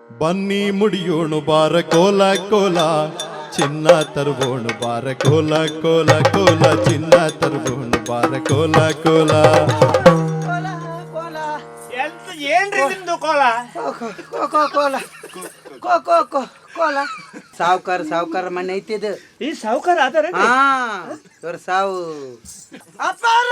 ಬನ್ನಿ ಮುಡಿಯೋಣು ಬಾರ ಕೋಲ ಕೋಲ ಚಿನ್ನ ತರುವೋಣು ಬಾರ ಕೋಲ ಕೋಲ ಕೋಲ ಚಿನ್ನ ತರುವೋಣು ಬಾರ ಕೋಲ ಕೋಲ. ಕೋಲ ಕೋಲ. ಎಂತ ಏನ್ರಿ ನಿಮ್ದು ಕೋಲ? ಕೋ ಕೋ ಕೋ ಕೋಲ ಕೋ ಕೋ ಕೋ ಕೋಲ. ಸಾವ್ಕಾರ ಸಾವ್ಕಾರ ಮನೆ ಐತಿ ಇದು. ಈ ಸಾವುಕಾರ ಆದಾರ? ಹಾ, ಇವ್ರ ಸಾವು. ಅಪ್ಪಾರ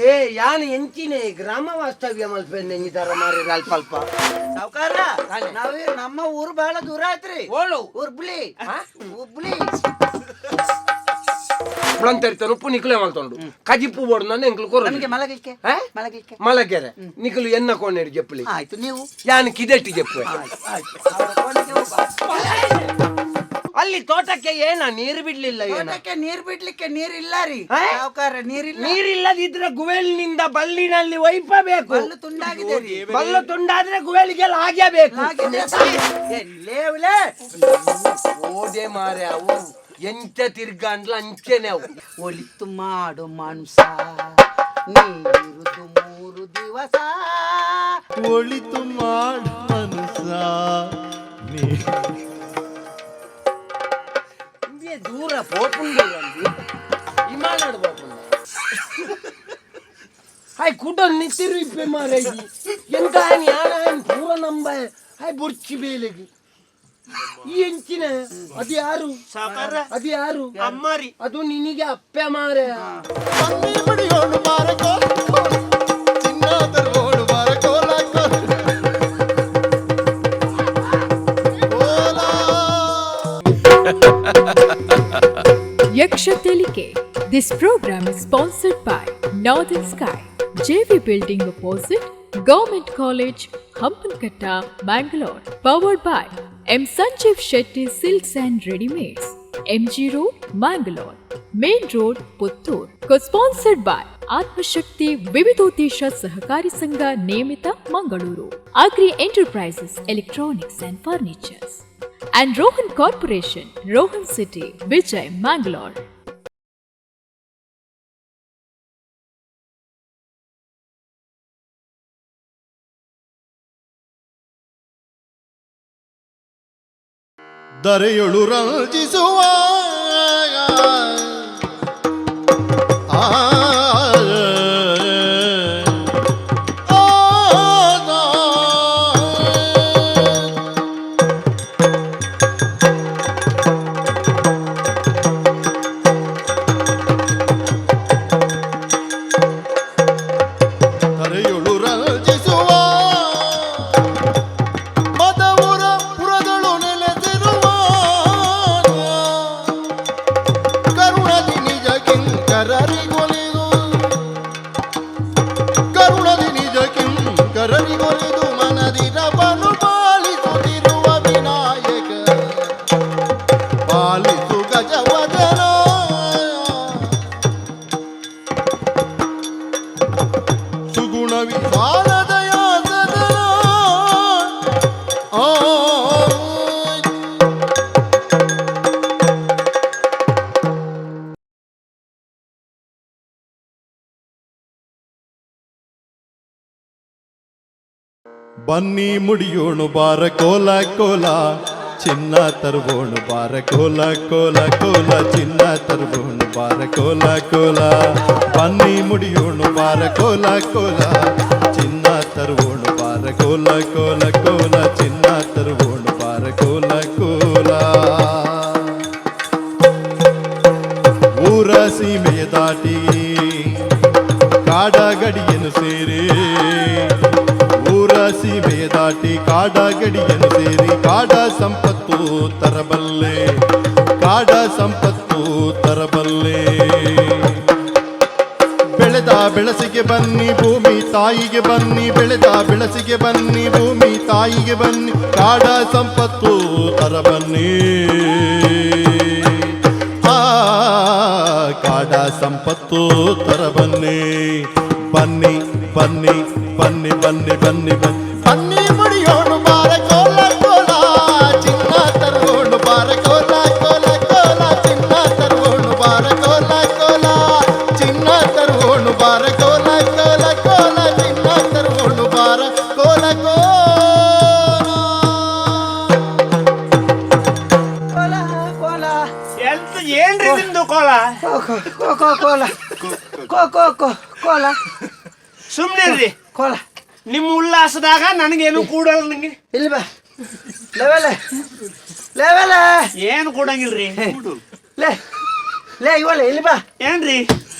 ಏ ಯಾನ್ ಎಂಚಿನೆ ಗ್ರಾಮ ವಾಸ್ತವ್ಯ ಮಲ್ಪೆನ್ ಎಂಜಿದಾರ ಮಾರಿ ಅಲ್ಪ ಅಲ್ಪ. ಸಾವ್ಕಾರ, ನಾವೇ ನಮ್ಮ ಊರು ಬಹಳ ದೂರ ಆಯ್ತ್ರಿ. ಓಳು? ಹುಬ್ಳಿ ಹುಬ್ಳಿ. ಪ್ಲಂತರಿತನು ಉಪ್ಪು ನಿಕ್ಲೆ ಮಲ್ತೊಂಡು ಕಜಿಪ್ಪು ಬೋಡು ನನ್ನ ಎಂಕ್ಲು ಕೊರು. ನಮಗೆ ಮಲಗಲಿಕ್ಕೆ. ಹಾ? ಮಲಗಲಿಕ್ಕೆ. ಮಲಗೆರೆ ನಿಕಲು ಎನ್ನ ಕೋಣೆಡ್ ಜಪ್ಪಲಿ. ಆಯ್ತು, ನೀವು ಯಾನ್ ಕಿದೆಟ್ಟಿ ಜಪ್ಪು. ಆಯ್ತು ಆಯ್ತು, ಅವ್ರ ಕೋಣೆಗೆ ಹೋಗುವ. ಅಲ್ಲಿ ತೋಟಕ್ಕೆ ಏನ ನೀರು ಬಿಡ್ಲಿಲ್ಲ ಏನ? ತೋಟಕ್ಕೆ ನೀರ್ ಬಿಡ್ಲಿಕ್ಕೆ ನೀರಿಲ್ಲ ರೀ. ಹಾ? ಸಾವ್ಕಾರ, ನೀರಿಲ್ಲ. ನೀರಿಲ್ಲದಿದ್ರೆ ಗುವೆಲ್ನಿಂದ ಬಲ್ಲಿನಲ್ಲಿ ಒಯ್ಪಬೇಕು. ಬಲ್ಲು ತುಂಡಾಗಿದೆ ರೀ. ಬಲ್ಲು ತುಂಡಾದ್ರೆ ಗುವೆಲಿಗೆಲ್ಲ ಆಗಬೇಕು. ಹಾಗಿದ್ರೆ ಏ, ಲೇವ್ಲೇ. ಓದೆ ಮಾರೆ, ಅವು ಎಂತ ತಿರ್ಗಾಂಡ್ಲ ಅಂಚೆನೆ ಅವು. ಒಲಿತು ಮಾಡು ಮಾಂಸ, ನೀರುದು 3 ದಿವಸ. ಒಳಿತು ಮಾಡು ಮನುಸ ನೀ. ಇಂದೇ ದೂರ ಪೋಪುಂಡು ವಿಮಾನಡ್ ಪೋಪುಂಡು. ಹಾಯ್ ಕುಡ ನಿತ್ತಿರು ಇಪ್ಪೆ ಮಾರೆ, ಎಂತ ಯಾನ ಪೂರ ನಂಬ ಹಾಯ್ ಬೊರ್ಚಿ ಬೇಲೆಗೆ ಈ ಎಂಚಿನ ಅದು ಯಾರು? ಸಾವುಕಾರ. ಅದು ಯಾರು? ಅಮ್ಮಾರಿ. ಅದು ನಿನಗೆ ಅಪ್ಪೆ ಮಾರೆ. ಬನ್ನಿ ಮುಡಿಯೋಣು ಬಾರ ಕೋಲ ಕೋಲ ಚಿನ್ನ ತರುವೋಣು ಬಾರ ಕೋಲ ಕೋಲ ಕೋಲ. Yaksha Telike. This program is sponsored by Northern Sky, JV Building Opposite, Government College, Hampankatta, Mangalore. Powered by M. Sanjeev Shetty Silks and Readymates, MG Road, Mangalore, Main Road, Puttur. Co-sponsored by Atmashakti Vividodesha Sahakari Sangha Nemita, Mangaluru, Agri Enterprises, Electronics and Furnitures, and Rohan Corporation, Rohan City, Vijay, Mangalore. ದರೆಯೊಳು ರಂಜಿಸುವ ಆ ಆ, ಆ. ದರೆಯೊಳು ರಂಜಿಸುವ ಮದವುರ ಪುರದಳು ನೆಲೆಸಿರುವ ಕರುಣದಿ ನಿಜ ಕಿಂಕರರಿಗೊಲಿದು, ಕರುಣದಿ ನಿಜ ಕಿಂಕರರಿಗೊಲಿದು ಮನದಿರವನು ಪಾಲಿಸುತ್ತಿರುವ ವಿನಾಯಕ ಪಾಲಿಸು ಗಜವದನ. ಸುಗುಣ ವಿಶಾಲದಯ ಸದನ ಆ. ಬನ್ನಿ ಮುಡಿಯೋಣು ಬಾರ ಕೋಲ ಕೋಲ ಚಿನ್ನ ತರುವೋಣು ಬಾರ ಕೋಲ ಕೋಲ ಕೋಲ ಚಿನ್ನ ತರುವೋಣು ಬಾರ ಕೋಲ ಕೋಲ. ಬನ್ನಿ ಮುಡಿಯೋಣು ಬಾರ ಕೋಲ ಕೋಲ ಚಿನ್ನ ತರುವೋಣು ಬಾರ ಕೋಲ ಕೋಲ ಕೋಲ ಚಿನ್ನ ತರುವೋಣು ಬಾರ ಕೋಲ ಕೋಲ. ಊರ ಸೀಮೆಯ ದಾಟಿ ಕಾಡ ಗಡಿಯನ್ನು ಸೇರಿ, ಊರ ಸೀಮೆಯ ದಾಟಿ ಕಾಡ ಗಡಿಯನ್ನು ಸೇರಿ ಕಾಡ ಸಂಪತ್ತು ತರಬಲ್ಲೆ, ಕಾಡ ಸಂಪತ್ತು ತರಬಲ್ಲೆ. ಬೆಳೆದ ಬೆಳಸಿಗೆ ಬನ್ನಿ ಭೂಮಿ ತಾಯಿಗೆ ಬನ್ನಿ, ಬೆಳೆದ ಬೆಳಸಿಗೆ ಬನ್ನಿ ಭೂಮಿ ತಾಯಿಗೆ ಬನ್ನಿ ಕಾಡ ಸಂಪತ್ತು ತರಬನ್ನಿ. ಆ ಕಾಡ ಸಂಪತ್ತು ತರಬನ್ನಿ. ಬನ್ನಿ ಬನ್ನಿ ಬನ್ನಿ ಬನ್ನಿ ಬನ್ನಿ ಬನ್ನಿ ಬನ್ನಿ ಮುಡಿಯೋಣು ಬಾರ ಕೋಲ ಕೋಲ ಚಿನ್ನ ತರುವೋಣು ಬಾರ ಕೋಲ ಕೋಲ ಕೋಲ ಚಿನ್ನ ತರುವೋಣು ಬಾರ ಕೋಲ ಕೋಲ ಚಿನ್ನ. ಕೋಲ ಕೋ ಕೋ ಕೋ ಕೋಲ. ಸುಮ್ನೆ ಕೋಲ. ನಿಮ್ಮ ಉಲ್ಲಾಸದಾಗ ನನಗೇನು ಕೂಡಲ್ಲ ನಂಗೆ. ಇಲ್ಲಿ ಬಾ, ಲೆವೆಲೆ ಲೆವೆಲೆ. ಏನು ಕೊಡಂಗಿಲ್ರಿ. ಲೇ ಲೇ ಇವಳೆ, ಇಲ್ಲಿ ಬಾ. ಏನ್ರಿ?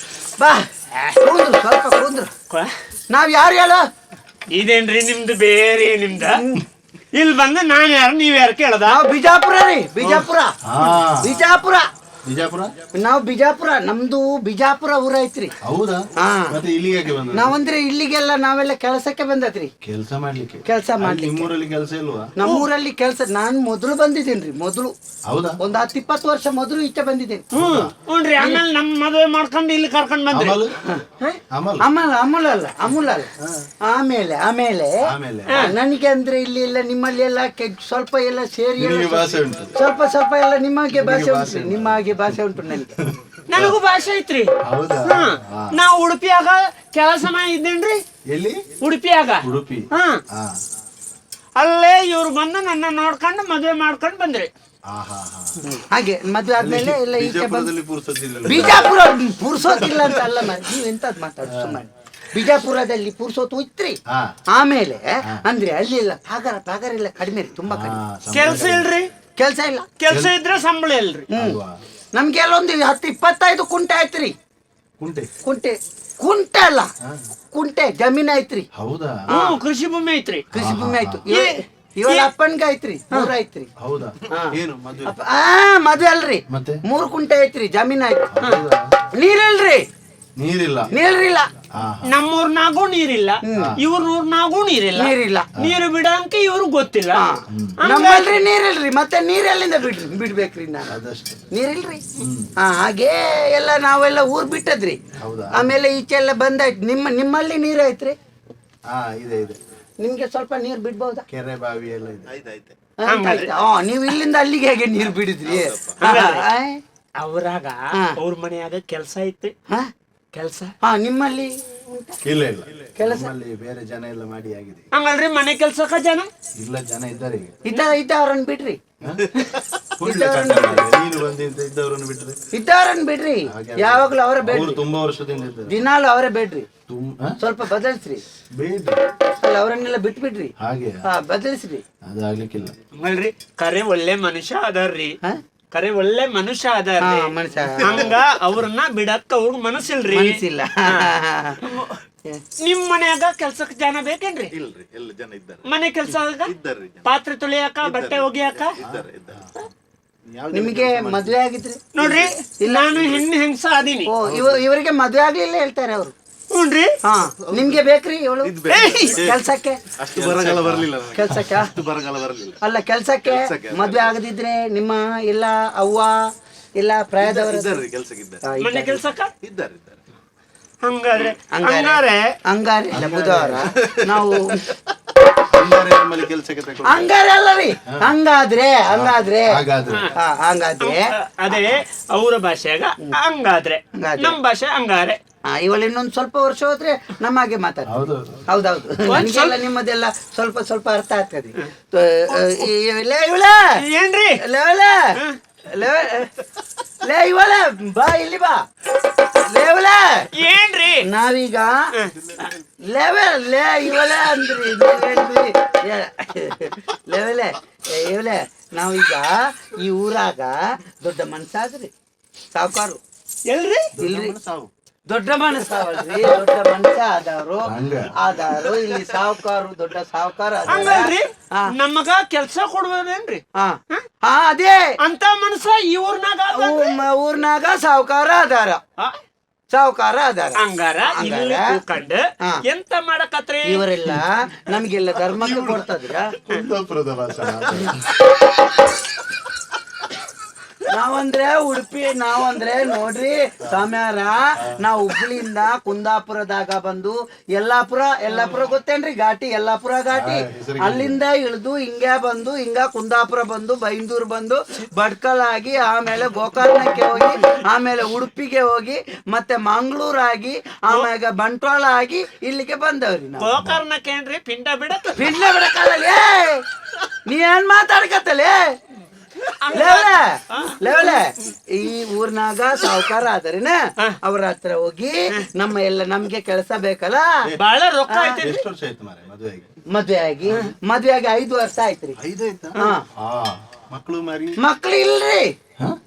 ಬಾ, ಕೂಂದ್ರು, ಸ್ವಲ್ಪ ಕೂಂದ್ರು. ನಾವ್ ಯಾರು ಹೇಳು? ಇದೇನ್ರಿ ನಿಮ್ದು ಬೇರೆ ನಿಮ್ದ? ಇಲ್ಲಿ ಬಂದು ನಾನು ಯಾರು ನೀವ್ ಯಾರು ಕೇಳದ? ನಾವು ಬಿಜಾಪುರ ರೀ, ಬಿಜಾಪುರ. ಬಿಜಾಪುರ. ಬಿಜಾಪುರ. ನಾವು ಬಿಜಾಪುರ, ನಮ್ದು ಬಿಜಾಪುರ ಊರ ಐತ್ರಿ. ಹೌದಾ? ಹಾ. ಮತ್ತೆ ಇಲ್ಲಿಗೆ ಯಾಕೆ ಬಂದದ್ದು? ನಾವಂದ್ರೆ ಇಲ್ಲಿಗೆಲ್ಲ ನಾವೆಲ್ಲ ಕೆಲಸಕ್ಕೆ ಬಂದತ್ರಿ. ಕೆಲಸ ಮಾಡ್ಲಿಕ್ಕೆ? ಕೆಲಸ ಮಾಡ್ಲಿಕ್ಕೆ. ನಿಮ್ಮೂರಲ್ಲಿ ಕೆಲಸ ಇಲ್ವಾ? ನಮ್ಮೂರಲ್ಲಿ ಕೆಲಸ, ನಾನ್ ಮೊದಲು ಬಂದಿದ್ದೇನ್ರಿ, ಮೊದಲು. ಹೌದಾ? ಒಂದ್ 10-20 ವರ್ಷ ಮೊದಲು ಈಚೆ ಬಂದಿದ್ದೇನೆ. ಹ್ಞೂನ್ರಿ, ಆಮೇಲೆ ನಮ್ಮ ಮದುವೆ ಮಾಡ್ಕೊಂಡು ಇಲ್ಲಿ ಕರ್ಕೊಂಡ್ ಬಂದ್ರಿ. ಅಮಲ್ ಅಮಲ್. ಅಮಲ್ ಅಮೂಲ್ ಅಲ್ಲ, ಅಮೂಲ್ ಅಲ್ಲ, ಆಮೇಲೆ ಆಮೇಲೆ ಆಮೇಲೆ. ನನಗೆ ಅಂದ್ರೆ ಇಲ್ಲಿ ಎಲ್ಲ ನಿಮ್ಮಲ್ಲಿ ಎಲ್ಲ ಸ್ವಲ್ಪ ಎಲ್ಲ ಸೇರಿ ಎಲ್ಲ ನಿಮಗೆ ಭಾಷೆ ಉಂಟು. ಸ್ವಲ್ಪ ಸ್ವಲ್ಪ ಎಲ್ಲ ನಿಮಗೆ ಭಾಷೆ ಉಂಟು, ನಿಮ್ಮ ಹಾಗೆ ಭಾಷೆ ಉಂಟು ನನಗೆ. ನನಗೂ ಭಾಷೆ ಐತ್ರಿ. ಹೌದಾ? ನಾ ಉಡುಪಿಯಾಗ ಕೆಲಸ ಇದ್ದೇನ್ರಿ. ಎಲ್ಲಿ? ಉಡುಪಿಯಾಗ. ಉಡುಪಿ. ಹಾ. ಹಾ. ಅಲ್ಲೇ ಇವ್ರು ಬಂದು ನನ್ನ ನೋಡ್ಕೊಂಡು ಮದುವೆ ಮಾಡ್ಕೊಂಡು ಬಂದ್ರಿ. ಆಹಾ ಹಾ. ಹಾಗೆ ಮದುವೆ ಆದ್ಮೇಲೆ ಎಲ್ಲ ಈಚೆ ಬಂದು. ಬಿಜಾಪುರದಲ್ಲಿ ಪುರ್ಸೊತ್ತಿಲ್ಲ. ಬಿಜಾಪುರ ಪುರ್ಸೋತಿಲ್ಲ ಅಂತ ಅಲ್ಲ ಮಾರ್ರೆ, ನೀವು ಎಂತದ್ ಮಾತಾಡುದು ಸುಮ್ಮನೆ. ಬಿಜಾಪುರದಲ್ಲಿ ಪುರ್ಸೋತು ಇತ್ರಿ. ಹಾ. ಆಮೇಲೆ ಅಂದ್ರೆ ಅಲ್ಲಿ ಎಲ್ಲ ಪಗಾರ ಪಗಾರ ಎಲ್ಲ ಕಡಿಮೆ ರೀ, ತುಂಬಾ ಕಡಿಮೆ. ಕೆಲಸ ಇಲ್ರಿ. ಕೆಲಸ ಇಲ್ಲ. ಕೆಲಸ ಇದ್ರೆ ಸಂಬಳ ಇಲ್ರಿ. ಅಲ್ವಾ? ನಮ್ಗೆ ಒಂದು 10-25 ಕುಂಟೆ ಆಯ್ತ್ರಿ. ಕುಂಟೆ? ಕುಂಟೆ, ಕುಂಟೆ ಅಲ್ಲ, ಕುಂಟೆ ಜಮೀನ್ ಐತ್ರಿ. ಹೌದಾ? ಹ್ಞೂ, ಕೃಷಿ ಭೂಮಿ ಐತ್ರಿ. ಕೃಷಿ ಭೂಮಿ ಆಯ್ತು. ಇವಳ ಅಪ್ಪನ್ಗೆ ಐತ್ರಿ, ಮೂರ್ ಐತ್ರಿ. ಹೌದಾ? ಏನು ಮದುವೆ? ಆ ಮದ್ವೆ ಅಲ್ರಿ. ಮತ್ತೆ? 3 ಕುಂಟೆ ಐತ್ರಿ, ಜಮೀನ್ ಆಯ್ತು. ನೀರಿಲ್ರಿ. ನೀರಿಲ್ಲ. ನೀರಿಲ್ಲ. ನಮ್ಮೂರ್ನಾಗೂ ನೀರಿಲ್ಲ, ಇವ್ರ ಊರ್ನಾಗೂ ನೀರಿಲ್ಲ. ನೀರಿಲ್ಲ. ನೀರು ಬಿಡಂಕೆ ಇವ್ರು ಗೊತ್ತಿಲ್ಲ. ನಮ್ಮಲ್ರಿ ನೀರಿಲ್ರಿ, ಮತ್ತೆ ನೀರೆಲ್ಲಿಂದ ಬಿಡ್ರಿ ಬಿಡ್ಬೇಕ್ರಿ ನಾನು? ಅದಷ್ಟೇ. ನೀರಿಲ್ರಿ. ಹಾ, ಹಾಗೆ ಎಲ್ಲ ನಾವೆಲ್ಲ ಊರ್ ಬಿಟ್ಟದ್ರಿ. ಹೌದಾ? ಆಮೇಲೆ ಈಚೆ ಎಲ್ಲ ಬಂದಾಯ್ತು. ನಿಮ್ಮಲ್ಲಿ ನೀರ್ ಐತ್ರಿ? ಹಾ, ಇದೆ ಇದೆ. ನಿಮ್ಗೆ ಸ್ವಲ್ಪ ನೀರ್ ಬಿಡ್ಬಹುದಾ? ಕೆರೆ ಬಾವಿ ಎಲ್ಲ ಇದೆ. ಹಾ, ನೀವು ಇಲ್ಲಿಂದ ಅಲ್ಲಿಗೆ ಹೇಗೆ ನೀರ್ ಬಿಡಿದ್ರಿ? ಅವ್ರಾಗ ಅವ್ರ ಮನ್ಯಾಗ ಕೆಲಸ ಐತ್ರಿ. ಕೆಲಸ. ಹಾ, ನಿಮ್ಮಲ್ಲಿ ಉಂಟಾ? ಇಲ್ಲ ಇಲ್ಲ, ಕೆಲಸ? ನಮ್ಮಲ್ಲಿ ಬೇರೆ ಜನ ಎಲ್ಲ ಮಾಡಿ ಆಗಿದೆ. ಹಂಗಲ್ರಿ, ಮನೆ ಕೆಲ್ಸಕ್ಕ ಜನ ಇಲ್ಲ, ಜನ ಇದ್ದಾರೆ ಈಗ. ಇದ್ದವರನ್ನ ಬಿಡ್ರಿ. ಕೂಡ್ಲೆ ಕಟ್ಟ ಮಾರ್ರೆ. ನೀನು ಬಂದು ಇದ್ದವರನ್ನು ಬಿಟ್ರೆ? ಇದ್ದವರನ್ನ ಬಿಡ್ರಿ, ಯಾವಾಗ್ಲೂ ಅವರೇ ಅವರು ಬೇಡ್ರಿ. ತುಂಬಾ ವರ್ಷದಿಂದ ಇದ್ದಾರೆ. ದಿನಾಲು ಅವರೇ ಬೇಡ್ರಿ. ತುಂಬಾ ಸ್ವಲ್ಪ ಬದಲಿಸ್ರಿ. ಬೇಡ್ರಿ. ಅಲ್ಲ, ಅವರನ್ನೆಲ್ಲ ಬಿಟ್ಬಿಡ್ರಿ. ಹಾಗೆ? ಹಾ, ಬದಲಿಸ್ರಿ. ಅದು ಆಗ್ಲಿಕ್ಕಿಲ್ಲ. ಹಂಗಲ್ರಿ, ಕರೆ ಒಳ್ಳೆ ಮನುಷ್ಯ ಅದಾರ್ರಿ. ಹಾ? ಕರೆ ಒಳ್ಳೆ ಮನುಷ್ಯ ಅದಾರ್ರಿ. ಹಾ, ಮನುಷ್ಯ. ಹಂಗ ಅವ್ರನ್ನ ಬಿಡಕ್ಕ ಅವ್ರ ಮನಸ್ಸಿಲ್ರಿ. ಮನ್ಸಿಲ್ಲ. ನಿಮ್ ಮನ್ಯಾಗ ಕೆಲ್ಸಕ್ ಜನ ಬೇಕೇನ್ರಿ? ಇಲ್ರಿ, ಎಲ್ಲ ಜನ ಇದ್ದಾರೆ. ಮನೆ ಕೆಲ್ಸ ಇದ್ದಾರ್ರಿ ಜನ. ಪಾತ್ರೆ ತೊಳಿಯಾಕ, ಬಟ್ಟೆ ಒಗಿಯಾಕ. ಇದ್ದಾರೆ ಇದ್ದಾರೆ. ನಿಮಗೆ ಮದ್ವೆ ಆಗಿದ್ರಿ? ನೋಡ್ರಿ, ನಾನು ಹೆಣ್ಣು ಹೆಂಗಸ ಅದೀನಿ. ಓ, ಇವರಿಗೆ ಮದ್ವೆ ಆಗ್ಲಿಲ್ಲ ಹೇಳ್ತಾರೆ ಅವರು. ಹ್ಞೂನ್ರಿ. ಹಾ, ನಿಮ್ಗೆ ಬೇಕ್ರಿ ಇವಳು ಕೆಲ್ಸಕ್ಕೆ? ಅಷ್ಟು ಬರಗಾಲ ಬರ್ಲಿಲ್ಲ ನನಗೆ. ಕೆಲ್ಸಕ್ಕೆ? ಅಷ್ಟು ಬರಗಾಲ ಬರ್ಲಿಲ್ಲ. ಅಲ್ಲ, ಕೆಲ್ಸಕ್ಕೆ. ಕೆಲ್ಸಕ್ಕೆ. ಮದ್ವೆ ಆಗದಿದ್ರೆ ನಿಮ್ಮ ಎಲ್ಲ ಅವ್ವ ಎಲ್ಲ ಪ್ರಾಯದವರ ಇದ್ದಾರ್ರಿ, ಕೆಲ್ಸಕ್ಕೆ ಇದ್ದಾರೆ. ಹಾ, ಮನೆ ಇದ್ದಾರೆ. ಕೆಲ್ಸಕ್ಕ ಇದ್ದಾರೆ ಇದ್ದಾರೆ. ಹಂಗಾದ್ರೆ ಹಂಗಾರೆ ಹಂಗಾರೆ ಹಂಗಾರೆ ಇಲ್ಲ, ಬುಧವಾರ ನಾವು ಹಂಗಾರೆ ನಮ್ಮಲ್ಲಿ ಕೆಲಸಕ್ಕೆ ತಗೊಂಡು ಹಂಗಾರೆ ಅಲ್ಲ ರೀ, ಹಂಗಾದ್ರೆ ಹಂಗಾದ್ರೆ ಹಾಗಾದ್ರೆ. ಹಾ, ಹಂಗಾದ್ರೆ. ಅದೇ ಅವರ ಭಾಷೆಯಾಗ ಹಂಗಾದ್ರೆ. ಹಂಗಾದ್ರೆ. ನಮ್ ಭಾಷೆ ಹಂಗಾರೆ. ಹಾ, ಇವಳು ಇನ್ನೊಂದು ಸ್ವಲ್ಪ ವರ್ಷ ಹೋದ್ರೆ ನಮ್ಮ ಹಾಗೆ ಮಾತಾಡ್ತಾರೆ. ಹೌದು. ಹೌದೌದು, ನನಗೆಲ್ಲ ನಿಮ್ಮದೆಲ್ಲ ಸ್ವಲ್ಪ ಸ್ವಲ್ಪ ಅರ್ಥ ಆಗ್ತದೆ. ಲೇ ಇವಳ, ಏನ್ರಿ? ಲೇ ಇವಳ, ಲೇ ಲೇ ಇವಳ, ಬಾ ಇಲ್ಲಿ ಬಾ ಲೇ ಇವಳ. ಏನ್ರಿ? ನಾವೀಗ ಲೆವೆಲ್ ಲೇ ಇವಳೆ ಅಂದ್ರಿ ನೀವ್ ಹೇಳ್ರಿ. ಲೆವೆಲೆ ಇವಳೆ, ನಾವೀಗ ಈ ಊರಾಗ ದೊಡ್ಡ ಮನ್ಸಾದ್ರಿ, ಸಾವುಕಾರು. ಎಲ್ರಿ? ಇಲ್ರಿ, ದೊಡ್ಡ ಮನಸ್ಸಾವಲ್ರಿ, ದೊಡ್ಡ ಮನುಷ್ಯ ಆದವರು. ಹಂಗ. ಆದಾರು ಇಲ್ಲಿ ಸಾವುಕಾರು, ದೊಡ್ಡ ಸಾವುಕಾರ. ಹಂಗಲ್ರಿ, ಹಾ. ನಮಗ ಕೆಲ್ಸ ಕೊಡುವುದೇನ್ರಿ? ಹಾ ಹಾ, ಅದೇ. ಅಂತ ಮನುಷ್ಯ ಈ ಊರ್ನಾಗ ಅದಾನ್ರಿ? ಊರ್ನಾಗ ಸಾವುಕಾರ ಆದಾರ, ಸಾವುಕಾರ ಆದಾರ. ಹಂಗಾರ ಇಲ್ಲಿ ಹಂಗಾರ? ಕೂಕಂಡ್ ಹಾ. ಎಂತ ಮಾಡಕತ್ರಿ? ಇವರೆಲ್ಲ ನಮ್ಗೆಲ್ಲ ಧರ್ಮಕ್ಕೆ ಕೊಡ್ತದ್ರ. ಕುಂದಾಪುರದ ಭಾಷೆ. ನಾವಂದ್ರೆ ಉಡುಪಿ, ನಾವಂದ್ರೆ ನೋಡ್ರಿ ಸ್ವಾಮ್ಯಾರ, ನಾವು ಹುಬ್ಳಿಯಿಂದ ಕುಂದಾಪುರದಾಗ ಬಂದು ಯಲ್ಲಾಪುರ, ಯಲ್ಲಾಪುರ ಗೊತ್ತೇನ್ರಿ? ಘಾಟಿ, ಯಲ್ಲಾಪುರ ಘಾಟಿ. ಹೆಸರು. ಅಲ್ಲಿಂದ ಇಳಿದು ಹಿಂಗೆ ಬಂದು ಹಿಂಗ ಕುಂದಾಪುರ ಬಂದು ಬೈಂದೂರು ಬಂದು ಭಟ್ಕಲ್ ಆಗಿ ಆಮೇಲೆ ಗೋಕರ್ಣಕ್ಕೆ ಹೋಗಿ ಆಮೇಲೆ ಉಡುಪಿಗೆ ಹೋಗಿ ಮತ್ತೆ ಮಂಗಳೂರಾಗಿ ಆಮ್ಯಾಗ ಬಂಟ್ವಾಳ ಆಗಿ ಇಲ್ಲಿಗೆ ಬಂದವ್ರಿ ನಾವು. ಗೋಕರ್ಣಕ್ಕೇನ್ರಿ ಪಿಂಡ ಬಿಡಕ್? ಪಿಂಡ ಬಿಡಕ್ಕಾಗಲ್ಲ. ನೀ ಏನ್ ಮಾತಾಡ್ಕತ್ತಲೇ? ಲೇವಲೆ ಲೇವಲೆ, ಈ ಊರ್ನಾಗ ಸಾವುಕಾರ ಆದರಿನ ಅವ್ರ ಹತ್ರ ಹೋಗಿ ನಮ್ಮ ಎಲ್ಲ ನಮ್ಗೆ ಕೆಲಸ ಬೇಕಲ್ಲ. ಬಾಳ ರೊಕ್ಕ ಆಯ್ತೇನ್ರಿ? ಎಷ್ಟು ವರ್ಷ ಆಯ್ತು ಮಾರ್ರೆ ಮದುವೆಗೆ? ಮದ್ವೆ ಆಗಿ 5 ವರ್ಷ ಆಯ್ತ್ರಿ. ಐದಾಯ್ತಾ? ಹಾ. ಹಾ, ಮಕ್ಕಳು ಮಾರಿ? ಮಕ್ಳು ಇಲ್ರಿ,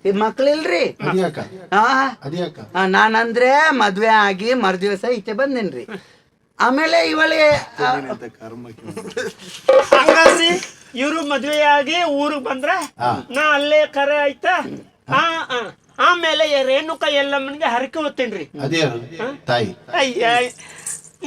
ಈ ಮಕ್ಳು ಇಲ್ರಿ. ಅದ್ಯಾಕ? ಹಾ. ಅದ್ಯಾಕ? ನಾನಂದ್ರೆ ಮದ್ವೆ ಆಗಿ ಮರುದಿವಸ ಈಚೆ ಬಂದೇನ್ರಿ. ಆಮೇಲೆ ಇವಳಿ ಎಂತ ಕರ್ಮಕ್ಕೆ. ಹಂಗಲ್ರಿ, ಇವ್ರು ಮದ್ವೆಯಾಗಿ ಊರಿಗೆ ಬಂದ್ರ ನಾ ಅಲ್ಲೇ ಕರೆ ಆಯ್ತಾ. ಆ ಆ. ಆಮೇಲೆ ರೇಣುಕ ಎಲ್ಲಮ್ಮನಿಗೆ ಹರಕೆ ಹೊತ್ತೇನ್ರಿ. ಅದ್ಯಾರು ತಾಯಿ? ಅಯ್ಯ,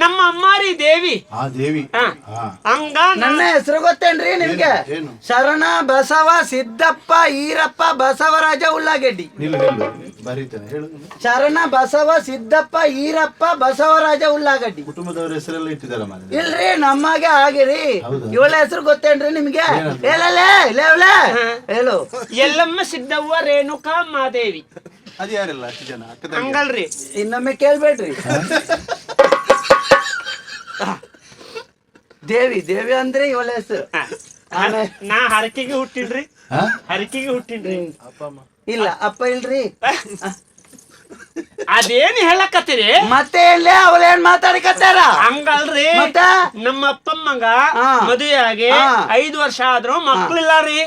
ನಮ್ಮ ಅಮ್ಮಾರಿ ದೇವಿ. ಆ ದೇವಿ. ಹಾ. ಹಾ. ಹಂಗ ನನ್ನ ಹೆಸರು ಗೊತ್ತೇನ್ರಿ ನಿಮ್ಗೆ? ಏನು? ಶರಣ ಬಸವ ಸಿದ್ದಪ್ಪ ಈರಪ್ಪ ಬಸವರಾಜ ಉಳ್ಳಾಗೆಡ್ಡಿ. ನಿಲ್ಲು ನಿಲ್ಲು, ಬರೀತೇನೆ, ಹೇಳು. ಶರಣ ಬಸವ ಸಿದ್ದಪ್ಪ ಈರಪ್ಪ ಬಸವರಾಜ ಉಳ್ಳಾಗಡ್ಡಿ. ಕುಟುಂಬದವರ ಹೆಸರೆಲ್ಲ ಇಟ್ಟಿದಾರ ಮಾರ್ರೆ. ಇಲ್ರಿ, ನಮ್ಮಗೆ ಆಗಿರಿ. ಹೌದಾ? ಇವಳ ಹೆಸರು ಗೊತ್ತೇನ್ರಿ ನಿಮ್ಗೆ? ಏನದು? ಹೇಳಲೇ ಲೇವ್ಲೆ, ಹೇಳು. ಎಲ್ಲಮ್ಮ, ಸಿದ್ದವ್ವ, ರೇಣುಕಾ ಮಾದೇವಿ. ಅದ್ಯಾರೆಲ್ಲ ಅಷ್ಟು ಜನ ಅಕ್ಕ ತಂಗಿ? ಹಂಗಲ್ರಿ. ಇನ್ನೊಮ್ಮೆ ಕೇಳ್ಬೇಡ್ರಿ. ದೇವಿ ದೇವಿ ಅಂದ್ರೆ ಇವಳ ಹೆಸರು. ಆಮೇಲೆ ನಾ ಹರಕೆಗೆ ಹುಟ್ಟಿನ್ರಿ. ಹಾ? ಹರಕೆಗೆ ಹುಟ್ಟಿನ್ರಿ. ಅಪ್ಪ ಅಮ್ಮ? ಇಲ್ಲ, ಅಪ್ಪ ಇಲ್ರಿ. ಅದೇನ್ ಹೇಳಕತ್ತೀರಿ? ಮತ್ತೆ ಎಲ್ಲೇ ಅವಳೇನ್ ಮಾತಾಡಕತ್ತಾರ? ಹಂಗಲ್ರಿ. ಮತ್ತ? ನಮ್ಮ ಅಪ್ಪಮ್ಮಂಗ ಮದುವೆ ಆಗಿ 5 ವರ್ಷ ಆದ್ರೂ ಮಕ್ಳಿಲ್ಲ ರೀ.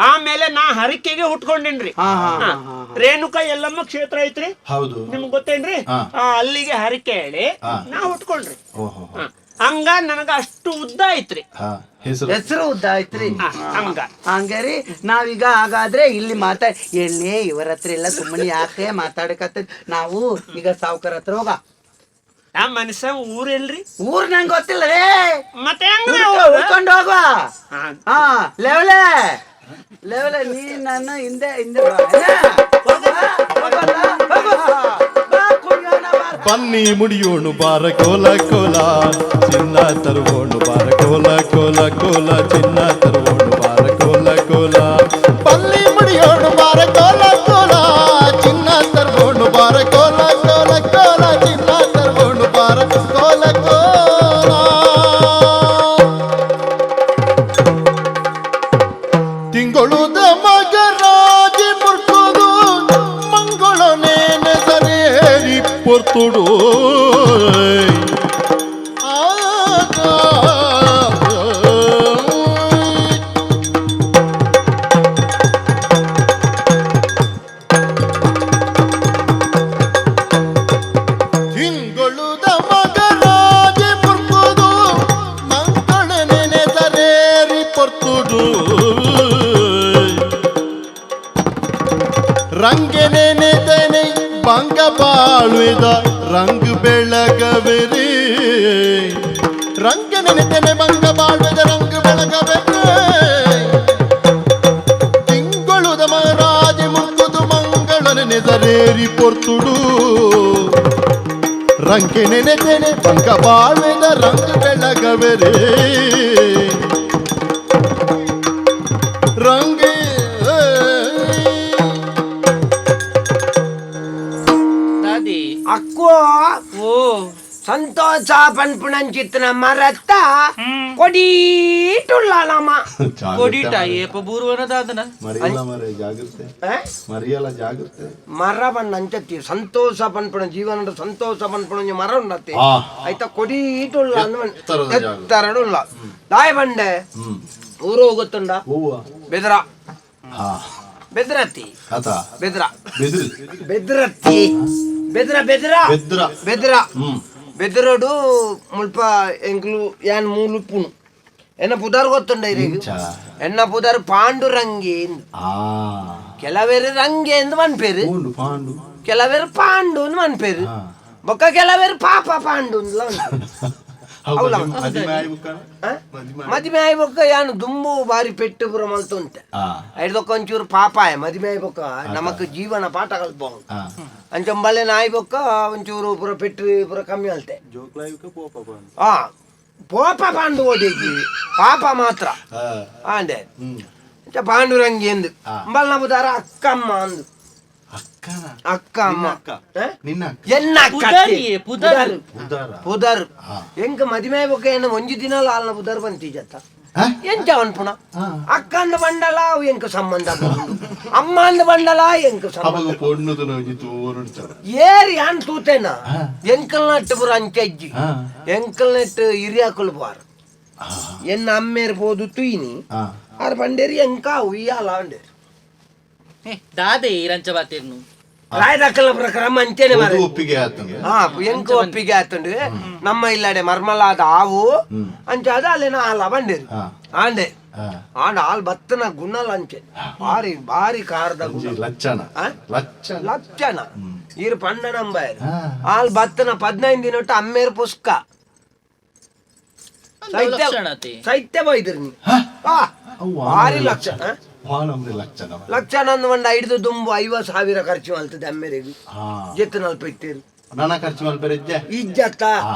ಆಮೇಲೆ ನಾ ಹರಕೆಗೆ ಹುಟ್ಕೊಂಡಿನ್ರಿ. ಹಾ, ಹಾ, ಹಾ, ಹಾ. ರೇಣುಕಾ ಎಲ್ಲಮ್ಮ ಕ್ಷೇತ್ರ ಐತ್ರಿ. ಹೌದು. ನಿಮ್ಗ್ ಗೊತ್ತೇನ್ರಿ? ಹಾ. ಅಲ್ಲಿಗೆ ಹರಕೆ ಹೇಳಿ ನಾ ಹುಟ್ಕೊಂಡ್ರಿ. ಓಹೋ. ಹಾ. ಹಂಗ ನನಗ ಅಷ್ಟು ಉದ್ದ ಐತ್ರಿ. ಹಾ, ಹೆಸರು. ಹೆಸರು ಉದ್ದ ಐತ್ರಿ. ಹಾ, ಹಂಗ. ಹಂಗಾರಿ ನಾವೀಗ ಹಾಗಾದ್ರೆ ಇಲ್ಲಿ ಮಾತಾಡ್ ಎಲ್ಲಿ ಇವರ ಹತ್ರ ಎಲ್ಲ ಸುಮ್ಮನೆ ಯಾಕೆ ಮಾತಾಡಕತ್ತ? ನಾವು ಈಗ ಸಾವ್ಕಾರ ಹತ್ರ ಹೋಗ. ಆ ಮನುಷ್ಯ ಊರೆಲ್ರಿ? ಊರ್ ನಂಗೆ ಗೊತ್ತಿಲ್ಲ ರೇ. ಮತ್ತೆ ಹೆಂಗ್ರಿ ಹೋಗೋದು? ಹುಡ್ಕೊಂಡು ಹೋಗುವ. ಹಾ. ಹಾ, ಲೆವಲೆ ಲೆವಲೆ, ನೀ ನನ್ನ ಹಿಂದೆ ಹಿಂದೆ ಬಾ, ಏನ? ಹೋಗುವ? ಹೋಗೋಣ? ಹೋಗುವ. ಬಾ, ಕುಣಿಯೋಣ ಬಾ. ಬನ್ನಿ ಮುಡಿಯೋಣು ಬಾರ ಕೋಲ ಕೋಲ ಚಿನ್ನ ತರುವೋಣು ಬಾರ ಕೋಲ ಕೋಲ ಕೋಲ ಚಿನ್ನ ತರುವೋಣು ಬಾರ ಕೋಲ ಕೋಲ. பள்ளி முடியோடு பார கோல கோலா சின்ன தருவோணு பார கோல கோல கோல சின்ன தருவோணு பார கோல கோலா. ತಿಂಗಳುದ ಮಗರಾಜಿ ಮುರ್ಕುದು ಮಂಗಳನೇನೆ ಸರೇರಿ ಪೊರ್ತುಡು. ಆ ತಿಂಗಳುದ ಮಗರಾಜೆ ಮುರ್ಕುದು ಮಂಗಳನೆ ಸರೇರಿ ಪೊರ್ತುಡು. ರಂಗನೆನೆದನೆ ಬಂಗ ಬಾಳುವೆದ ರಂಗ್ ಬೆಳಗವೆರಿ. ರಂಗನೆನೆದನೆ ಬಂಗ ಬಾಳುವೆದ ರಂಗ ಬೆಳಗವೆರೆ. ತಿಂಗಳುದ ಮಗರಾಜೆ ಮುರ್ಕುದು ಮಂಗಳನೆ ಸರೇರಿ ಪೊರ್ತುಡು ರಂಕೆನೆನೆದೆನೆ ಬಂಗ ಬಾಳುವೆದ ರಂಗ್ ಬೆಳಗವೆರಿ ರಂಗೆ. ದಾದಿ. ಅಕ್ಕೋ. ಓ. ಸಂತೋಷ ಪನ್ಪುಣಂಚಿತ್ತನ ಮರತ್ತ ಕೊಡೀಟುಳ್ಳಾಲಮ್ಮ. ಕೊಡಿಟ ಏಪ ಬೂರ್ವನ ದಾದನ. ಮರಿಯಲ್ಲ ಮರೆ, ಜಾಗ್ರತೆ. ಮರಿಯಲ್ಲ, ಜಾಗ್ರತೆ. ಮರ ಬಣ್ಣ ಅಂಚತ್ತಿ ಸಂತೋಷ ಪನ್ಪುಣ ಜೀವನದ ಸಂತೋಷ ಪನ್ಪುಣ ಒಂಜಿ ಮರ ಉಂಡತ್ತೆ. ಆಯ್ತಾ ಕೊಡೀಟುಳ್ಳ. ಎತ್ತರದ ಜಾಗ. ಎತ್ತರಡುಳ್ಳ ದಾಯ ಬಂಡೆ ಊರು ಗೊತ್ತುಂಡ? ಹೂವ. ಬೆದ್ರ. ಹಾ. ಬೆದ್ರತ್ತಿ. ಆತ. ಬೆದ್ರ. ಬೆದ್ರು. ಬೆದ್ರತ್ತಿ, ಬೆದ್ರ ಬೆದ್ರ. ಬೆದ್ರ. ಬೆದ್ರ. ಬೆದ್ರಡು ಮುಲ್ಪ ಎಂಕ್ಲು ಯಾನ್ ಮೂಲು ಪುಣು ಎನ್ನ ಪುದಾರ್ ಗೊತ್ತುಂಡ ಇರೆಗ್? ಇಂಚ. ಎನ್ನ ಪುದಾರ್ ಪಾಂಡುರಂಗಿ ಇಂದ್. ಕೆಲವೇರು ರಂಗೆ ಎಂದು ಮನ್ಪೇರು. ಪೂಂಡು ಪಾಂಡು. ಕೆಲವೇರು ಪಾಂಡು ಅಂದ್ ಮನ್ಪೇರು. ಬೊಕ್ಕ ಕೆಲವೇರು ಪಾಪ ಪಾಂಡು ಅಂದ್ಲ ಮನ್ಪೇರು. ಹೌದು. ಹೌದಾ? ಮದಿಮೆ ಆಯಿ ಬುಕ್ಕ? ಮದಿಮೆ. ಮದಿಮೆ ಆಯಿ ಬೊಕ್ಕ ಯಾನು ದುಂಬು ಬಾರಿ ಪೆಟ್ಟು ಪೂರ ಮಲ್ತುಂಟೆ. ಐಡ್ದೊಕ್ಕ ಒಂಚೂರು ಪಾಪಾಯ ಮದಿಮೆ ಆಯಿ ಬೊಕ್ಕ ನಮಕ್ ಜೀವನ ಪಾಠ ಕಲ್ಪವು. ಅಂಚೊಂಬಳೆ ನಾಯಿ ಬೊಕ್ಕ ಒಂಚೂರು ಪೂರ ಪೆಟ್ಟು ಪೂರ ಕಮ್ಮಿ ಅಲ್ತೆ. ಜೋಕ್ಲಾಯ್ಕ ಪೋಪ ಪಾಂಡು. ಆ ಪೋಪ ಪಾಂಡು ಓಡಿಗಿ ಪಾಪ ಮಾತ್ರ. ಆಂಡೆ ಅಂಚ ಪಾಂಡುರಂಗಿ ಎಂದು ಅಂಬಲ್ನ ಬುದಾರ ಅಕ್ಕಮ್ಮ ಅಂದು. ಅಕ್ಕನ? ಅಕ್ಕ ಅಮ್ಮ. ನಿನ್ನ ಅಕ್ಕ? ಹ? ನಿನ್ನ ಅಕ್ಕ? ಎನ್ನ ಅಕ್ಕ. ಪುದರ್ ಏ, ಪುದರ್. ಉದಾರ. ಪುದರ್ ಎಂಕ ಮದಿಮೆ ಬೊಕ್ಕ ಏನ ಒಂಜಿ ದಿನ ಆಲ್ನ ಪುದರ್ ಬಂತೀಜತ್ತ. ಎಂಚ ಅನ್ಪುಣ ಅಕ್ಕಂದ ಬಂಡಲ ಅವು ಎಂಕ ಸಂಬಂಧ ಅಮ್ಮ ಅಂದ ಬಂಡಲ ಎಂಕ ಸಂಬಂಧ ಏರಿ ಅನ್ ತೂತೇನ ಎಂಕಲ್ ನಟ್ಟು ಪುರ ಅಂಚಜ್ಜಿ ಎಂಕಲ್ ನೆಟ್ಟು ಹಿರಿಯಾಕುಲು ಬಾರ್ ಎನ್ನ ಅಮ್ಮೇರ್ ಪೋದು ತುಯಿನಿ ಆರ್ ಬಂಡೇರಿ ಎಂಕ ಉಯ್ಯಾಲ ಅಂಡೇರಿ ದಾದೆ ಈರಂಚ ಬಾತಿರ್ನು ರಾಯದಕ್ಕಲ ಪ್ರಕಾರ ಅಂಚೆನೆ ಮಾರೆ ಒಪ್ಪಿಗೆ ಆತಂಗೆ ಹಾ ಎಂಕ ಒಪ್ಪಿಗೆ ಆತಂಡು ನಮ್ಮ ಇಲ್ಲಡೆ ಮರ್ಮಲಾದ ಆವು ಅಂಚಾದ ಅಲ್ಲೇನ ಆಲ ಬಂಡೇರಿ ಆಂಡೆ ಆಂಡ ಆಲ್ ಬತ್ತನ ಗುಣಲ ಅಂಚೆ ಬಾರಿ ಬಾರಿ ಕಾರದ ಗುಣ ಲಚ್ಚಣ ಲಚ್ಚಣ ಲಕ್ಷಣ ಈರು ಪಂಡ ನಂಬಾಯರ್ ಆಲ್ ಬತ್ತನ 15 ದಿನ ಒಟ್ಟು ಅಮ್ಮೇರ್ ಪುಸ್ಕ ಸೈತ್ಯ ಬೈದಿರ್ ನೀ ಭಾರಿ ಲಕ್ಷಣ ಲಕ್ಷಣ ಲಕ್ಷಣ ಅಂದ್ ಬಂಡ ಹಿಡಿದು ದುಂಬು 50,000 ಖರ್ಚು ಮಾಡ್ತದೆ ಅಮ್ಮೇರಿಗೆ ಜೆತ್ತು ನಲ್ಪ ಇತ್ತೇರು ನನ್ನ ಖರ್ಚು ಮಲ್ಪೆರೆ ಇಜ್ಜತ್ತ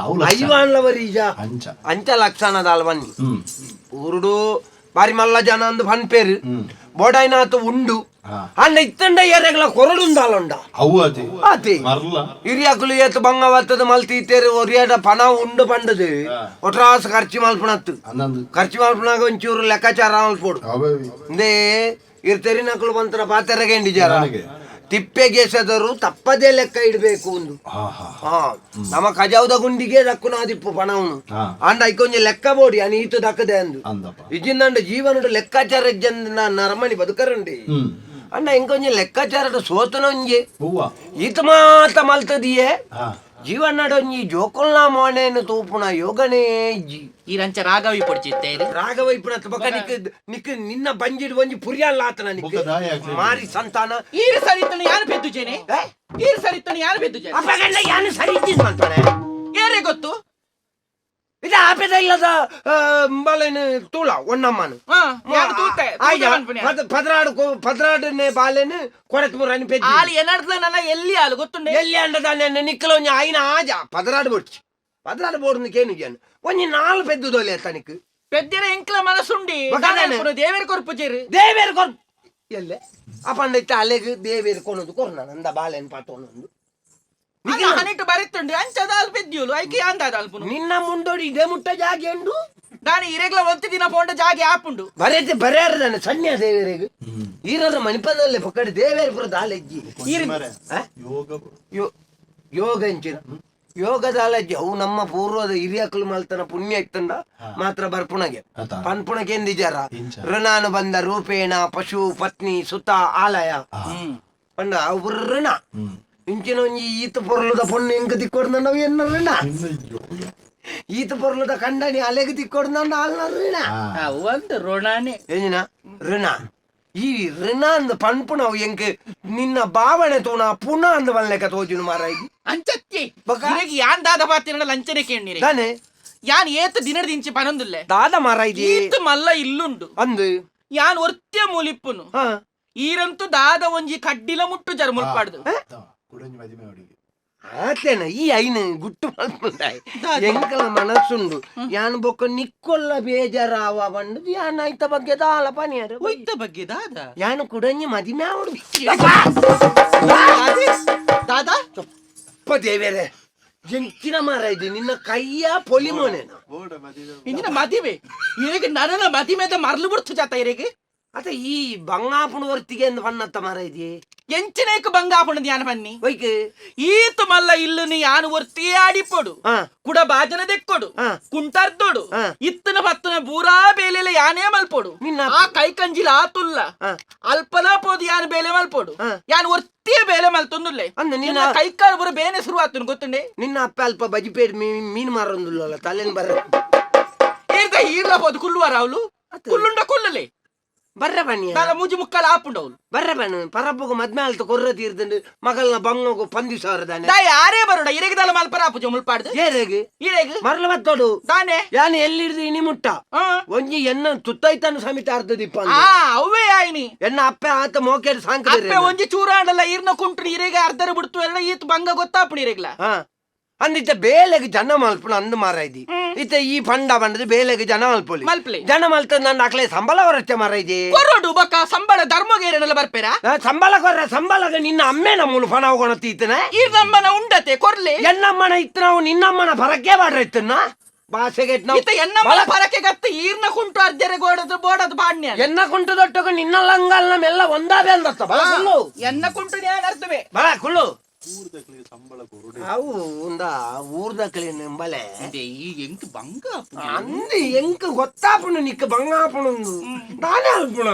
ಐವಾನ್ಲವರ್ ಈಜ ಅಂಚ ಲಕ್ಷಣದ ಅಲ್ವನ್ನಿ ಊರುಡು ಬಾರಿ ಮಲ್ಲ ಜನ ಅಂದು ಪನ್ಪೇರು ಬೋಡೈನಾಥ ಉಂಡು ಅಂಡ ಇತ್ತಂಡ ಏರೆಗಳ ಕೊರಡುಂದಾಲುಂಡ ಆತಿ ಹಿರಿಯಕುಲು ಏತು ಬಂಗ ಬತ್ತದ ಮಲ್ತಿ ಇತ್ತೇರು ಒರಿಯಾಡ ಪಣ ಉಂಡು ಪಂಡದು ಒಟ್ರಾಸ ಖರ್ಚು ಮಲ್ಪಣತ್ತು ಖರ್ಚು ಮಲ್ಪನಾಗ ಒಂಚೂರು ಲೆಕ್ಕಾಚಾರ ಮಲ್ಪೋಡು ಇಂದೇ ಇರ್ ತೆರಿನಕುಲು ಬಂತನ ಪಾತೆರಗೆಂಡಿ ಜರ ತಿಪ್ಪೆಗೆಸದರು ತಪ್ಪದೇ ಲೆಕ್ಕ ಇಡಬೇಕು ಒಂದು ಹಾ ನಮ್ಮ ಕಜಾವ್ದ ಗುಂಡಿಗೆ ದಕ್ಕುನಾದಿಪ್ಪು ಪಣವನು ಅಂಡ ಐಕೊಂಜಿ ಲೆಕ್ಕ ಬೋಡಿ ಅನಿ ಈತು ದಕ್ಕದೆ ಅಂದು ಇಜಿಂದಂಡ ಜೀವನಡು ಲೆಕ್ಕಾಚಾರ ಇಜ್ಜಂದ ನರಮಣಿ ಬದುಕರಂಡಿ ಅಂಡ ಇಂಕೊಂಜಿ ಲೆಕ್ಕಾಚಾರದ ಸೋತನೊಂಜಿ ಈತ ಮಾತ ಮಲ್ತದಿಯೇ ಜೀವನಡೊಂಜಿ ಜೋಕುಲ್ನ ಮೋಣೆಯನ್ನು ತೂಪುಣ ಯೋಗನೇ ಇಜ್ಜಿ ಈ ರಂಚ ರಾಘವಿ ಪೊಡ್ಚಿತ್ತೆ ರಾಘವ ಇಪ್ಪುನ ಬೊಕ ನಿಕ್ ನಿಕ್ ನಿನ್ನ ಬಂಜಿಡ್ ಒಂಜಿ ಪುರಿಯಲ್ಲ ಆತನ ನಿಕ್ ಮಾರಿ ಸಂತಾನ ಈರು ಸರಿತನ ಯಾರು ಪೆದ್ದುಜೇನೆ ಈರು ಸರಿತನ ಯಾರು ಪೆದ್ದುಜೇನೆ ಅಪ್ಪಗಂಡ ಯಾನು ಸರಿ ಇದ್ದಿದ್ ಮಾಡ್ತಾನೆ ಏರೇ ಗೊತ್ತು ಇದು ಆಪೆದ ಇಲ್ಲದ ಬಾಲೆನು ತೂಳ ಒಣ್ಣಮ್ಮನು ಪದ್ರಾಡು ಪದ್ರಾಡನೆ ಬಾಲೆನು ಕೊಡತ್ ಮುರನಿ ಪೆದ್ದು ಆಲು ಎನ್ನಡ್ಲ ನನ್ನ ಎಲ್ಲಿ ಆಲು ಗೊತ್ತುಂಡೆ ಎಲ್ಲಿ ಅಂಡದಾನೆ ನಿಕ್ಕಲ ಒಂಜಿ ಆಯ್ನ ಆಜ ಪದ್ರಾಡು ಬೊಡ್ಚಿ ಪದ್ರಾಡು ಬೋರ್ದು ಕೇನು ಜನ ಒಂಜಿ ನಾಲ್ ಪೆದ್ದು ದೊಲೆ ತನಿಕ್ ಪೆದ್ದಿರ ಎಂಕ್ಲ ಮನಸ್ಸುಂಡಿ ದೇವೇರ್ ಕೊರ್ಪು ಜೇರು ದೇವೇರ್ ಕೊರ್ಪು ಎಲ್ಲೆ ಅಪಂಡಿತ್ತ ಅಲೆಗ್ ದೇವೇರ್ ಕೊನದು ಕೊರ್ನ ನಂದ ಬಾಲೆನ್ ಪಾತೋನೊಂದು ಹನಿಟ್ಟು ಬರೆತ್ತುಂಡು ಅಂಚದ ಅಲ್ಪ ಪೆದ್ದಿಯೋಲು ಐಕೆ ಅಂದಾದ ಅಲ್ಪುನು ನಿನ್ನ ಮುಂಡೋಡಿ ಇದೇ ಮುಟ್ಟ ಜಾಗೆ ಉಂಡು ನಾನು ಇರೆಗ್ಲ ಒಂತಿ ದಿನ ಪೋಂಡ ಜಾಗೆ ಆಪುಂಡು ಬರೆತೆ ಬರೆಯಾರದಾನೆ ಸಣ್ಣ ದೇವರಿಗೆ ಈರರ ಮಣಿಪನಲ್ಲೇ ಪಕ್ಕಡಿ ದೇವೇರ್ ಪುರ ದಾಲೆಜ್ಜಿ ಯೋಗ ಅಂಚಿನ ಯೋಗದಾಲಜ್ಜಿ ಅವು ನಮ್ಮ ಪೂರ್ವದ ಹಿರಿಯಕಲು ಮಲ್ತನ ಪುಣ್ಯ ಇತ್ತಂಡ ಮಾತ್ರ ಬರ್ಪುಣಗೆ ಪನ್ಪುಣಗೆ ಎಂದಿಜಾರ ಋಣಾನು ಬಂದ ರೂಪೇಣ ಪಶು ಪತ್ನಿ ಸುತ ಆಲಯ ಪಂಡ ಅವು ಋಣ ಇಂಚಿನ ಒಂಜಿ ಈತ ಪೊರ್ಲುದ ಪೊಣ್ಣು ಎಂಕ ತಿಕ್ಕೊಡ್ದ ನಾವು ಎನ್ನ ಋಣ ಈತ ಪೊರ್ಲುದ ಕಂಡನಿ ಅಲೆಗೆ ತಿಕ್ಕೊಡ್ದ ಆಲ್ನ ಋಣ ಒಂದು ಋಣನೇ ಏನಿನ ಋಣ ಈ ಋಣ ಅಂದ ಪನ್ಪುಣವು ಎಂಕ್ ನಿನ್ನ ಭಾವನೆ ತೂಣ ಪುಣ ಅಂದ ಬಲ್ಲೆಕ ತೋಜುನು ಮಾರಾಯಿ ಅಂಚತ್ತಿ ಇರೆಗ್ ಯಾನ್ ದಾದ ಪಾತಿರನ ಲಂಚನೆ ಕೇಣ್ಣಿರೆ ದಾನೆ ಯಾನ್ ಏತ್ ದಿನದ ಇಂಚಿ ಪನೊಂದುಲ್ಲೆ ದಾದ ಮಾರಾಯಿ ಈತ್ ಮಲ್ಲ ಇಲ್ಲುಂಡು ಅಂದು ಯಾನ್ ಒರ್ತ್ಯ ಮೂಲಿಪ್ಪುನು ಈರಂತೂ ದಾದ ಒಂಜಿ ಕಡ್ಡಿಲ ಮುಟ್ಟು ಜರ ಮುಲ್ಪಾಡ್ದು ಆತೇನ ಈ ಐನು ಗುಟ್ಟು ಮಲ್ಪುಂಡಾಯ್ ಎಂಕಲ ಮನಸ್ಸುಂಡು ಯಾನ್ ಬೊಕ್ಕ ನಿಕ್ಕೊಲ್ಲ ಬೇಜಾರಾವ ಬಂಡು ಯಾನ್ ಐತ ಬಗ್ಗೆ ದಾಲ ಪನಿಯರು ಒಯ್ತ ಬಗ್ಗೆ ದಾದ ಯಾನು ಕುಡಂಜಿ ಮದಿಮೆ ಆವಡು ದಾದಾ ಚೊಪ್ಪ ದೇವೇರೆ ಎಂಚಿನ ಮಾರ ಇದು ನಿನ್ನ ಕೈಯ ಪೊಲಿಮೋನೇನ ಇಂಜಿನ ಮದಿವೆ ಇರೆಗೆ ನನ್ನ ಮದಿಮೆದ ಮರ್ಲು ಬಿಡ್ತು ಜಾತ ಇರೆಗೆ ಅತ ಈ ಬಂಗಾಪುಣ ವರ್ತಿಗೆ ಎಂದು ಬನ್ನತ್ತ ಮಾರ ಇದೆಯೇ ಎಂಚಿನೇಕ ಬಂಗಾಪುಣ ಧ್ಯಾನ ಬನ್ನಿ ಒಯ್ಕ್ ಈತು ಮಲ್ಲ ಇಲ್ಲು ನೀ ಯಾನು ಒರ್ತಿಯೇ ಆಡಿಪೊಡು ಕುಡ ಬಾಜನ ದೆಕ್ಕೊಡು ಕುಂಟರ್ದೊಡು ಇತ್ತನ ಪತ್ತನ ಬೂರಾ ಬೇಲೆಲ ಯಾನೇ ಮಲ್ಪೊಡು ನಿನ್ನ ಆ ಕೈ ಕಂಜಿಲ ಆತುಲ್ಲ ಅಲ್ಪನ ಪೋದು ಯಾನು ಬೇಲೆ ಮಲ್ಪೊಡು ಯಾನು ಒರ್ತಿಯೇ ಬೇಲೆ ಮಲ್ತೊಂದುಲ್ಲೆ ಅಂದ ನಿನ್ನ ಕೈಕಾಲು ಬುರ ಬೇನೆ ಶುರು ಆತನು ಗೊತ್ತುಂಡೆ ನಿನ್ನ ಅಪ್ಪ ಅಲ್ಪ ಬಜಿಪೇಡ್ ಮೀನು ಮಾರೊಂದುಲ್ಲ ತಲೆನ್ ಬರ್ರ ಏರ್ದ ಈರ್ಲ ಪೋದು ಕುಲ್ಲುವಾರ ಅವಳು ಕುಲ್ಲುಂಡ ಕುಲ್ಲಲೆ ಬರ್ರ ಬನ್ನಿ ದಾಲ ಮೂಜಿ ಮುಕ್ಕಾಲ ಆಪುಂಡವಳು ಬರ್ರ ಬನ್ನಿ ಪರಪ್ಪಗು ಮದ್ಮೆ ಆಲ್ತ ಕೊರ್ರ ತೀರ್ದಂಡು ಮಗಲ್ನ ಬಂಗಗು ಪಂದಿ ಸಾವಿರದಾನೆ ದಾ ಯಾರೇ ಬರೋಡ ಇರೆಗೆ ದಾಲ ಮಲ್ಪರ ಆಪುಜ ಮುಲ್ಪಾಡ್ದು ಏರೆಗ್ ಇರೆಗ್ ಮರಲ ಬತ್ತೋಡು ದಾನೆ ಯಾನು ಎಲ್ಲಿಡ್ದು ಇನಿ ಮುಟ್ಟ ಒಂಜಿ ಎನ್ನ ತುತ್ತೈತನು ಸಮಿತ ಅರ್ಧದಿಪ್ಪ ಆ ಅವ್ವೇ ಆಯ್ನಿ ಎನ್ನ ಅಪ್ಪೆ ಆತ ಮೋಕೇಡ್ ಸಾಂಕ ಅಪ್ಪೆ ಒಂಜಿ ಚೂರಾಂಡಲ್ಲ ಈರ್ನ ಕುಂಟು ಇರೆಗೆ ಅರ್ಧರ ಬಿಡ್ತು ಎಲ್ಲ ಈತ್ ಬಂಗ ಗೊತ್ತಾಪುಣಿ ಇರೆಗ್ಲ ಅಂದಿತ್ತ ಬೇಲೆಗ್ ಜನ ಮಲ್ಪುನ ಅಂದು ಮಾರಾಯ್ದಿ ಇತ್ತ ಈ ಪಂಡ ಬಂಡದು ಬೇಲೆಗ್ ಜನ ಮಲ್ಪೊಲಿ ಮಲ್ಪಲಿ ಜನ ಮಲ್ತ ನನ್ನ ಅಕ್ಲೆ ಸಂಬಳ ಹೊರಚೆ ಮಾರಾಯ್ದಿ ಕೊರಡು ಬೊಕ್ಕ ಸಂಬಳ ಧರ್ಮಗೇರನೆಲ್ಲ ಬರ್ಪೇರಾ ಸಂಬಳ ಕೊರ್ರ ಸಂಬಳಗ ನಿನ್ನ ಅಮ್ಮೆ ನಮ್ಮೂಲು ಪಣ ಹೋಗೋಣ ತೀತನ ಈ ನಮ್ಮನ ಉಂಡತೆ ಕೊರ್ಲೆ ಎನ್ನಮ್ಮನ ಇತ್ತು ನಾವು ನಿನ್ನಮ್ಮನ ಬರಕ್ಕೆ ಬಾಡ್ರ ಇತ್ತನ್ನ ಭಾಷೆಗೆ ಇತ್ತ ಎನ್ನ ಮಲ ಪರಕೆ ಗತ್ತ ಈರ್ನ ಕುಂಟು ಅರ್ಜರೆ ಗೋಡದು ಬೋಡದು ಪಾಣ್ಯ. ಎನ್ನ ಕುಂಟು ದೊಟ್ಟಗ ನಿನ್ನ ಲಂಗಲ್ ನಮ್ಮೆಲ್ಲ ಒಂದಾವೆ ಅಂದತ್ತ. ಬಲ ಕುಲ್ಲು. ಎನ್ನ ಕುಂಟು ನ್ಯಾನ್ ಅರ್ಥವೇ. ಬಲ ಕುಲ್ಲು. ಅವು ಉಂದ ಊರ್ದಕ್ಲಿ ನಿಂಬಲೆ. ಈ ಎಂಕ್ ಬಂಗ. ಅಂದು ಎಂಕ್ ಗೊತ್ತಾಪುಂಡು, ನಿಕ್ ಬಂಗಾಪುಣು ನಾನೇ ಅಲ್ಪುಣ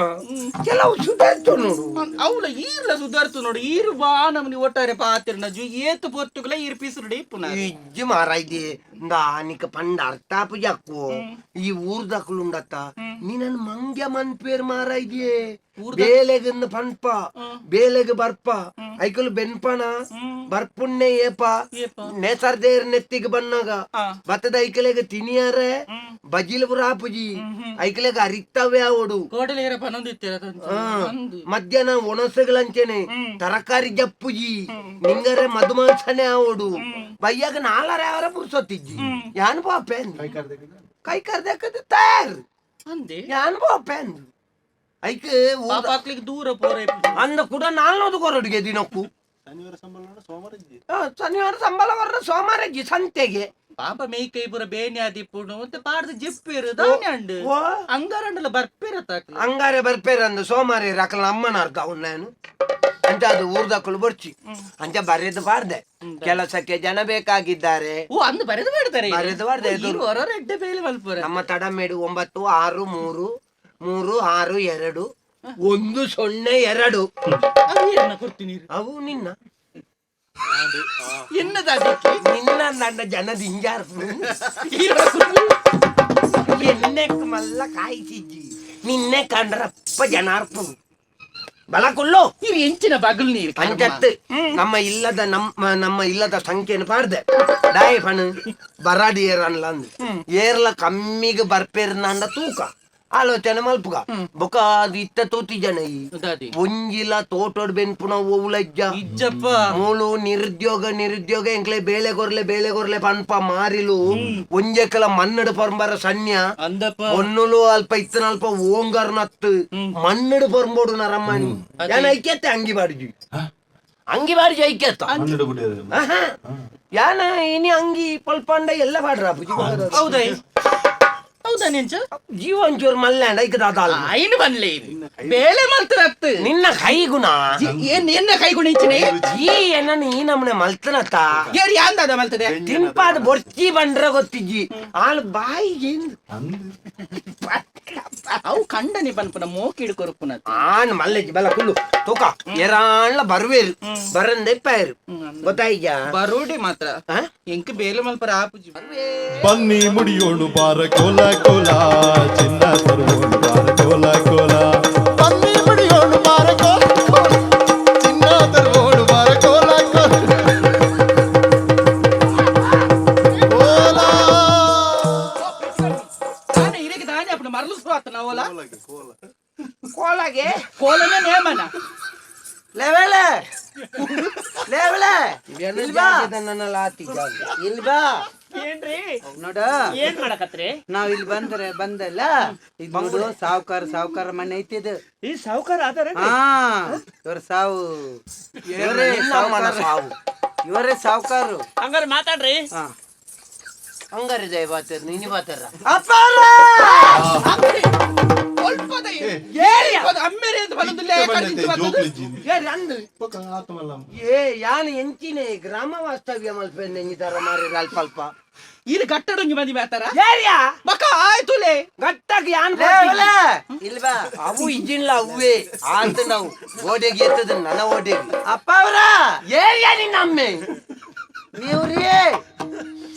ಕೆಲವು ಸುಧಾರಿತು ನೋಡು. ಅವಳ ಈರ್ಲ ಸುಧಾರ್ತು ನೋಡು. ಈರು ಬಾ ನಮ್ನಿ ಒಟ್ಟಾರೆ ಪಾತಿರ್ನ ಜು ಏತು ಪೊರ್ತುಗುಲ ಈರ್ ಪಿಸುರುಡಿ ಪುನಃ. ಇಜ್ಜಿ ಮಾರಾಯ್ದಿ ಇಂದಾ ನಿಕ್ ಪಂಡ ಅರ್ಥಾಪು ಜಾಕು. ಈ ಊರ್ದಕ್ಲುಂಡತ್ತ ನೀನನ್ ಮಂಗ್ಯ ಮನ್ಪೇರ್ ಮಾರಾಯ್ದಿಯೇ. ಬೇಲೆಗಂದು ಪನ್ಪ, ಬೇಲೆಗ್ ಬರ್ಪ, ಐಕುಲು ಬೆನ್ಪಣ ಬರ್ಪುಣ್ಣೆ ಏಪ ನೇಸರ್ದೇರ್ ನೆತ್ತಿಗೆ ಬನ್ನಾಗ ಬತ್ತದ ಐಕಲೆಗ ತಿನಿಯಾರೆ ಬಜಿಲ್ ಪುರ ಆಪುಜಿ. ಐಕಲೆಗ ಅರಿತವೇ ಆವಡು. ಕೋಡಲೇರ ಪನೊಂದಿತ್ತೀರ. ಮಧ್ಯಾಹ್ನ ಒಣಸುಗಳಂಚೆನೆ ತರಕಾರಿ ಜಪ್ಪುಜಿ, ನಿಂಗರೆ ಮಧುಮಾಂಸನೆ ಆವಡು. ಬಯ್ಯಾಗ ನಾಲರೆ ಅವರ ಪುರ್ಸೊತ್ತಿಜ್ಜಿ. ಯಾನ್ ಪಾಪೆ ಕೈ ಕರ್ದಕ್ಕದ ತಯಾರು. ಅಂದೆ. ಯಾನ್ ಪಾಪೆ ಐಕ್. ಪಾಪಾಕ್ಲಿಗೆ ದೂರ ಪೋರೆ. ಅಂದ ಕೂಡ ನಾಲ್ನೋದು ಕೊರಡುಗೆ ದಿನಕ್ಕೂ. ಶನಿವಾರ ಸಂಬಳ ಕೊರ್ರ, ಸೋಮವಾರ ಇಜ್ಜಿ ಸಂತೆಗೆ. ಪಾಪ ಮೇಯ್ಕೈ ಪೂರ ಬೇನೆ ಆದಿಪ್ಪುಂಡು ಮತ್ತೆ ಪಾಡ್ದು ಜಿಪ್ಪೇರು ದಾನೆ ಅಂಡು. ಓ. ಅಂಗಾರಂಡಲ ಬರ್ಪೇರ ತಾಕ್ಲು. ಅಂಗಾರೆ ಬರ್ಪೇರ ಅಂದು ಸೋಮಾರಿ ರಕಲ ಅಮ್ಮನ ಅರ್ಥ ಅವ್ನು ನಾನು ಅಂತ ಅದು ಊರ್ದಕ್ಕಲು ಬರ್ಚಿ ಅಂಚ ಬರೆದು ಬಾರ್ದೆ, ಕೆಲಸಕ್ಕೆ ಜನ ಬೇಕಾಗಿದ್ದಾರೆ. ಓ, ಅಂದು ಬರೆದು ಮಾಡ್ತಾರೆ. ಬರೆದು ಮಾಡ್ದೆ ಇದು. ಹೊರ ಎಡ್ಡೆ ಬೇಲೆ ಮಲ್ಪುರ. ನಮ್ಮ ತಡಮೇಡು 9633362102. ಅದು ಏನ ಕೊಡ್ತೀನಿ? ಅವು ನಿನ್ನ. ಎನ್ನದ ಅದಕ್ಕೆ? ನಿನ್ನ ನನ್ನ ಜನದ ಇಂಜಾರ್. ಎಣ್ಣೆ ಮಲ್ಲ ಕಾಯಿಸಿಜ್ಜಿ ನಿನ್ನೆ ಕಂಡ್ರಪ್ಪ ಜನಾರ್ಪು ಬಲ ಕುಲ್ಲು. ನೀರು ಎಂಚಿನ ಬಗಲ್ ನೀರು. ಅಂಚತ್ತು ನಮ್ಮ ಇಲ್ಲದ ನಮ್ಮ ನಮ್ಮ ಇಲ್ಲದ ಸಂಖ್ಯೆಯನ್ನು ಪಾಡ್ದೆ ಡಾಯ್ ಫಣ್ ಬರಾಡಿ ಏರ್ ಅನ್ಲ ಅಂದ್ ಏರ್ಲ ಕಮ್ಮಿಗೆ ಬರ್ಪೇರ್ನಂಡ ತೂಕ ಆಲೋಚನೆ ಮಲ್ಪುಗ ಬೊಕ ಅದು ಇತ್ತ ತೂತಿ ಜನ ಈ ದಾದಿ. ಒಂಜಿಲ ತೋಟೋಡ್ ಬೆನ್ಪುನ ಓವುಲಜ್ಜ. ಇಜ್ಜಪ್ಪ. ಮೂಲು ನಿರುದ್ಯೋಗ ನಿರುದ್ಯೋಗ, ಎಂಕ್ಲೆ ಬೇಳೆ ಕೊರ್ಲೆ ಬೇಳೆ ಕೊರ್ಲೆ ಪನ್ಪ ಮಾರಿಲು. ಒಂಜೆಕಲ ಮಣ್ಣಡು ಪರಂಬರ ಸನ್ಯ. ಅಂದಪ್ಪ. ಒನ್ನುಲು ಅಲ್ಪ ಇತ್ತನ ಅಲ್ಪ ಓಂಗಾರ್ನತ್ತು ಮಣ್ಣಡು ಪರಂಬೋಡು ನರಮ್ಮನಿ. ಯಾನ ಐಕ್ಯತೆ ಅಂಗಿ ಬಾಡಿಜಿ ಅಂಗಿ ಬಾಡಿಜಿ ಐಕ್ಯತ್ತ. ಆಹಾ. ಯಾನ ಇನಿ ಅಂಗಿ ಪಲ್ಪಂಡ ಎಲ್ಲ ಬಾಡ್ರ. ಹೌದಾ? ಹೌದಾ ನೆಂಚ? ಜೀವ ಒಂಚೂರು ಮಲ್ಯಾಂಡ ಐಕ ದಾದಾಲ. ಐನು ಬನ್ಲೆ ಬೇಳೆ ಮಲ್ತರತ್ತು. ನಿನ್ನ ಕೈಗುಣ. ಏನ್ ಎನ್ನ ಕೈಗುಣ ಇಂಚಿನೆ? ಈ ಎನ್ನ ಈ ನಮ್ಮನೆ ಮಲ್ತನತ್ತ. ಏರ್ ಯಾಂದಾದ ಮಲ್ತದೆ? ತಿಂಪಾದ ಬೊರ್ಚಿ ಬಂಡ್ರ ಗೊತ್ತಿಜ್ಜಿ ಆಲ್ ಬಾಯಿಗೆ. ಅವು ಕಂಡನಿ ಪನ್ಪುನ ಮೋಕಿಡು ಕೊರುಪುನ. ಆನ್ ಮಲ್ಲೆಜ್ಜಿ ಬಲ ಕುಲ್ಲು ತೂಕ ಎರಾಣ್ಲ ಬರ್ವೇರು ಬರಂದೆ ಪಾಯರು ಗೊತ್ತಾಯ್ಜಾ? ಬರೋಡಿ ಮಾತ್ರ. ಆ? ಎಂಕ್ ಬೇಲೆ ಮಲ್ಪರ ಆಪುಜಿ. ಬನ್ನಿ ಮುಡಿಯೋಣು ಬಾರ ಕೋಲ ಕೋಲ, ಚಿನ್ನ ತರುವೋಣು ಬಾರ ಕೋಲ ಕೋಲ. ಬನ್ನಿ ಮುಡಿಯೋಣು ಬಾರ ಕೋಲ ಕೋಲ, ಚಿನ್ನ ತರುವೋಣು ಬಾರ ಕೋಲ ಕೋಲ ಕೋಲ. ತಾನೆ ಇರೆಗೆ ತಾನೆ ಅಪ್ಪನ ಮರಲು ಸುರಾತ ನಾವಲ್ಲ. ಕೋಲಾಗೆ. ಕೋಲನೆ ನೇಮನ. ಲೇವೇಳೆ ಲೇವಳೆ, ಇಲ್ಲಿ ಬಾ. ನನ್ನ ಲಾತಿ ಜಾಗ. ಇಲ್ಲಿ ಬಾ. ಏನ್ರಿ? ನೋಡ. ಏನ್ ಮಾಡಕತ್ರಿ? ನಾವ್ ಇಲ್ಲಿ ಬಂದ್ರೆ ಬಂದಲ್ಲ, ಇದು ನೋಡು, ಸಾವ್ಕಾರ ಸಾವ್ಕಾರ ಮನೆ ಐತಿ ಇದು. ಈ ಸಾವುಕಾರ ಆದಾರ? ಹಾ, ಇವ್ರ ಸಾವು, ಇವರೇ. ನಿನ್ನ ಅಮ್ಮನ ಸಾವು. ಇವರೇ ಸಾವ್ಕಾರು. ಹಂಗಾರೆ ಮಾತಾಡ್ರಿ. ಹಾ. ಹಂಗಾರೆ ಜಯ ಬಾತೇರ್ ನೀನಿ ಬಾತೇರ. ಅಪ್ಪಾರ. ಅಲ್ಪದ ಅಮ್ಮೇರೆ ಅಂತ ಬಲುದಿಲ್ಲ. ಏ ರಂದು ಏ ಯಾನ್ ಎಂಚಿನೆ ಗ್ರಾಮ ವಾಸ್ತವ್ಯ ಮಲ್ಪೆ ಎಂಜಿದಾರ ಮಾರಿ ಅಲ್ಪ ಅಲ್ಪ. ಇಲ್ಲಿ ಕಟ್ಟಡ ಮಂದಿ ಮಾತಾರ. ಏರಿಯಾ. ಮಕ್ಕ ಆಯ್ತುಲೆ. ಗಟ್ಟಾಗಿ ಯಾನ್. ಲೇವಳೆ, ಇಲ್ಲಿ ಬಾ. ಅವು ಇಜ್ಜಿಲ್ಲ, ಅವೇ ಆತ ನಾವು ಓಡೆಗೆ ಎತ್ತದ ನನ್ನ ಓಡೆಗೆ. ಅಪ್ಪ ಅವ್ರ. ಏರಿಯಾ ನಿನ್ನ ಅಮ್ಮೆ. ನೀವ್ರಿ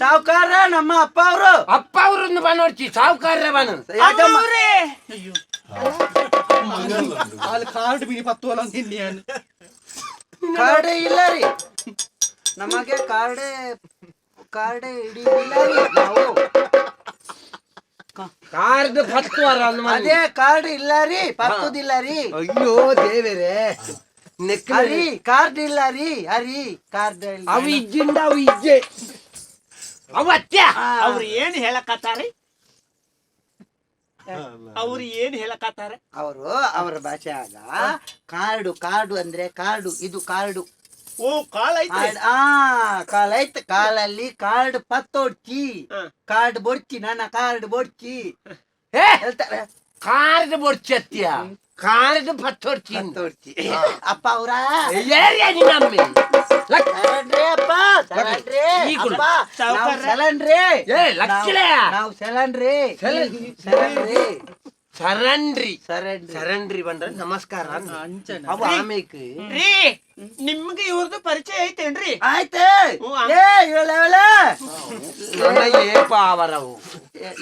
ಸಾವ್ಕಾರ, ನಮ್ಮ ಅಪ್ಪ ಅವರು. ಅಪ್ಪ ಅವ್ರನ್ನ ಬನ್ನೋಡ್ಚಿ ಸಾವುಕಾರ ಬನ. ಅಲ್ಲಿ ಕಾರ್ಡ್ ಬಿಡಿ ಪತ್ತು ಅಲ್ಲ ನಿನ್ನೆ. ಕಾರ್ಡ್ ಇಲ್ಲ ರೀ ನಮಗೆ, ಕಾರ್ಡೇ ಕಾರ್ಡೇ ಹಿಡಿಯುವುದಿಲ್ಲ ರೀ ನಾವು. ಕಾರ್ಡ್ ಪತ್ತು ವಾರ ಅಂದ್ ಮನೆ. ಅದೇ ಕಾರ್ಡ್ ಇಲ್ಲ ರೀ, ಪತ್ತುದಿಲ್ಲ ರೀ. ಅಯ್ಯೋ ದೇವರೇ ನೆಕ್. ಹರಿ ಕಾರ್ಡ್ ಇಲ್ಲ ರೀ, ಹರಿ ಕಾರ್ಡ್ ಇಲ್ಲ. ಅವು ಇಜ್ಜಿಂದ ಅವು ಇಜ್ಜೆ ಅವು ಅತ್ಯ. ಅವ್ರು ಏನ್ ಹೇಳಕತ್ತಾರಿ? ಅವ್ರು ಏನ್ ಹೇಳಕತ್ತಾರೆ? ಅವರು ಅವರ ಭಾಷೆ ಆಗ ಕಾರ್ಡು ಕಾರ್ಡು ಅಂದ್ರೆ ಕಾರ್ಡು, ಇದು ಕಾರ್ಡು. ಓ ಕಾಲ್ ಐತ್ರಿ. ಆ ಕಾಲ್ ಐತ್, ಕಾಲಲ್ಲಿ ಕಾರ್ಡ್ ಪತ್ತೊಡ್ಚಿ. ಕಾರ್ಡ್ ಬೊಡ್ಚಿ, ನನ್ನ ಕಾರ್ಡ್ ಬೊಡ್ಚಿ ಹೇಳ್ತಾರೆ. Card ಬೊಡ್ಚತ್ಯ, card ಪತ್ತೊಡ್ಚಿ. ಪತ್ತೊಡ್ಚಿ ಅಪ್ಪ ಅವ್ರ. ಏರಿಯಾ ನಿನ್ನಮ್ಮೆ. ಸರಣ್ರಿ ಅಪ್ಪ, ಸರಣ್ರಿ. ಈ ಕುಡು. ಅಪ್ಪ, ನಾವು ಸೆಲನ್ರಿ. ಏ, ಲಕ್ಷ್ಮೀ. ನಾವು ಸೆಲನ್ರಿ, ಸೆಲನ್ರಿ. ಸರಣ್ರಿ. ಸರಣ್ರಿ. ಸರಣ್ರಿ ಬಂದ್ರೆ ನಮಸ್ಕಾರ ಅವ ಆಮೇಕ್. ರೀ, ನಿಮ್ಗೆ ಇವ್ರದ್ದು ಪರಿಚಯ ಐತೇನ್ರಿ? ಆಯ್ತು. ಲೇ ಇವಳೆ, ಇವಳೆ. ನನಗೆ ಏಪ ಅವರವು.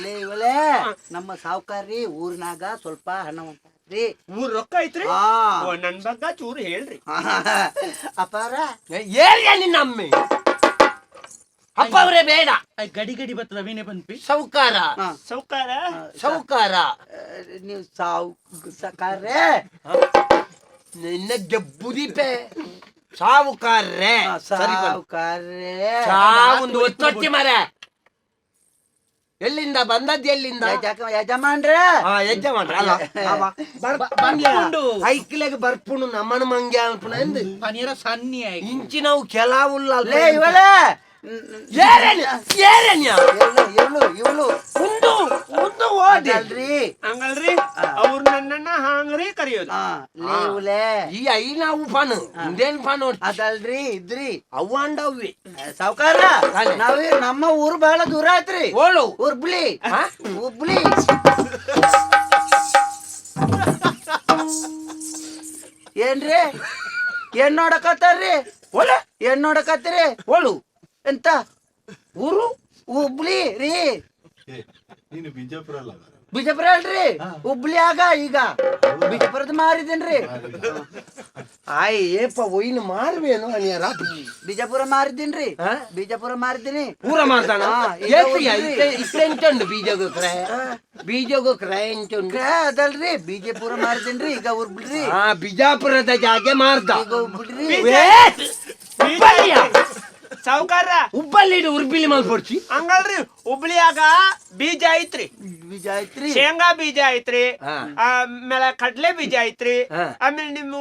ಲೇ ಇವಳೆ, ನಮ್ಮ ಸಾವ್ಕಾರ್ರಿ, ಊರ್ನಾಗ ಸ್ವಲ್ಪ ಹಣವಂತ ರೀ. ಊರ್ ರೊಕ್ಕ ಐತ್ರಿ. ಹಾ. ಓ, ನನ್ ಬಗ್ಗೆ ಚೂರು ಹೇಳ್ರಿ. ಅಪ್ಪಾರ. ಏರಿಯಾ ನಿನ್ನಮ್ಮೆ, ಅಪ್ಪ ಅವರೇ ಬೇಡ. ಗಡಿ ಗಡಿ ಬರ್ತದ ವೀಣೆ ಬಂದ್ಪಿ. ಸೌಕಾರ. ಸೌಕಾರ. ಸೌಕಾರ. ನೀವು ಸಾವ್ ಸಕಾರ್ರೆ. ನಿನ್ನ ಜಬ್ಬುದಿಪೆ ಸಾವುಕಾರ್ರೆ. ಸರಿ ಬಾ. ಸಾವ್ಕಾರ್ರೆ. ಸಾವೊಂದು ಒತ್ತೊಟ್ಟಿ ಮರ. ಎಲ್ಲಿಂದ ಬಂದದ್ದು, ಎಲ್ಲಿಂದ? ಯಜಮಾನ್ರೆ. ಹಾ, ಯಜಮಾನ್ರ ಅಲ್ಲ. ಬರ್ಪುಂಡು. ಐಕ್ಲೆಗ್ ಬರ್ಪುಣು ನಮ್ಮನ ಮಂಗ್ಯ ಅನ್ಪುಣ ಎಂದ್. ಪನೀರ ಸನ್ನಿ ಆಯ್ತು. ಇಂಚಿನವು ಕೆಲವುಲ್ಲ. ಲೇ ಇವಳೆ. ಏರಣ್ಯ ಏರಣ್ಯ. ಇವಳು ಇವಳು ಇವಳು. ಒಂದು ಒಂದು ಓದಿ. ಅಲ್ರಿ. ಹಂಗಲ್ರಿ, ಅವ್ರು ನನ್ನನ್ನ ಹಾಂಗ್ರಿ ಕರೆಯೋದು. ಹಾ, ಲೇ ಇವಳೆ. ಈ ಐನಾವು ಫಾನು ಇಂದೇನ್ ಫಾನು. ಅದಲ್ರಿ, ಇದ್ರಿ. ಅವು ಅಂಡವ್ವೆ. ಸಾವ್ಕಾರ. ಅಲ್ಲೇ. ನಾವ್ ನಮ್ಮ ಊರು ಬಹಳ ದೂರ ಆಯ್ತ್ರಿ. ಓಳು. ಹುಬ್ಳಿ. ಹುಬ್ಳಿ. ಏನ್ರಿ, ಏನ್ ನೋಡಕತ್ತಾರ್ರಿ? ಓಳೆ. ಏನ್ ನೋಡಕತ್ತೀರಿ? ಓಳು. ಎಂತ? ಊರು. ಹುಬ್ಳಿ ರೀ. ನೀನು ಬಿಜಾಪುರ ಅಲ್ಲ? ಬಿಜಾಪುರ ಅಲ್ರಿ, ಹುಬ್ಳಿ ಆಗ. ಈಗ ಬಿಜಾಪುರದ ಮಾರಿದೇನ್ರಿ. ಆಯ್ ಏಪ ಒಯ್ನು ಮಾರ್ವೇನು ಅನಿಯರ. ಬಿಜಾಪುರ ಮಾರಿದ್ದೀನ್ರಿ. ಹಾ? ಬಿಜಾಪುರ ಮಾರಿದ್ದೀನಿ. ಊರ ಮಾರ್ತಾನ. ಹಾ, ಈಗ ಹುಬ್ಳಿ. ಇತ್ತೆಂಟುಂಡು ಬೀಜಗು ಕ್ರಯ, ಬೀಜಗು ಕ್ರಯ ಎಂಟುಂಡು. ಕ್ರೇ ಅದಲ್ರಿ, ಬಿಜಾಪುರ ಮಾರಿದ್ದೀನ್ರಿ, ಈಗ ಹುಬ್ಳಿ. ಹಾ, ಬಿಜಾಪುರದ ಜಾಗೆ ಮಾರ್ದ. ಈಗ ಹುಬ್ಳಿ. ಏ, ಹುಬ್ಬಳ್ಳಿಯ? ಸಾವ್ಕಾರ. ಹುಬ್ಬಳ್ಳಿ ಉರ್ಬಿಲಿ ಮಲ್ಪೊಡ್ಚಿ. ಹಂಗಲ್ರಿ, ಹುಬ್ಳಿಯಾಗ ಬೀಜ ಐತ್ರಿ. ಬೀಜ ಐತ್ರಿ. ಶೇಂಗಾ ಬೀಜ ಐತ್ರಿ. ಹಾ. ಆಮೇಲೆ ಕಡ್ಲೆ ಬೀಜ ಐತ್ರಿ. ಹಾ. ಆಮೇಲೆ ನಿಮ್ಮ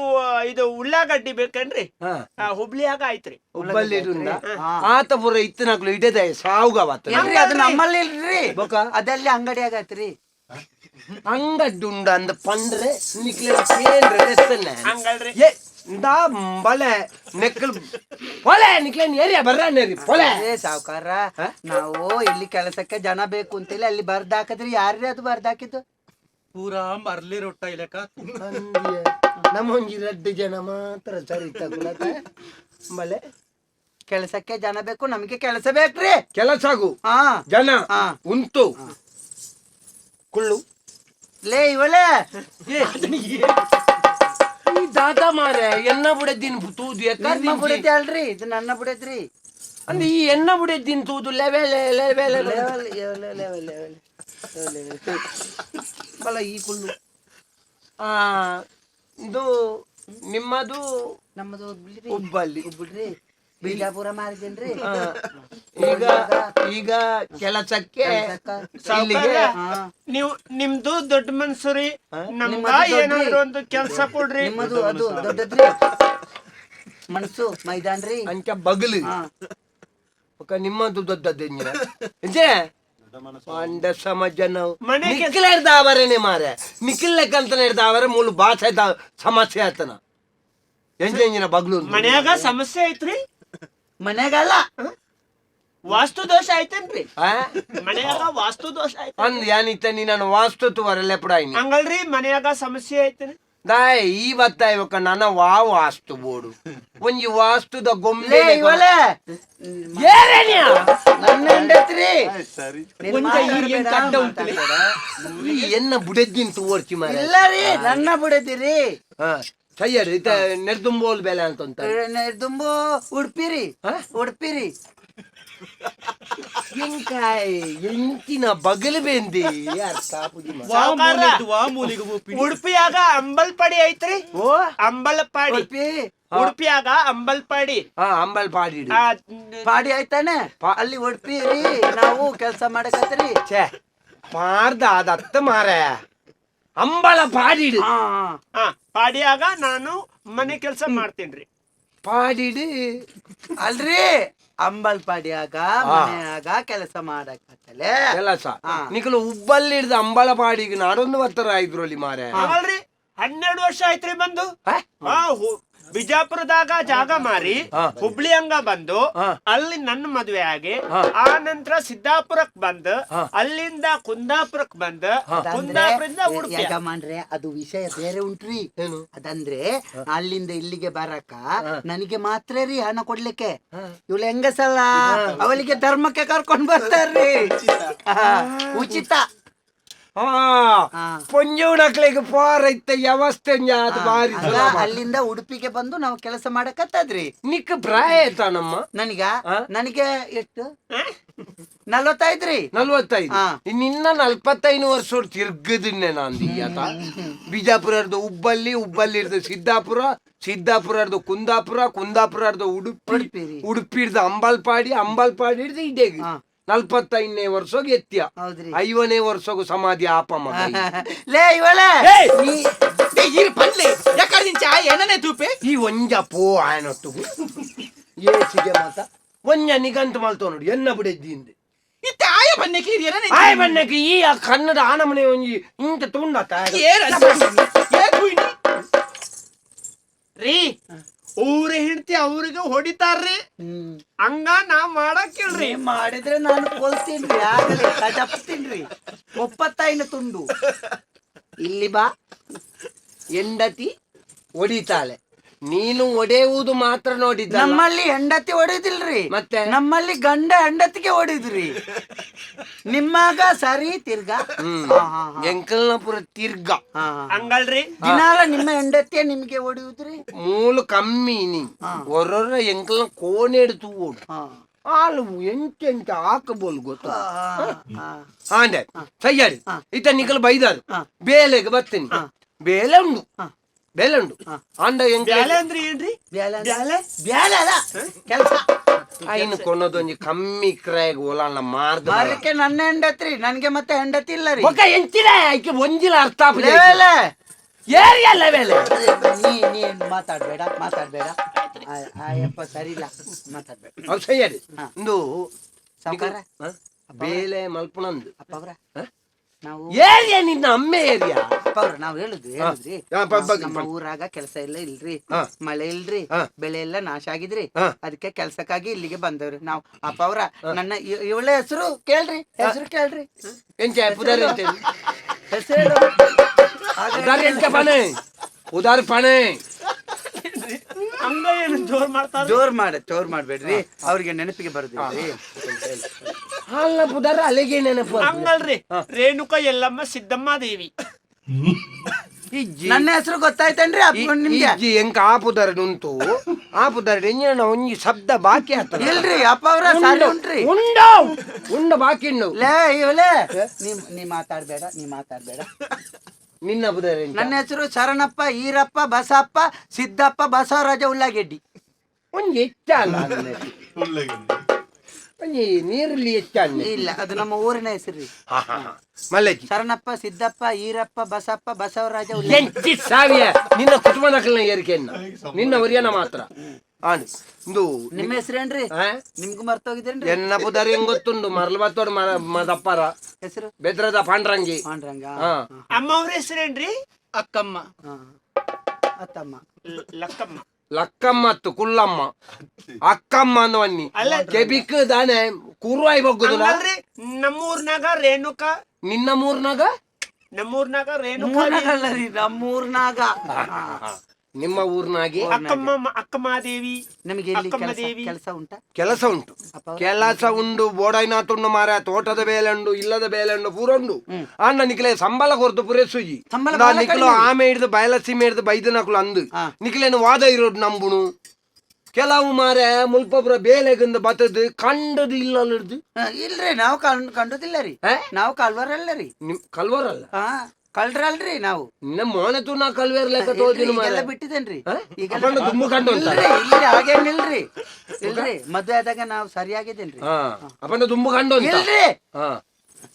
ಇದು ಉಳ್ಳಾಗಡ್ಡಿ ಬೇಕೇನ್ರಿ? ಹಾ. ಹುಬ್ಳಿಯಾಗ ಐತ್ರಿ. ಹುಬ್ಬಳ್ಳಿ ಆತ ಪೂರ ಇತ್ತನಾಗ್ಲು ಇಡದೆ ಸಾವುಗವತ್ತ. ಇಲ್ರಿ, ಅದು ನಮ್ಮಲ್ಲಿ ಇಲ್ರಿ. ಬೊಕ? ಅದೆಲ್ಲಿ ಅಂಗಡಿಯಾಗ ಐತ್ರಿ. ಅಂಗಡ್ಡುಂಡು ಅಂದ ಪಂಡ್ರೆ ನಿಕ್ಲೆ ಕೇಂದ್ರ. ಹಂಗಲ್ರಿ. ಏ ಇಂದಾ ಬಲೆ ನೆಕ್ಕಲ್ ಪೊಲೆ ನಿಕ್ಲೆ ಏರಿಯಾ ಬರ್ರಾನೇರಿ ಪೊಲೆ. ಏ ಸಾವ್ಕಾರ, ನಾವು ಇಲ್ಲಿ ಕೆಲಸಕ್ಕೆ ಜನ ಬೇಕು ಅಂತೇಳಿ ಅಲ್ಲಿ ಬರ್ದ್ ಹಾಕಿದ್ರಿ. ಯಾರ್ರಿ ಅದು ಬರ್ದ್ ಹಾಕಿದ್ದು? ಪೂರಾ ಮರ್ಲಿ ರೊಟ್ಟ ಇಲಕ. ನಮ್ಮ ಒಂಜಿ ರಡ್ಡು ಜನ ಮಾತ್ರ ಸರಿ ತಗುಲತ ಬಲೆ. ಕೆಲಸಕ್ಕೆ ಜನ ಬೇಕು, ನಮ್ಗೆ ಕೆಲಸ ಬೇಕ್ರಿ. ಕೆಲಸಗು ಹಾ. ಜನ. ಹಾ. ಉಂಟು ಕುಳ್ಳು. ಲೇ ಇವಳೆ. ಈ ದಾದ ಮಾರೆ ಎನ್ನ ಬುಡದಿನ್ ತೂದು. ನಿಮ್ಮ ಬುಡತಿ ಅಲ್ರಿ, ಇದು ನನ್ನ ಬುಡತ್ರಿ. ಅಂದ್ರೆ ಈ ಎನ್ನ ಬುಡದಿನ್ ತೂದು level level. Level level level level. ಬಲ ಈ ಕುಳ್ಳು. ಆ ಇದು ನಿಮ್ಮದು? ನಮ್ಮದು ಹುಬ್ಳಿ ರೀ. ಹುಬ್ಬಳ್ಳಿ. ಹುಬ್ಳಿ, ಬಿಜಾಪುರ ಮಾರಿದೇನ್ರಿ. ಆ, ಈಗ ಈಗ ಕೆಲಸಕ್ಕೆ ಇಲ್ಲಿಗೆ. ಹಾ. ನೀವು ನಿಮ್ದು ದೊಡ್ಡ ಮನ್ಸು ರೀ, ನಮ್ಗ ನಿಮ್ಮದು ದೊಡ್ಡ ಏನಾದ್ರು ಒಂದು ಕೆಲ್ಸ ಕೊಡ್ರಿ. ನಿಮ್ಮದು ಅದು ದೊಡ್ಡದ್ರಿ ಮನಸ್ಸು ಮೈದಾನ್ರಿ. ಅಂಚ ಬಗಲು. ಹಾ. ಒಕ್ಕ ನಿಮ್ಮದು ದೊಡ್ಡದ್ದು ಇಂಚೆ ಅಂಡ ಸಮಾಜ ನಾವು ಮನೆ ಕೆಲ್ಸ- ನಿಖಿಲ ಇರ್ದಾವರೇನೆ ಮಾರೆ, ನಿಖಿಲ್ ಲೆಕ್ಕಂತನೇ ಇರ್ದಾವರೆ ಮೂಲು ಭಾಷೆ ಸಮಸ್ಯೆ ಆತನ ಎಂಜ ಬಗ್ಲು ಉಂಟು. ಮನ್ಯಾಗ ಸಮಸ್ಯೆ ಐತ್ರಿ. ಮನ್ಯಾಗಲ್ಲ. ವಾಸ್ತು ದೋಷ ಐತೇನ್ರಿ? ಆ? ಮನ್ಯಾಗ ವಾಸ್ತು ದೋಷ ಐತೆ. ಅಂದ್ ಯಾನಿತ್ತ ನೀ ನಾನು ವಾಸ್ತು ತುವರಲ್ಲ ಪುಡಾಯಿನಿ. ಹಂಗಲ್ರಿ, ಮನ್ಯಾಗ ಸಮಸ್ಯೆ ಐತ್ರಿ. ದಾಯ್ ಈ ಬತ್ತ ಇವಾಗ ನನ್ನ ವಾ ವಾಸ್ತು ಬೋಡು ಒಂಜಿ ವಾಸ್ತುದ ಗೊಂಬೆ. ಲೇ ಇವಳೆ. ಏರೇನ್ಯಾ? ನನ್ನ ಹೆಂಡತ್ರಿ. ಸರಿ. ನೀನ್ ಒಂಜ ಈ ಏನ್ ಮಾತಾಡ್ಬೇಡ, ಕಡ್ಡ ಉಂಟುಲೆ. ಮಾತಾಡ್ಬೇಡ. ಈ ಎನ್ನ ಬುಡೆದ್ದಿನ್ ತುವರ್ಚಿ ಮಾರೆ. ಇಲ್ಲ ರೀ, ನನ್ನ ಬುಡದಿರಿ. ಹಾ ಸಯ್ಯರ್ ಇತ ನೆರ್ದುಂಬೋಲ್ ಬೆಲೆ ಅಂತ. ದುಂಬು ಉಡುಪಿ ರೀ. ಹಾ? ಉಡುಪಿ ರೀ. ಎಂಕಾಯ್ ಎಂಚಿನ ಬಗಲು ಬೆಂದಿ ಅರ್ಥ ಆಪುಜಿ ಮಾರ್ರೆ. ವಾ ಮೂಲೆಗ್ ವಾ ಮೂಲಿಗೆ ಊಪಿ. ಉಡುಪಿಯಾಗ ಅಂಬಲ್ಪಾಡಿ ಐತ್ರಿ. ಓ. ಅಂಬಲ್ಪಾಡಿ. ಉಡುಪಿ. ಉಡುಪಿಯಾಗ ಅಂಬಲ್ಪಾಡಿ. ಹಾ, ಅಂಬಲ್ ಪಾಡಿಡು. ಆ, ಪಾಡಿ ಆಯ್ತಾನೆ ಅಲ್ಲಿ ಉಡುಪಿ ರೀ, ನಾವು ಕೆಲಸ ಮಾಡಕತ್ರಿ. ಛೇ ಪಾರ್ದ ಅದತ್ತ ಮಾರ ಅಂಬಲ ಪಾಡಿಡು. ಹಾ. ಹಾ, ಪಾಡಿಯಾಗ ನಾನು ಮನೆ ಕೆಲಸ ಮಾಡ್ತೇನ್ರಿ. ಪಾಡಿಡ್ ಅಲ್ರಿ, ಅಂಬಲ್ಪಾಡಿಯಾಗ ಮನೆಯಾಗ ಕೆಲಸ ಮಾಡಕತ್ತಲೆ. ಕೆಲಸ ನಿಕಲು ಉಬ್ಬಲ್ಲಿ ಹಿಡ್ದು ಅಂಬಳ ಪಾಡಿಗೆ ನಾಡೊಂದು ಬರ್ತಾರ ಇದ್ರಲ್ಲಿ ಮಾರೆ. ಅವಲ್ರಿ, 12 ವರ್ಷ ಆಯ್ತ್ರಿ ಬಂದು. ಬಿಜಾಪುರದಾಗ ಜಾಗ ಮಾರಿ ಹುಬ್ಳಿ ಹಂಗ ಬಂದು ಅಲ್ಲಿ ನನ್ನ ಮದ್ವೆ ಆಗಿ, ಆ ನಂತರ ಸಿದ್ದಾಪುರಕ್ ಬಂದು, ಅಲ್ಲಿಂದ ಕುಂದಾಪುರಕ್ ಬಂದು, ಕುಂದಾಪುರದಿಂದ ಉಡುಪಿ. ಯಜಮಾನ್ರೆ, ಅದು ವಿಷಯ ಬೇರೆ ಉಂಟ್ರಿ. ಅದಂದ್ರೆ ಅಲ್ಲಿಂದ ಇಲ್ಲಿಗೆ ಬರಕ ನನಗೆ ಮಾತ್ರ ರೀ ಹಣ ಕೊಡ್ಲಿಕ್ಕೆ. ಇವಳು ಹೆಂಗಸಲ್ಲ, ಅವಳಿಗೆ ಧರ್ಮಕ್ಕೆ ಕರ್ಕೊಂಡ್ ಬರ್ತಾರ್ರಿ, ಉಚಿತ. ಪೊಂಜೋಣಕ್ಲೆಗ್ ಪೋರ ಇತ್ತ ವ್ಯವಸ್ಥೆ ಅದು ಬಾರಿ. ಅಲ್ಲ, ಅಲ್ಲಿಂದ ಉಡುಪಿಗೆ ಬಂದು ನಾವು ಕೆಲಸ ಮಾಡಕತ್ತದ್ರಿ. ನಿಕ್ ಪ್ರಾಯ ಆಯ್ತಾ ನಮ್ಮ? ನನಗ ನನಗೆ ಎಷ್ಟು, 45 ರೀ. 45? ನಿನ್ನ 45 ವರ್ಷ ತಿರ್ಗದಿನ್ನೆ ನಾನು ಆತ. ಬಿಜಾಪುರ ಹುಬ್ಬಳ್ಳಿ, ಹುಬ್ಬಳ್ಳಿ ಹಿಡ್ದು ಸಿದ್ದಾಪುರ, ಸಿದ್ದಾಪುರ ಹಿಡ್ದು ಕುಂದಾಪುರ, ಕುಂದಾಪುರ ಹಿಡ್ದು ಉಡುಪಿ, ಉಡುಪಿ ರೀ. ಉಡುಪಿ ಹಿಡ್ದು ಅಂಬಲ್ಪಾಡಿ, ಅಂಬಲ್ಪಾಡಿ ಹಿಡ್ದು ಇಡೇಗಿ 45ನೇ ವರ್ಷೋಗಿ ಎತ್ತಿಯ. ಹೌದ್ರಿ. 50ನೇ ವರ್ಷಗೂ ಸಮಾಧಿ ಆಪ ಮಗ. ಲೇ ಇವಳೆ. ಈರ್ ಪನ್ಲೆ ಯಾಕಡೆ ಏನನೇ ತೂಪೆ. ಈ ಒಂಜ ಪೋ ಆಯನೊಟ್ಟುಗು ಏಸಿಗೆ ಮಾತ ಒಂಜ ನಿಗಂತ ಮಲ್ತೋ ನೋಡಿ ಎನ್ನ ಬಿಡೆದ್ದಿಂದೆ. ಇತ್ತೆ ಆಯ ಬನ್ನೆಗೆ ಏನನೇ? ಆಯ್ ಬನ್ನಕ್ಕೆ ಈ ಆ ಕನ್ನಡ ಆನಮನೆ ಒಂಜಿ ಇಂತ ತುಂಡಾತ. ಏರ್ ಏರ್ ಕುಯ್ನಿ. ರೀ, ಊರ ಹೆಂಡತಿ ಅವ್ರಿಗೆ ಹೊಡಿತಾರ್ರಿ. ಹಂಗ ನಾ ಮಾಡಕ್ಕಿಲ್ರಿ. ನೀವ್ ಮಾಡಿದ್ರೆ ನಾನು ಕೊಲ್ತೀನ್ರಿ, ಆಗಲೇ ಕಜಪ್ತೀನ್ರಿ 35 ತುಂಡು. ಇಲ್ಲಿ ಬಾ. ಹೆಂಡತಿ ಹೊಡಿತಾಳೆ, ನೀನು ಒಡೆಯುವುದು ಮಾತ್ರ ನೋಡಿದ್ದ. ನಮ್ಮಲ್ಲಿ ಹೆಂಡತಿ ಹೊಡೆದಿಲ್ರಿ. ಮತ್ತೆ? ನಮ್ಮಲ್ಲಿ ಗಂಡ ಹೆಂಡತಿಗೆ ಹೊಡಿದ್ರಿ. ನಿಮ್ಮಾಗ ಸರಿ ತಿರ್ಗಾ. ಎಂಕಲ್ನ ಪುರ ತಿರ್ಗ. ಹಂಗಲ್ರಿ. ದಿನಾಲ ನಿಮ್ಮ ಹೆಂಡತಿಯ ನಿಮ್ಗೆ ಹೊಡೆಯುದ್ರಿ? ಮೂಲು ಕಮ್ಮಿ ನೀ ಹೊರೊರ ಎಂಕಲ್ನ ಕೋಣೆಡ್ತು ಓಡು. ಆಲು ಎಂಚ ಎಂಚ ಹಾಕಬೋಲ್ ಗೊತ್ತ. ಆಂಡೆ ಸಯ್ಯಾಡಿ ಇತ್ತ ನಿಕಲ್ ಬೈದಾರು ಬೇಲೆಗೆ ಬರ್ತೀನಿ. ಬೇಲೆ ಉಂಡು, ಬೇಲೆ ಉಂಡು ಆಂಡ ಎಂಕ. ಬ್ಯಾಲೆ ಅಂದ್ರೆ ಏನ್ರಿ? ಬ್ಯಾಲೆ? ಬ್ಯಾಲೆ? ಬ್ಯಾಲೆ ಅಲ್ಲ, ಕೆಲಸ. ಐನು ಕೊನದೊಂಜಿ ಕಮ್ಮಿ ಕ್ರಯಗ್ ಒಲಾನ ಮಾರ್ದ. ಮಾರಕ್ಕೆ ನನ್ನ ಹೆಂಡತ್ರಿ, ನನ್ಗೆ ಮತ್ತೆ ಹೆಂಡತಿ ಇಲ್ಲ ರೀ. ಬೊಕ ಎಂಚಿನ ಐಕೆ ಒಂಜಿಲ ಅರ್ಥ ಆಪುಜಿ. ಲೇಲೆ. Area level. ನೀ ನೀ ಮಾತಾಡ್ಬೇಡ, ಮಾತಾಡ್ಬೇಡ. ಆಯಪ್ಪ ಸರಿ ಇಲ್ಲ, ಮಾತಾಡ್ಬೇಡ. ಅವು ಸಯ್ಯಾಡಿ ಇಂದು. ಸಾವ್ಕಾರ. ಬೇಲೆ ಮಲ್ಪುಣಂದು. ಅಪ್ಪ ಅವ್ರ, ನಾವು ಏರಿಯಾ ನಿನ್ನ ಅಮ್ಮೆ ಏರಿಯಾ. ಅಪ್ಪ ಅವ್ರ, ನಾವು ಹೇಳುದು ಹೇಳುದ್ರಿ. ನಮ್ಮ ಊರಾಗ ಕೆಲಸ ಎಲ್ಲ ಇಲ್ರಿ, ಮಳೆ ಇಲ್ರಿ, ಬೆಳೆ ಎಲ್ಲ ನಾಶ ಆಗಿದ್ರಿ. ಅದಕ್ಕೆ ಕೆಲ್ಸಕ್ಕಾಗಿ ಇಲ್ಲಿಗೆ ಬಂದವ್ರಿ ನಾವು. ಅಪ್ಪ ಅವ್ರ, ನನ್ನ ಇವಳ ಹೆಸರು ಕೇಳ್ರಿ, ಹೆಸರು ಕೇಳ್ರಿ. ಎಂಚ ಪುದಾರ್ ಎಂಚ? ಹೆಸರು ಹೇಳು. ಉದಾರ್ ಎಂಚ ಪಣೆ, ಉದಾರ್ ಪಣೆ. ಹಂಗ ಏನು ಜೋರ್ ಮಾಡ್ತಾರ? ಜೋರ್ ಮಾಡ, ಜೋರ್ ಮಾಡ್ಬೇಡ್ರಿ, ಅವ್ರಿಗೆ ನೆನಪಿಗೆ ಬರುದಿಲ್ರಿ. ಅಲ್ಲ ಪುದಾರ ಅಲ್ಲಿಗೆ ನೆನಪು. ಹಂಗಲ್ರಿ, ರೇಣುಕಾ ಎಲ್ಲಮ್ಮ ಸಿದ್ದಮ್ಮ ದೇವಿ. ಇಜ್ಜಿ. ನನ್ನ ಹೆಸರು ಗೊತ್ತಾಯ್ತೇನ್ರಿ ಅಪ್ಪ ನಿಮ್ಗೆ? ಇಜ್ಜಿ, ಎಂಕ ಆ ಪುದಾರ್ ಉಂಟು, ಆ ಪುದಾರ್ ಎಂಜಿನ ಒಂಜಿ ಶಬ್ದ ಬಾಕಿ ಆತ. ಇಲ್ರಿ ಅಪ್ಪ ಅವ್ರ, ಸಾರಿ ಉಂಟ್ರಿ. ಉಂಡು ಉಂಡು ಬಾಕಿ ಉಂಡು. ಲೇ ಇವಲೇ, ನೀ ನೀ ಮಾತಾಡ್ಬೇಡ, ನೀ ಮಾತಾಡ್ಬೇಡ. ನಿನ್ನ ಪುದಾರ್ ಎಂಚ? ನನ್ನ ಹೆಸರು ಶರಣಪ್ಪ ಈರಪ್ಪ ಬಸಪ್ಪ ಸಿದ್ದಪ್ಪ ಬಸವರಾಜ ಉಳ್ಳಾಗೆಡ್ಡಿ. ಒಂಜಿ ಹೆಚ್ಚ ಅಲ್ಲ ನನ್ನ ಹೆಸರು. ಒಂಜಿ ನೀರುಳ್ಳಿ ಹೆಚ್ಚ ಅಲ್ಲ. ಇಲ್ಲ, ಅದು ನಮ್ಮ ಊರಿನ ಹೆಸರು ರೀ. ಮಲ್ಲಜ್ಜಿ. ಶರಣಪ್ಪ ಸಿದ್ದಪ್ಪ ಈರಪ್ಪ ಬಸಪ್ಪ ಬಸವರಾಜ ಉಳ್ಳಾಗೆಡ್ಡಿ. ಎಂಚಿ ಸಾವಿಯ ನಿನ್ನ ಕುಟುಂಬದಕ್ಕಲ್ನ ಏರಿಕೆಯನ್ನ ನಿನ್ನ ಒರಿಯನ ಮಾತ್ರ ಆನು ಇಂದು. ನಿಮ್ಮ ಹೆಸರೇನ್ರಿ? ಆ? ನಿಮ್ಗೂ ಮರ್ತೋಗಿದೇನ್ರಿ? ಎನ್ನ ಪುದಾರ್ ಹೆಂಗ್ ಗೊತ್ತುಂಡು, ಮರಳು ಬತ್ತೋಡು ಮದಪ್ಪರ ಹೆಸರು ಬೆದ್ರದ ಪಾಂಡ್ರಂಗಿ. ಪಾಂಡ್ರಂಗ. ಹಾ. ಅಮ್ಮ ಅವ್ರ ಹೆಸರೇನ್ರಿ? ಅಕ್ಕಮ್ಮ. ಅತ್ತಮ್ಮ. ಲಕ್ಕಮ್ಮ. ಲಕ್ಕಮ್ಮ ಅತ್ತು ಕುಲ್ಲಮ್ಮ ಅಕ್ಕಮ್ಮ ಅನ್ನುವನ್ನಿ. ಅಲ್ಲ. ಕೆಬಿಕ್ ದಾನೆ ಕುರುವಾಯಿ ಬಗ್ಗುದು. ಹಂಗಲ್ರಿ, ನಮ್ಮೂರ್ನಾಗ ರೇಣುಕಾ. ನಿನ್ನ ಮೂರ್ನಾಗ? ನಮ್ಮೂರ್ನಾಗ ರೇಣುಕಾ. ಮೂರ್ನಾಗ ಅಲ್ಲ ರೀ, ನಮ್ಮೂರ್ನಾಗ. ನಿಮ್ಮ ಊರ್ನಾಗೆ. ಅಕ್ಕಮ್ಮ, ಅಕ್ಕಮಾದೇವಿ. ನಮಗೆ ಇಲ್ಲಿ ಅಕ್ಕಮ್ಮ ಕೆಲಸ ದೇವಿ. ಕೆಲಸ ಉಂಟಾ? ಕೆಲಸ ಉಂಟು. ಅಪ್ಪ ಅವ್ರೆ. ಕೆಲಸ ಉಂಡು, ಬೋಡೈನಾತುಂಡು ಮಾರ, ತೋಟದ ಬೇಲೆ ಉಂಡು, ಇಲ್ಲದ ಬೇಲೆ ಉಂಡು, ಪೂರ ಉಂಡು. ಆಂಡ ನಿಕ್ಲೆ ಸಂಬಳ ಕೊರ್ತು ಪುರೆ ಸುಜಿ. ಸಂಬಳ ಬಾಳ ನಿಕ್ಲು ಕಡಿಮೆ. ಆಮೆ ಹಿಡ್ದು ಬಯಲಸೀಮೆ ಹಿಡ್ದು ಬೈದನಕುಲು ಅಂದು. ನಿಕ್ಲೇನು ವಾದ ಇರೋದು ನಂಬುನು ಕೆಲವು ಮಾರೆ ಮುಲ್ಪಪುರ ಬೇಲೆಗಂದು ಬತ್ತದು ಕಂಡದು ಇಲ್ಲ ಹಿಡ್ದು. ಇಲ್ರಿ, ನಾವು ಕಂಡುದಿಲ್ಲ ರೀ. ಆ? ನಾವು ಕಲ್ವರಲ್ಲ ರೀ. ನಿಮ್ ಕಲ್ವರಲ್ಲ? ಹಾ, ಕಳ್ರಲ್ರಿ ನಾವು. ನಿನ್ನ ಮೋನೆ ನಾ ಕಲ್ವೇರ್ ಲೆಕ್ಕ ಇಲ್ರಿ, ತೋದಿನ ಈಗೆಲ್ಲ ಮಾರೆ. ಬಿಟ್ಟಿದೇನ್ರಿ. ಆ? ಈಗೆಲ್ಲ ಅಪ್ಪಣ್ಣ ದುಮ್ಮು ಕಂಡು ಅಂತ. ಇಲ್ರಿ, ಇಲ್ರಿ, ಹಾಗೇನಿಲ್ರಿ, ಇಲ್ರಿ. ಮದ್ವೆ ಆದಾಗ ನಾವು ಸರಿಯಾಗಿದ್ದೇನ್ರಿ. ಹಾ, ಅಪ್ಪಣ್ಣ ದುಮ್ಮು ಕಂಡು ಅಂತ. ಇಲ್ರಿ. ಹಾ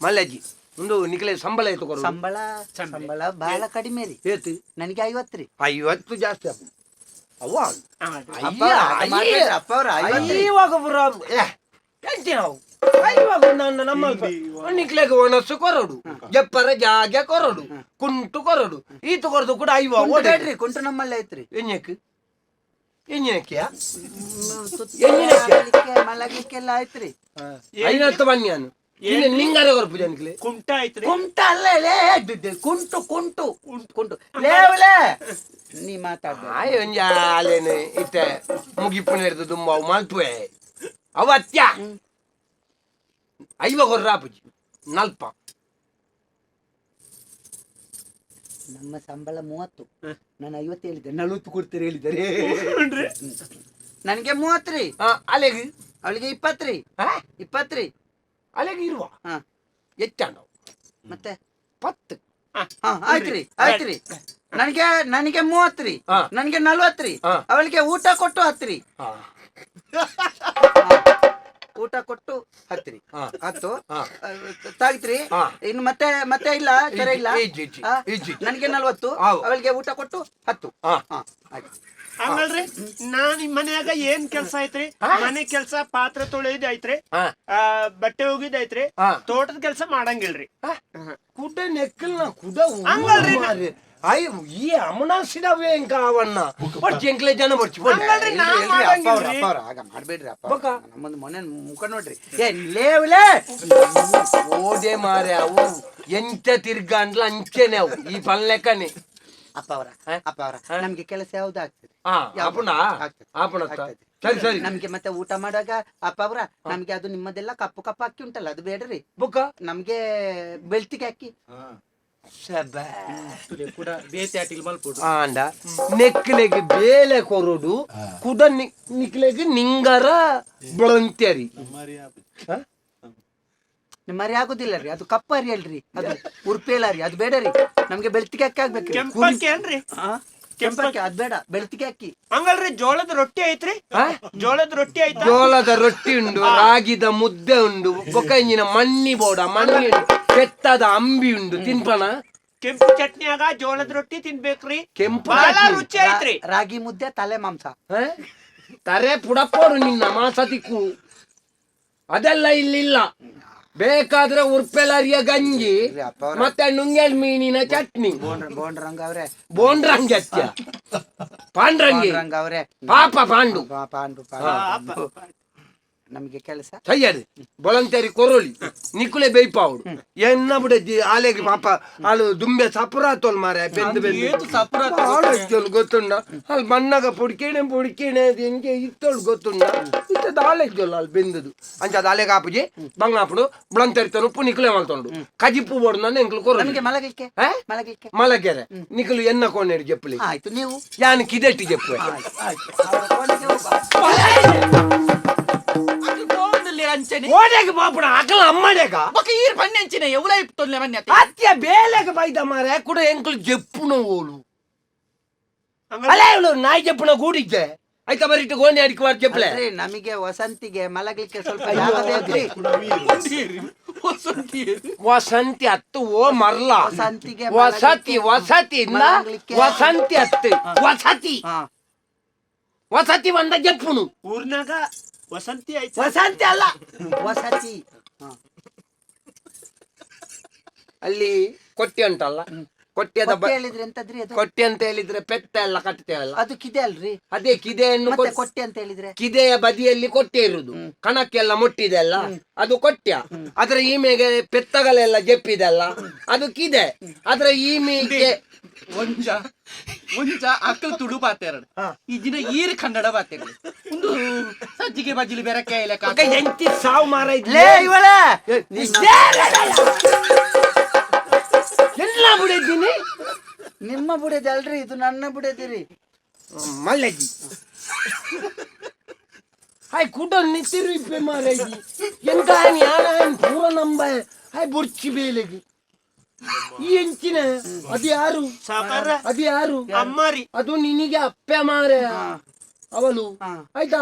ಮಲ್ಲಜ್ಜಿ, ಒಂದು ನಿಕ್ಲೆ ಸಂಬಳ ಆಯ್ತು ಕೊರು. ಸಂಬಳ, ಸಂಬಳ ಬಹಳ ಕಡಿಮೆ ರೀ. ಏತು? ನನಗೆ 50 ರೀ. 50 ಜಾಸ್ತಿ ಅಪ್ಪ. ಅವ್ವ ಅಪ್ಪ ಅವ್ರ, ಹಾಗೆ ಮಾಡ್ಬೇಡ್ರಿ, ಅಪ್ಪ ಅವ್ರ, ಐವತ್ತು. ಇವಾಗ ಪುರ ಎಂಚಿ ನಾವು ಐವಾಗ ನನ್ನ ನಮ್ಮ ನಿಕ್ಲೆಗೆ ಒಣಸು ಕೊರಡು ಜಪ್ಪರ ಜಾಗೆ ಕೊರಡು ಕುಂಟು ಕೊರಡು ಈತು ಕೊರದು ಕೂಡ ಐವ ಕುಂಟು ಬೇಡ್ರಿ, ಕುಂಟು ನಮ್ಮಲ್ಲೇ ಐತ್ರಿ. ಎಂಜಕ್ಕೆ ಎಂಜಿನಕ್ಕಿಯ ಸುತ್ತ ಮಲಗ್ಲಿಕ್ಕೆಲ್ಲ ಆಯ್ತ್ರಿ. ಐನತ್ತು ಬನ್ನಿ ನಾನು ನಿಂಗಾರೆ ಕೊರಪು ಜನಕ್ಲೆ. ಕುಮಟ ಐತ್ರಿ. ಕುಂಟ ಅಲ್ಲ ಲೇ, ಕುಂಟು ಕುಂಟು ಕುಂಟು ಲೇವಲೇ ನೀ ಮಾತಾಡ. ಆಯ್ ಒಂಜಿ ಆಲೇನು ಇತ್ತೆ ಮುಗಿಪ್ಪು ಹಿಡಿದು ತುಂಬ ಅವು ಮಲ್ಪುವೆ ಅವು ಅತ್ಯ ಐವ ಕೊರ್ರಾಪುಜಿ ನಲ್ಪ. ನಮ್ಮ ಸಂಬಳ 30, ನಾನು 50 ಹೇಳಿದ್ದೆ, 40 ಕೊಡ್ತೀರಿ ಹೇಳಿದ್ದಾರೆ. ನನಗೆ 30 ರೀ. ಅಲೆಗೆ ಅವಳಿಗೆ 20 ರೀ. 20 ರೀ. ಅಲೆಗೆ ಇರುವ ಹೆಚ್ಚಾಂಡ. ಮತ್ತೆ 10. ಆಯ್ತ್ರಿ ಆಯ್ತ್ರಿ. ನನಗೆ ನನಗೆ 30 ರೀ. ನನಗೆ 40 ರೀ. ಅವಳಿಗೆ ಊಟ ಕೊಟ್ಟು 10 ರೀ. ಊಟ ಕೊಟ್ಟು 10 ರೀ. 10 ತಾಗಿತ್ರಿ. ಇನ್ನು ಮತ್ತೆ ಮತ್ತೆ ಇಲ್ಲ ಸರಿ ಇಲ್ಲ. ನನಗೆ 40, ಅವಳಿಗೆ ಊಟ ಕೊಟ್ಟು 10. ಆಯ್ತು. ಹಂಗಲ್ರಿ, ನಾನ್ ನಿಮ್ ಮನ್ಯಾಗ ಏನ್ ಕೆಲ್ಸ ಐತ್ರಿ? ಮನೆ ಕೆಲ್ಸ ಪಾತ್ರೆ ತೊಳೆಯೋದ್ ಐತ್ರಿ, ಬಟ್ಟೆ ಒಗಿದ್ ಐತ್ರಿ, ತೋಟದ ಕೆಲ್ಸ ಮಾಡಂಗಿಲ್ರಿ. ಕುಡ ನೆಕ್ಕಲ್ನ ಕುಡ. ಹಂಗಲ್ರಿ. ಅಯ್ಯ ಈ ಅಮನಾಸಿದವೇ ಇಂಕ ಅವನ್ನ ಬಡ್ಚಿ ಎಂಕ್ಲೆ ಜನ ಬಡ್ಚಿ. ಹಂಗಲ್ರಿ, ನಾ ಮಾಡಂಗಿಲ್ರಿ. ಅಪ್ಪ ಅವ್ರ ಆಗ ಮಾಡ್ಬೇಡ್ರಿ ಅಪ್ಪ. ನಮ್ಮೊಂದು ಮೊನ್ನೆ ಮುಖ ನೋಡ್ರಿ. ಏ ಲೇವ್ಲೇ ಓದೆ ಮಾರೆ, ಅವು ಎಂತ ತಿರ್ಗಾಂಡ್ಲ ಅಂಚೆನೆ ಅವು ಈ ಪಲ್ಲೆಕ್ಕನೆ. ಅಪ್ಪ ಅವರ ಅಪ್ಪ ಅವರ ನಮ್ಗೆ ಕೆಲಸ ಯಾವ್ದು ಆಗ್ತದೆ? ಸರಿ ಸರಿ. ನಮ್ಗೆ ಮತ್ತೆ ಊಟ ಮಾಡುವಾಗ ಅಪ್ಪ ಅವರ ನಮ್ಗೆ ಅದು ನಿಮ್ಮದೆಲ್ಲ ಕಪ್ಪು ಕಪ್ಪು ಅಕ್ಕಿ ಉಂಟಲ್ಲ ಅದು ಬೇಡ್ರಿ. ಬುಕ್ಕ ನಮ್ಗೆ ಬೆಳ್ತಿಗೆ ಅಕ್ಕಿ. ಆಂಡ ನೆಕ್ಲೆಗೆ ಬೇಲೆ ಕೊರಡು ಕುಡ ನಿಕ್ಲೆಗೆ ನಿಂಗರ ಬಳಂತ್ಯರಿ. ನಿಮ್ಮರಿ ಆಗುದಿಲ್ಲ ರೀ, ಅದು ಕಪ್ಪು ಅರಿ ಅಲ್ರಿ, ಅದು ಉರ್ಪೇಲ ರೀ, ಅದು ಬೇಡ ರೀ. ನಮ್ಗೆ ಬೆಳ್ತಿಗೆ ಅಕ್ಕಿ ಆಗ್ಬೇಕ್ರಿ. ಕೆಂಪಕ್ಕಿ ಏನ್ರಿ? ಕೆಂಪಕ್ಕಿ ಅದ್ ಬೇಡ, ಬೆಳ್ತಿಗೆ ಅಕ್ಕಿ. ಹಂಗಲ್ರಿ, ಜೋಳದ ರೊಟ್ಟಿ ಐತ್ರಿ? ಜೋಳದ ರೊಟ್ಟಿ ಐತಾ? ಜೋಳದ ರೊಟ್ಟಿ ಉಂಡು, ರಾಗಿದ ಮುದ್ದೆ ಉಂಡು, ಬೊಕ್ಕಂಜಿನ ಮಣ್ಣಿ ಬೋಡ ಮಣ್ಣಿ ಉಂಡು, ಪೆತ್ತದ ಅಂಬಿ ಉಂಡು, ತಿನ್ಪಣ. ಕೆಂಪು ಚಟ್ನಿಯಾಗ ಜೋಳದ ರೊಟ್ಟಿ ತಿನ್ಬೇಕ್ರಿ, ಕೆಂಪು ಬಹಳ ರುಚಿ ಐತ್ರಿ. ರಾಗಿ ಮುದ್ದೆ ತಲೆ ಮಾಂಸ ತರೆ ಪುಡಪ್ಪೋರು ನಿನ್ನ ಮಾಂಸ ತಿಕ್ಕು ಅದೆಲ್ಲ ಇಲ್ಲಿಲ್ಲ. ಬೇಕಾದ್ರೆ ಉರ್ಪೆಲರಿಯ ಗಂಜಿ ಮತ್ತೆ ನುಂಗಲ್ ಮೀನಿನ ಚಟ್ನಿ. ಬೋಂಡ್ರಂಗ ಅವ್ರೆ, ಬೋಂಡ್ರಂಗಿ ಅತ್ಯ ಪಾಂಡ್ರಂಗಿ ಅವ್ರೆ, ಪಾಪ ಪಾಂಡು ಪಾಂಡು ಪಾಂಡು. ನಮಗೆ ಕೆಲಸ ಸಯ್ಯದು ಬೊಳಂತೇರಿ ಕೊರೋಲಿ ನಿಕುಲೆ ಬೇಯ್ಪಾవుಡು ಎನ್ನ ಬಿಡಜ್ಜಿ ಆಲೆಗೆ ಪಾಪ ಆಳು ದುಂಬೆ ಸಪುರಾತೋಲ್ ಮಾರೆ ಬೆಂದು ಬೆಂದು ಆಳಜ್ಜೋಲು ಗೊತ್ತುಂಡ. ಅಲ್ಲಿ ಮಣ್ಣಾಗ ಪೊಡಿಕೇಣೆ ಪೊಡಿಕೇಣೆ ಅದು ಎಂಗೆ ಇತ್ತೋಳು ಗೊತ್ತುಂಡ. ಇತ್ತದ ಆಲೆಜ್ಜೋಲು ಅಲ್ಲಿ ಬೆಂದದು ಅಂಚ ಅದು ಆಲೆಗೆ ಆಪುಜಿ ಬಂಗಾಪುಡು ಬೊಳಂತೇರಿತನು ಉಪ್ಪು ನಿಕುಲೆ ಮಲ್ತೊಂಡು ಕಜಿಪ್ಪು ಬೋಡು ನನ್ನ ಎಂಕ್ಲು ಕೊರೋಲಿ. ನಮಗೆ ಮಲಗಲಿಕ್ಕೆ ಮಲಗಲಿಕ್ಕೆ ಮಲಗೆರೆ ನಿಕುಲು ಎನ್ನ ಕೋಣೆಡು ಜಪ್ಪಲಿ. ಆಯ್ತು ನೀವು ಯಾನ್ ಕಿದೆಟ್ಟಿ ಜಪ್ಪು. ಓಡೆಗೆ ಬಾಪುಡ ಅಕಲ ಅಮ್ಮಡೆಗ ಬೊಕ ಈರ್ ಬನ್ನಿ ಅಂಚಿನ ಎವ್ಲ ಇಪ್ತೊಲ್ಲೆ ಬನ್ನಿ ಅತ್ತೆ. ಅತ್ಯ ಬೇಲೆಗೆ ಬೈದ ಮಾರೆ ಕುಡ ಎಂಕುಲು ಜಪ್ಪುನ ಓಲು ಅಲೇ ಇವಳು ನಾಯಿ ಜಪ್ಪುನ ಗೂಡಿದ್ದೆ ಆಯ್ತಾ ಬರಿಟ್ಟು ಗೋಣಿ ಅಡಿಕೆ ವಾರ ಜಪ್ಪಲೆ. ನಮಗೆ ವಸಂತಿಗೆ ಮಲಗಲಿಕ್ಕೆ ಸ್ವಲ್ಪ ಜಾಗ ಬೇಕ್ರಿ. ವಸಂತಿ ಅತ್ತು ಓ ಮರ್ಲ ವಸಂತಿಗೆ ವಸತಿ ವಸತಿ ವಸಂತಿ ಅತ್ತು ವಸತಿ ವಸತಿ ಬಂದ ಜಪ್ಪುನು ಊರ್ನಾಗ ವಸಂತಿ ಐತಿ. ವಸಂತಿ ಅಲ್ಲ ವಸತಿ. ಅಲ್ಲಿ ಕೊಟ್ಟಿ ಉಂಟಲ್ಲ, ಕೊಟ್ಟಿಯದ ಹೇಳಿದ್ರೆ ಎಂತದ್ರಿ ಅದು? ಕೊಟ್ಟಿ ಅಂತ ಹೇಳಿದ್ರೆ ಪೆತ್ತ ಎಲ್ಲ ಕಟ್ತೇವಲ್ಲ ಅದು ಕಿದೆ ಅಲ್ರಿ? ಅದೇ ಕಿದೆಯನ್ನು ಕೊಟ್ಟಿ ಅಂತ ಹೇಳಿದ್ರೆ ಕಿದೆಯ ಬದಿಯಲ್ಲಿ ಕೊಟ್ಟೆ ಇರುದು, ಕಣಕ್ಕೆಲ್ಲ ಮುಟ್ಟಿದೆ ಅಲ್ಲ ಅದು ಕೊಟ್ಯ. ಅದ್ರ ಈಮೆಗೆ ಪೆತ್ತಗಳೆಲ್ಲ ಜಪ್ಪಿದೆಲ್ಲ ಅದು ಕಿದೆ. ಅದ್ರ ಈಮೆಗೆ ಒಂಜ ಒಂಜ ಅಕ್ಕಲ್ ತುಳು ಬಾತೆರಡು ಈ ದಿನ ಈರ್ ಕನ್ನಡ ಬಾತೆರಡು ಒಂದು ಸಜ್ಜಿಗೆ ಬಜ್ಜಿಲಿ ಬೆರಕೆ ಇಲ್ಲ. ಎಂತಿ ಸಾವು ಮಾರ ಲೇ ಇವಳೇ ಎಲ್ಲ ಬಿಡಿದ್ದೀನಿ. ನಿಮ್ಮ ಬುಡದಿ ಅಲ್ರಿ ಇದು, ನನ್ನ ಬುಡದಿರಿ. ಮಲ್ಲಜ್ಜಿ ಹಾಯ್ ಕುಡ ನಿಂತಿರು ಇಪ್ಪೆ ಮಾರಜ್ಜಿ ಎಂತ ಯಾರ ಪೂರ ನಂಬ ಹಾಯ್ ಬುರ್ಚಿ ಬೇಲೆಗೆ ಈ ಎಂಚಿನ ಅದು ಯಾರು? ಸಾಕಾರ ಅದು ಯಾರು? ಅಮ್ಮಾರಿ. ಅದು ನಿನಗೆ ಅಪ್ಪೆ ಮಾರ. ಅವಳು. ಹಾ. ಆಯ್ತಾ?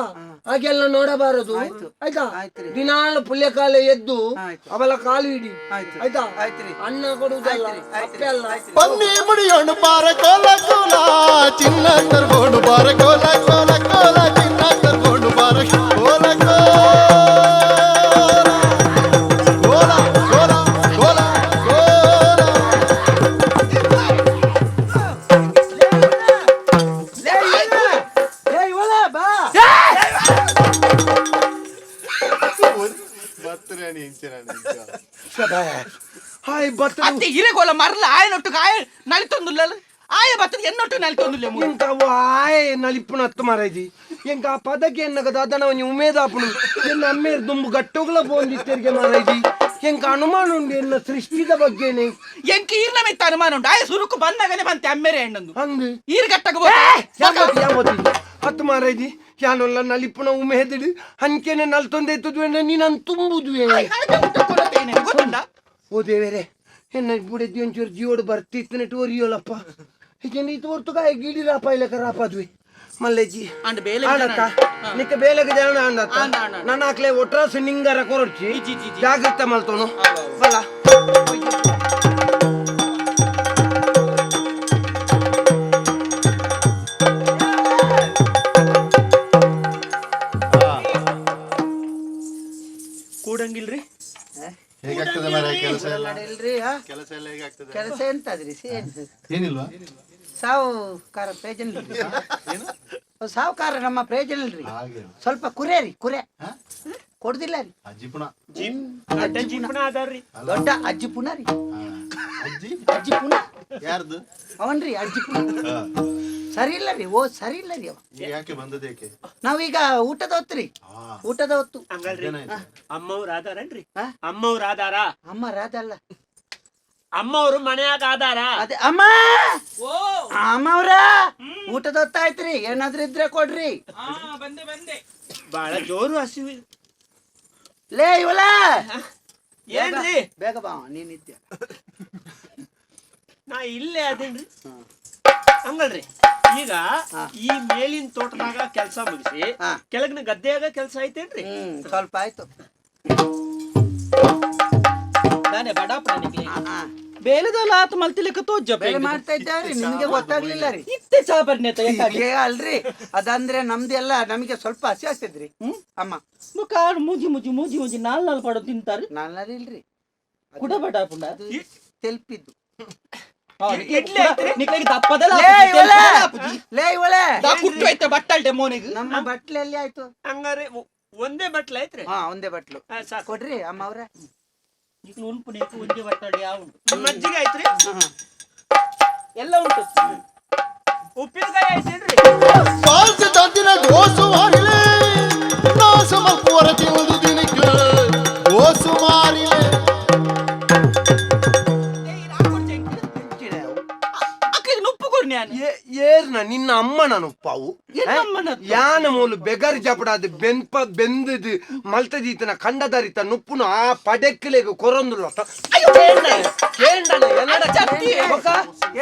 ಹಾಗೆಲ್ಲ ನೋಡಬಾರದು. ಆಯ್ತು. ಆಯ್ತಾ? ಆಯ್ತ್ರಿ. ದಿನಾಲು ಪುಲ್ಯಕಾಲ ಎದ್ದು ಆಯ್ತು. ಅವಳ ಕಾಲು ಹಿಡಿ. ಆಯ್ತು. ಆಯ್ತಾ? ಆಯ್ತ್ರಿ. ಅನ್ನ ಕೊಡುವುದಲ್ಲ, ಅಪ್ಪೆ ಅಲ್ಲ. ಬನ್ನಿ ಮುಡಿಯೋಣ ಬಾರ ಕೋಲ ಕೋಲ ಚಿನ್ನ ತರ್ಬೋಣು ಬಾರ ಕೋಲ ಕೋಲ ಕೋಲ ಚಿನ್ನ ತರ್ಬೋಣು ಬಾರ ಕೋಲ ಕೋಲ ಕೋಲ ಕೋಲ ಕೋಲ ಕೋಲ. ಲೇ ಇವಳ, ಲೇ ಇವಳ, ಬಾ. ಹಾಯ್ ಬತ್ತ. ಅತ್ತೆ ಇರೆಗೋಲ ಮರಲ ಆಯನೊಟ್ಟು ಆಯ ನಲಿತೊಂದುಲ್ಲ, ಆಯ ಬತ್ತದ ಎನ್ನೊಟ್ಟು ನಲಿತೊಂದುಲ್ಲ. ಎಂಕ ಅವು ಆಯ್ ನಲಿಪುನ ಹತ್ತು ಮಾರಾಯ್ದಿ. ಎಂಕ ಆ ಪದಕ್ಕೆ ಎನ್ನಗ ದಾದನ ಒಂಜಿ ಉಮೇದಾಪುನು. ಎನ್ನ ಅಮ್ಮೇರ್ ದುಂಬು ಗಟ್ಟೋಗ್ಲ ಪೋಂದಿತ್ತೆರ್ಗೆ ಮಾರಾಯ್ದಿ. ಎಂಕ ಅನುಮಾನ ಉಂಡು ಎನ್ನ ಸೃಷ್ಟಿದ ಬಗ್ಗೆನೆ. ಎಂಕ ಈರ್ನ ಮಿತ್ತ ಅನುಮಾನ ಉಂಟು. ಆಯ ಸುರುಕು ಬಂದಾಗನೆ ಬಂತೆ ಅಮ್ಮೇರೆ ಹೆಣ್ಣೊಂದು. ಅಂದು. ಈರ್ ಗಟ್ಟಗ. ಯಾಮತಿ ಯಾಮತಿ ಹತ್ತು ಮಾರಾಯ್ದಿ. ಯಾನೊಲ್ಲ ನಲಿಪುನ ಉಮೇದಿಡು ಅಂಕೆನೆ ನಲ್ತೊಂದೈತದು ನೀನು ತುಂಬುದುವೆ. ಗೊತ್ತುಂಡ. ಓ ದೇವರೇ, ಎನ್ನ ಬುಡೆದಿ ಒಂಚೂರು ಜೀವೋಡು ಬರ್ತಿತ್ತು ಒರಿಯೋಲಪ್ಪ. ಈಗೇನು ಇದು ಹೊರ್ತುಗ ಗಿಡಿರಾಪ ಇಲ್ಲಕ ರಾಪದ್ವಿ ಮಲ್ಲೇಜಿ. ಅಂಡ್ ಬೇಲೆ. ಆಂಡತ್ತ ನಿಕ್ಕ ಬೇಲೆಗೆ ಜನ ಆಂಡತ್ತ. ಆಂಡ, ಆಂಡ, ಆಂಡ. ನನ್ನ ಆಕ್ಲೆ ಒಟ್ರಾಸು ನಿಂಗರ ಕೊರೊಡ್ಚಿ. ಜಿ, ಜಿ, ಜಿ. ಜಾಗ್ರತೆ ಮಲ್ತೋನು ಬಲ. ಕೂಡಂಗಿಲ್ರಿ. ಹೇಗಾಗ್ತದೆ ಮಾರ್ರೆ ಕೆಲಸ ಎಲ್ಲ? ಇಲ್ರಿ ಹಾ? ಕೆಲಸ ಎಲ್ಲ ಹೇಗಾಗ್ತದೆ? ಕೆಲಸ ಎಂತದ್ರಿ ಏನ್? ಏನಿಲ್ವಾ? ಸಾಹುಕಾರ ಪ್ರಯೋಜನ ಇಲ್ರಿ. ಸಾಹುಕಾರ ನಮ್ಮ ಪ್ರಯೋಜನ ಇಲ್ರಿ. ಹಾಗೆ. ಸ್ವಲ್ಪ ಕುರೆ ರೀ, ಕುರೆ ಹಾ? ಕೊಡುದಿಲ್ಲ ರೀ. ಅಜ್ಜಿ ಪುಣ. ಜಿಪ್ ದೊಡ್ಡ ಜಿಪ್ನ ಅದಾರ್ರಿ. ದೊಡ್ಡ ಅಜ್ಜಿ ಪುನ ರೀ. ಅಜ್ಜಿ. ಅಜ್ಜಿ ಪುನ. ಯಾರ್ದು? ಅವನ್ರಿ ಅಜ್ಜಿ ಪುನ. ಸರಿ ಇಲ್ಲ ರೀ, ಓ ಸರಿ ಇಲ್ಲ ರೀ ಅವ. ಈಗ ಯಾಕೆ ಬಂದದ್ದು ಯಾಕೆ? ನಾವೀಗ ಊಟದ ಹೊತ್ತು ರೀ. ಆ, ಊಟದ ಹೊತ್ತು. ಹಂಗಲ್ರಿ. ಮಧ್ಯಾಹ್ನ ಆಯ್ತು. ಅಮ್ಮವ್ರ ಆದಾರನ್ರಿ? ಹಾ? ಅಮ್ಮವ್ರ ಆದಾರ? ಅಮ್ಮ ರಾದಲ್ಲ. ಅಮ್ಮವ್ರು ಮನ್ಯಾಗ ಆದಾರ? ಅದೇ ಅಮ್ಮ. ಓ. ಅಮ್ಮವ್ರ, ಊಟದ ಹೊತ್ತಾಯ್ತ್ರಿ, ಏನಾದ್ರೂ ಇದ್ರೆ ಕೊಡ್ರಿ. ಆ, ಬಂದೆ ಬಂದೆ. ಬಾಳ ಜೋರು ಹಸಿವು. ಲೇ ಇವಳ. ಏನ್ರಿ? ಬೇಗ ಬಾ, ನೀನಿದ್ಯ. ನಾ ಇಲ್ಲೇ ಅದೇನ್ರಿ. ಹಂಗಲ್ರಿ, ಈಗ ಈ ಮೇಲಿನ ತೋಟದಾಗ ಕೆಲಸ ಮುಗಿಸಿ ಹಾ. ಕೆಳಗಿನ ಗದ್ದೆಯಾಗ ಕೆಲಸ ಐತೇನ್ರಿ? ಸ್ವಲ್ಪ ಆಯ್ತು. ನಾನೇ ಬಡಾಪಣ ನಿಕ್ಲೆ. ಹಾ, ಹಾ. ಬೇಲೆದಲ್ಲ ಆತ ಮಲ್ತಿಲಿಕ್ಕ ತೋಜ. ಬೇಲೆ ಮಾಡ್ತಾ ಇದ್ದಾವ್ರಿ, ನಿಮ್ಗೆ ಗೊತ್ತಾಗ್ಲಿಲ್ಲ ರೀ. ಇತ್ತೆ ಚಾಬರ್ನೆ. ಏ ಅಲ್ರಿ, ಅದಂದ್ರೆ ನಮ್ದೆಲ್ಲ ನಮಗೆ ಸ್ವಲ್ಪ ಹಸಿ ಆಗ್ತದ್ರಿ ಅಮ್ಮ. ಮುಖ ಮೂಜಿ ಮೂಜಿ ಮೂಜಿ ಮೂಜಿ ನಾಲ್ ನಾಲ್ ಪಡ ತಿಂತಾರೆ. ನಾನು ಇಲ್ರಿ. ಕುಡ ಬಡಾಪುಂಡ. ಅದು ತೆಲ್ಪಿದ್ದು. ಇಡ್ಲಿ ಐತ್ರಿ? ನಿಕ್ಲೆಗೆ ದಪ್ಪದಲ್ಲ. ಲೇ ಇವಳೆ, ಲೇ ಇವಳೆ. ಕುಟ್ಟು ಐತೆ ಬಟ್ಟಲ್ಟೆ ಮೋನಿಗೆ. ನಮ್ಮ ಬಟ್ಲೆ ಎಲ್ಲಿ ಆಯ್ತು? ಹಂಗಾರೆ ಒಂದೇ ಬಟ್ಲ ಐತ್ರಿ. ಹಾ, ಒಂದೇ ಬಟ್ಲು. ಹಾ, ಸಾಕು. ಕೊಡ್ರಿ ಅಮ್ಮ ಅವ್ರೆ. ನಿಕ್ಲು ಉನ್ಪುನೇಕು ಒಂದೇ ಬಟ್ಟಲ್ಟೆ ಯಾವ ಉಂಟು? ಮಜ್ಜಿಗೆ ಐತ್ರಿ? ಎಲ್ಲ ಉಂಟು. ಉಪ್ಪಿನಕಾಯಿ ಐತೇನ್ರಿ? ಪಾಲ್ಸ ತಂದಿನ ಗೋಸು ಮಾರಿಲೆ ನಾಸ ಮಲ್ಪುವರ ತಿಂದು ದಿನಕ್ಕೆ ಗೋಸು ಮಾರಿಲೆ. ಅಕ್ಕಿಗೆ ನುಪ್ಪು ಕೊರ್ನಿ ನಾನು. ಏರ್ನ ನಿನ್ನ ಅಮ್ಮನ ನುಪ್ಪಾವು? ಎನ್ನ ಅಮ್ಮನದ್ದು? ಯಾನ ಮೂಲು ಬೆಗರ್ ಜಪಡಾದ ಬೆನ್ಪ ಬೆಂದದು ಮಲ್ತದೀತನ ಕಂಡದರಿತ ನುಪ್ಪುನು ಆ ಪಡೆಕ್ಲೆಗ್ ಕೊರೊಂದುಲ್ಲ. ಬೊಕ್ಕ?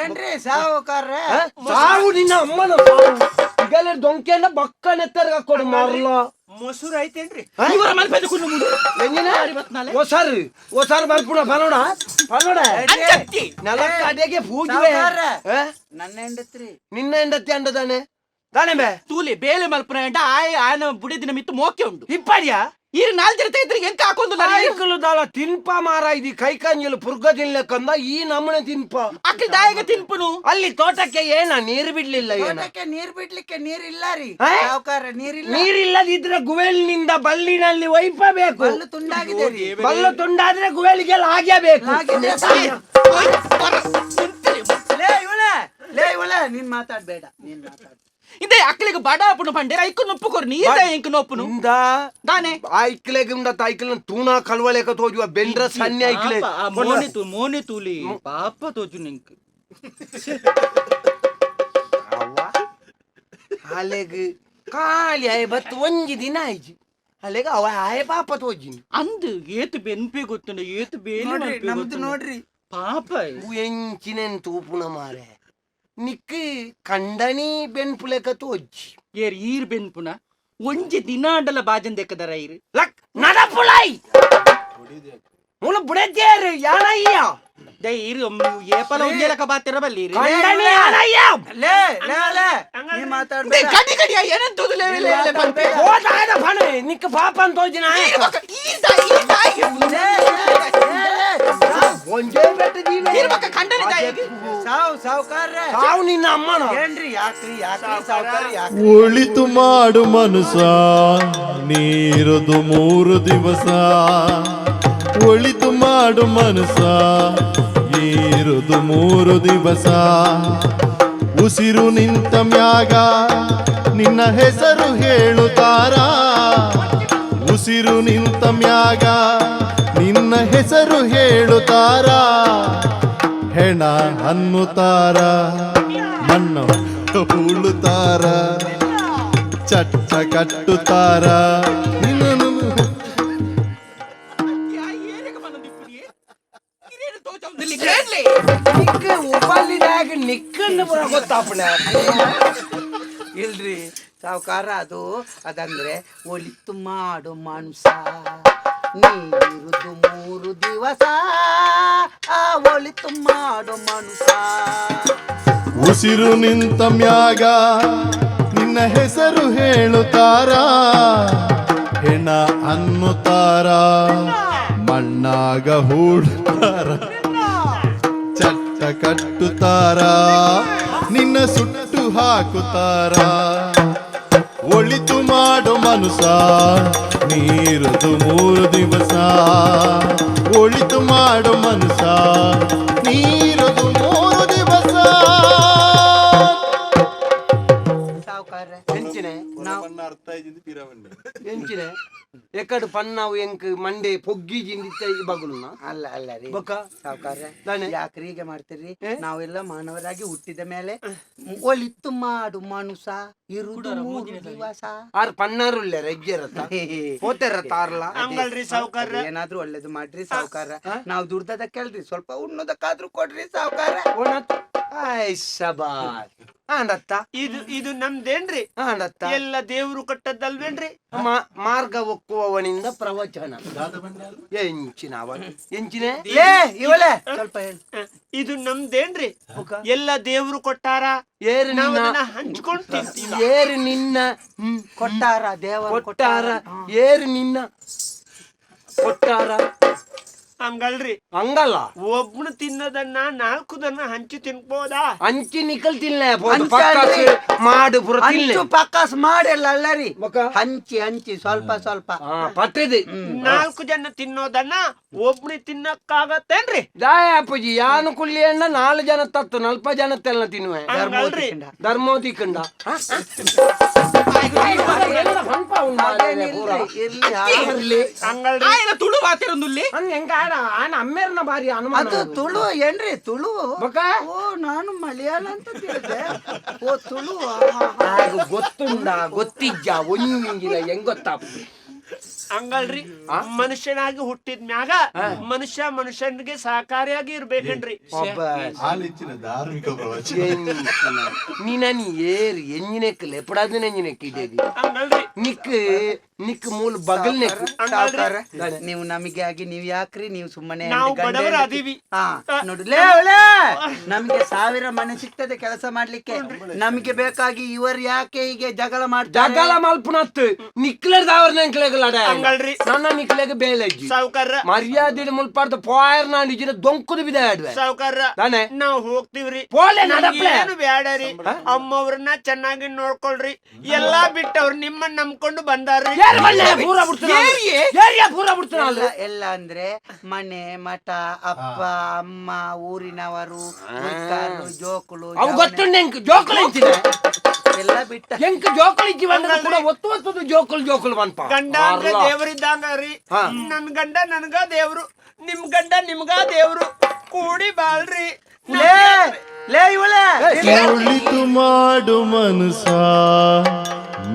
ಏನ್ರಿ ಸಾಹುಕಾರ್ರೆ? ಆ? ಸಾವು ನಿನ್ನ ಅಮ್ಮನ ಸಾವು. ಈಗಲೇ ದೊಂಕೆನ ಬಕ್ಕ ನೆತ್ತರ್ಗ ಕೊಡು ಮಾರ್ಲ. ಮೊಸರು ಐತೇನ್ರಿ? ಇವರ ಮಲ್ಪೆದ ಕುನ್ನು ಮುಂಡು. ಎಂಜಿನ ಓಸಾರು ಓಸಾರು ಬರ್ಪುಣ ಪನೋಡ ಪನೋಡ. ಅಂಚತ್ತಿ. ನೆಲಕ್ಕ ಅಡೆಗೆ ಪೂಜೆ. ಸಾವ್ಕಾರ್ರೆ. ನನ್ನ ಹೆಂಡತ್ರಿ. ನಿನ್ನ ಹೆಂಡತಿ ಅಂಡದಾನೆ ದಾನೆ ಬೇ. ತೂಲಿ ಬೇಲೆ ಮಲ್ಪನ ಎಂಟ ಆಯ ಆಯನ ಬುಡಿದಿನ ಮಿತ್ತು ಮೋಕೆ ಉಂಟು. ಇಪ್ಪಡಿಯಾ. ಈ ನಾಲ್ ಜನ ಇದ್ರೆ ಎಂಕ ಹಾಕೊಂಡು. ಐಕಲು ದಾಲ ತಿನ್ಪ ಮಾರ ಇದು ಕೈ ಕಂಜಲು ಪುರ್ಗ ತಿನ್ಲಕ್ಕಂದ ಈ ನಮ್ಮನೆ ತಿನ್ಪ. ಅಕ್ಕಿ ದಾಯಗ ತಿನ್ಪುನು. ಅಲ್ಲಿ ತೋಟಕ್ಕೆ ಏನ ನೀರು ಬಿಡ್ಲಿಲ್ಲ ಏನ? ತೋಟಕ್ಕೆ ನೀರ್ ಬಿಡ್ಲಿಕ್ಕೆ ನೀರಿಲ್ಲ ರೀ. ಆ? ಸಾಹುಕಾರ, ನೀರಿಲ್ಲ. ನೀರಿಲ್ಲದಿದ್ರೆ ಗುವೆಲ್ನಿಂದ ಬಲ್ಲಿನಲ್ಲಿ ಒಯ್ಪಬೇಕು. ಬಲ್ಲು ತುಂಡಾಗಿದೆ ರೀ. ಬಲ್ಲು ತುಂಡಾದ್ರೆ ಗುವೆಲಿಗೆಲ್ಲ ಆಗೇಬೇಕು. ಹಾಗಿದ್ರೆ ಲೇ ಇವಳೆ, ಲೇ ಇವಳೆ, ನೀನ್ ಮಾತಾಡ್ಬೇಡ, ನೀನ್ ಮಾತಾಡ್. ಇದೇ ಅಕ್ಕಲಿಗೆ ಬಡ ಅಪ್ಪನು ಪಂಡೇರ ಐಕು ನುಪ್ಪು ಕೊರು ನೀರ ಎಂಕ್ ನೊಪ್ಪುನು. ಇಂದ. ದಾನೆ. ಐಕ್ಲೆಗ್ ಉಂಡ ಐಕ್ಲ ತೂಣ ಕಲ್ವಲೇಕ ತೋಜುವ ಬೆಂಡ್ರ ಸನ್ನೆ ಐಕ್ಲೆ. ಪಾಪ, ಆ ಮೋನೆ ತೂ ಮೋನೆ ತೂಲಿ ಪಾಪ ತೋಜು ನಿಂಕ್. ಅಲೆಗ್ ಖಾಲಿ ಆಯ್ ಬತ್ತು ಒಂಜಿ ದಿನ ಆಯ್ಜಿ ಅಲೆಗ ಅವ ಆಯ್ ಪಾಪ ತೋಜಿನಿ. ಅಂದ್ ಏತು ಬೆನ್ಪೆ ಗೊತ್ತುಂಡ ಏತು ಬೇಲೆ ನೋಡ್ರಿ ಮಲ್ಪೆ ನಮ್ದು. ಗೊತ್ತುಂಡು. ನೋಡ್ರಿ. ಪಾಪ. ಎಂಚಿನೆನ್ ತೂಪುನ ಮಾರೆ, ನಿಕ್ ಕಂಡನಿ ಬೆನ್ಪುಲೆಕ ತೋಜಿ. ಏರ್ ಈರ್ ಬೆನ್ಪುನ ಒಂಜಿ ದಿನ ಅಂಡಲ ಬಾಜನ್ ದೆಕ್ಕದರ ಇರು. ಲಕ್ ನಡಪುಲೈ ಮುಳು ಬುಡೇರು ಯಾನಯ್ಯ. ದೈ ಇರು, ಏಪಲ ಒಂಜೆ ಲೆಕ್ಕ ಬಾತಿರ ಬಲ್ಲಿ ಇರು. ಕಂಡನಿ ಯಾನಯ್ಯ. ಲೇ ಲೇ ಲೇ, ನೀ ಮಾತಾಡ್ಬೇಡ. ಕಡಿ ಕಡಿ ಏನಂತ ಲೇ ಲೇ ಲೇ ಪನ್ಪೆ. ಹೋದಾಯದ ಫಣೆ ನಿಕ್ಕ ಪಾಪ ಅಂತ ಹೋಜಿನ. ಈರ್ ದಾಯಿ, ಈರ್ ದಾಯಿ. ಲೇ, ಲೇ, ಲೇ, ಒಂಜೇ ಬೆಟ್ಟ ಜೀವೆ. ಈರ್ ಬೊಕ್ಕ ಕಂಡನಿ ದಾಯಿಗ್. ಸಾವ್ ಸಾವ್ಕಾರ್ರೆ. ಸಾವು ನಿನ್ನ ಅಮ್ಮನ. ಏನ್ರಿ, ಯಾಕ್ರಿ ಯಾಕ್ರಿ ಸಾವ್ಕಾರ, ಯಾಕ್ರಿ? ಒಳಿತು ಮಾಡು ಮನುಸ, ನೀರದು 3 ದಿವಸ. ಒಳಿತು ಮಾಡು ಮನುಸ, ಏರುದು 3 ದಿವಸ. ಉಸಿರು ನಿಂತ ಮ್ಯಾಗ ನಿನ್ನ ಹೆಸರು ಹೇಳುತ್ತಾರ. ಉಸಿರು ನಿಂತ ಮ್ಯಾಗ ನಿನ್ನ ಹೆಸರು ಹೇಳುತ್ತಾರ. ಹೆಣ ಅನ್ನುತ್ತಾರ, ಮಣ್ಣು ಹೂಳುತ್ತಾರ, ಚಟ್ಟ ಕಟ್ಟುತ್ತಾರ ನಿನ್ನನ್ನು. ನಿಕ್ಕ ಉಪಲ್ಲಿದಾಗ ನಿಕ್ಕನ್ನು ಪೂರ ಗೊತ್ತಾಪಣ. ಇಲ್ರಿ ಸಾವ್ಕಾರ, ಅದು ಅದಂದ್ರೆ ಒಲಿತು ಮಾಡು ಮನುಸ, ನೀರುದು 3 ದಿವಸ. ಆ ಒಲಿತು ಮಾಡು ಮನುಸ. ಉಸಿರು ನಿಂತ ಮ್ಯಾಗ ನಿನ್ನ ಹೆಸರು ಹೇಳುತ್ತಾರ. ಹೆಣ ಅನ್ನುತ್ತಾರ, ಮಣ್ಣಾಗ ಹೂಡುತ್ತಾರ, ಚಟ್ಟ ಕಟ್ಟುತ್ತಾರ, ನಿನ್ನ ಸುಟ್ಟು ಹಾಕುತ್ತಾರ. ಒಳಿತು ಮಾಡು ಮನುಸ, ನೀರದು 3 ದಿವಸ. ಒಳಿತು ಮಾಡು ಮನುಸ, ನೀರದು 3 ದಿವಸ. ಸಾವ್ಕಾರ. ಎಂಚಿನೆ? ನಾವು ಅರ್ಥ ಆಯ್ತು ಪಿರವಂಡೆ. ಎಂಚಿನೆ ಎಕಡು ಪನ್ನಾವು ಎಂಕ್ ಮಂಡೆ ಪೊಗ್ಗಿ ಜಿಂದಿತ್ತ ಬಗುಲುನ. ಅಲ್ಲ ಅಲ್ಲ ರೀ ಬೊಕ್ಕ? ಸಾವ್ಕಾರ. ತಾನೆ? ಯಾಕ್ರಿ ಹೀಗೆ ಮಾಡ್ತೀರಿ? ನಾವೆಲ್ಲ ಮಾನವರಾಗಿ ಹುಟ್ಟಿದ ಮೇಲೆ ಒಲಿತು ಮಾಡು ಮನುಸ, ಇರುದು 3 ದಿವಸ. ಆರ್ ಪನ್ನಾರುಲ್ಲೆ ರಜ್ಜರತ್ತ ಹೋತೆರ ತಾರ್ಲ. ಹಂಗಲ್ರಿ ಸಾವ್ಕಾರ. ಏನಾದ್ರೂ ಒಳ್ಳೇದು ಮಾಡ್ರಿ ಸಾವ್ಕಾರ. ನಾವು ದುಡ್ದದಕ್ಕಲ್ರಿ, ಸ್ವಲ್ಪ ಉಣ್ಣೋದಕ್ಕಾದ್ರೂ ಕೊಡ್ರಿ ಸಾವ್ಕಾರ. ಆಯ್ ಸಬಾರ್ ಆಂಡತ್ತ. ಇದು ಇದು ನಮ್ದೇನ್ರಿ? ಆಂಡತ್ತ. ಎಲ್ಲ ದೇವ್ರು ಕಟ್ಟದ್ದಲ್ವೇನ್ರಿ? ಮಾರ್ಗ ಒಕ್ಕುವವನಿಂದ ಪ್ರವಚನ ಎಂಚಿನ ಅವ ಎಂಚಿನೆ. ಲೇ ಇವಳೆ ಸ್ವಲ್ಪ ಹೇಳಿ. ಇದು ನಮ್ದೇನ್ರಿ? ಎಲ್ಲ ದೇವ್ರು ಕೊಟ್ಟಾರ. ಏರು ನಾವ್ ನಿನ್ನ ಅದನ್ನ ಹಂಚ್ಕೊಂಡ್ ತಿಂತೀವಿ. ಏರು ನಿನ್ನ ಕೊಟ್ಟಾರ ದೇವರು. ಕೊಟ್ಟಾರ. ಏರು ನಿನ್ನ ಕೊಟ್ಟಾರ. ಹಂಗಲ್ರಿ. ಹಂಗಲ್ಲ. ಒಬ್ನು ತಿನ್ನೋದನ್ನ 4 ದನ್ನ ಹಂಚಿ ತಿನ್ಬೋದಾ? ಹಂಚಿ ನಿಕಲ್ ತಿನ್ಲೆ. ಹಂಚಲ್ರಿ. ಮಾಡು ಪುರ ತಿನ್ಲೆ. ಹಂಚು ಪಕ್ಕಾಸ್ ಮಾಡಿಲ್ಲ ಅಲ್ಲ ರೀ. ಬೊಕ್ಕ? ಹಂಚಿ ಹಂಚಿ ಸ್ವಲ್ಪ ಸ್ವಲ್ಪ. ಪಟ್ಟದೆ. 4 ಜನ ತಿನ್ನೋದನ್ನ ಒಬ್ನಿ ತಿನ್ನಕ್ಕಾಗತ್ತೇನ್ರಿ? ದಾಯ ಅಪ್ಪಾಜಿ ಯಾನು ಕುಳ್ಳಿ ಅಣ್ಣ 4 ಜನ ತತ್ತು 40 ಜನ ತೆಲ್ಲ ತಿನ್ನುವೆ. ಹಂಗಲ್ರಿ. ಧರ್ಮೋದಿ ಕಂಡ. ಹಾಗೇನಿಲ್ರಿ, ಇರ್ಲಿ ಹಾಗೆ. ಹಂಗಲ್ರಿ. ಆಯನ ತುಳು ಬಾತಿರೊಂದುಲ್ಲಿ. ಅಮ್ಮೇರ್ನ ಬಾರಿ ಅನುಮಾನ. ಅದು ತುಳು ಏನ್ರಿ ತುಳು? ಬೊಕ್ಕ? ಓ, ನಾನು ಮಲಯಾಳ ಅಂತ ತಿಳಿದೆ. ಓ ತುಳು. ಆಗ ಗೊತ್ತುಂಡ ಗೊತ್ತಿಜ್ಜ ಒಂಜಿನ ಹೆಂಗ್ ಗೊತ್ತಾಪ. ಹಂಗಲ್ರಿ, ಮನುಷ್ಯನಾಗಿ ಹುಟ್ಟಿದ ಮ್ಯಾಗ ಮನುಷ್ಯ ಮನುಷ್ಯನಿಗೆ ಸಹಕಾರಿಯಾಗಿ ಇರ್ಬೇಕೇನ್ರಿ? ಆಲಿಚ್ಚಿನ ಧಾರ್ಮಿಕ ಪ್ರವಚನ. ನೀನ ನೀ ಏರ್ ಎಂಜಿನೆಕ್ ಲೆಪಡಾದ ಎಂಜಿನೆಕ್ ಇದೇದಿ. ಹಂಗಲ್ರಿ. ನಿಕ್ ನಿಕ್ ಮೂಲ ಬಗಲ್ ನೆಕ್. ಸಾವ್ಕಾರ, ನೀವು ನಮಗೆ ಆಗಿ ನೀವು ಯಾಕ್ರಿ ನೀವು ಸುಮ್ಮನೆ ನಾವು ಗಂಡ ಬಡವರು ಹೆಂಡತಿ- ಅದೀವಿ. ಹಾ ನೋಡಿ ಲೇ ಲೇ, ನಮಗೆ 1000 ಮನೆ ಸಿಗ್ತದೆ ಕೆಲಸ ಮಾಡ್ಲಿಕ್ಕೆ. ನಮಗೆ ಬೇಕಾಗಿ ಇವರು ಯಾಕೆ ಹೀಗೆ ಜಗಳ ಮಾಡ್ತಾರೆ? ಜಗಳ ಮಲ್ಪುನತ್ತು ನಿಕ್ಲರ್ ದಾವರ್ ನೆಂಕ್ಲೆಗ್ ಲಡ. ಹಂಗಲ್ರಿ. ನನ್ನ ನಿಕ್ಲೆಗ್ ಬೇಲೆಜ್ಜಿ. ಸಾವ್ಕಾರ. ಮರ್ಯಾದೆ ಮುಲ್ಪಾರ್ದ ಪೋಯರ್ ನಾನು ಇಜಿನ ದೊಂಕುದು ಬಿದ ಆಡ್ವೆ. ಸಾವ್ಕಾರ. ತಾನೆ? ನಾವ್ ಹೋಗ್ತೀವ್ರಿ. ಪೋಲೆ ನಡಪ್ಲೆ. ಏನು ಬ್ಯಾಡರಿ, ಅಮ್ಮವ್ರನ್ನ ಚೆನ್ನಾಗಿ ನೋಡ್ಕೊಳ್ರಿ. ಎಲ್ಲಾ ಬಿಟ್ಟವ್ರು ನಿಮ್ಮನ್ನ ನಂಬ್ಕೊಂಡು ಬಂದಾರ್ರಿ. ಏರ್ ಬಲ್ಲೆ ಪೂರ ಬಿಡ್ತಾನ. ಏರಿಯಾ ಪೂರ ಬಿಡ್ತಾನ. ಎಲ್ಲ ಎಲ್ಲ ಅಂದ್ರೆ ಮನೆ ಮಠ, ಅಪ್ಪ ಅಮ್ಮ, ಊರಿನವರು, ಗುರ್ಕಾರರು, ಜೋಕುಲು, ಅವು ಗೊತ್ತುಂಡು ಎಂಕ್ ಜೋಕುಲು ಎಂಚಿನ ಎಲ್ಲ ಬಿಟ್ಟ. ಎಂಕ್ ಜೋಕುಲು ಇಜ್ಜಿ ಬಂದ್ರೆ ಕೂಡ ಒತ್ತು ಒತ್ತುದು ಜೋಕುಲು ಜೋಕುಲು ಪನ್ಪ. ಗಂಡ ಅಂದ್ರೆ ದೇವರಿದ್ದಂಗ ರೀ. ನನ್ ಗಂಡ ನನ್ಗ ದೇವ್ರು, ನಿಮ್ ಗಂಡ ನಿಮ್ಗ ದೇವ್ರು, ಕೂಡಿ ಬಾಳ್ರಿ. ಲೇ ಲೇ ಇವಳೆ. ಒಳಿತು ಮಾಡು ಮನುಸ,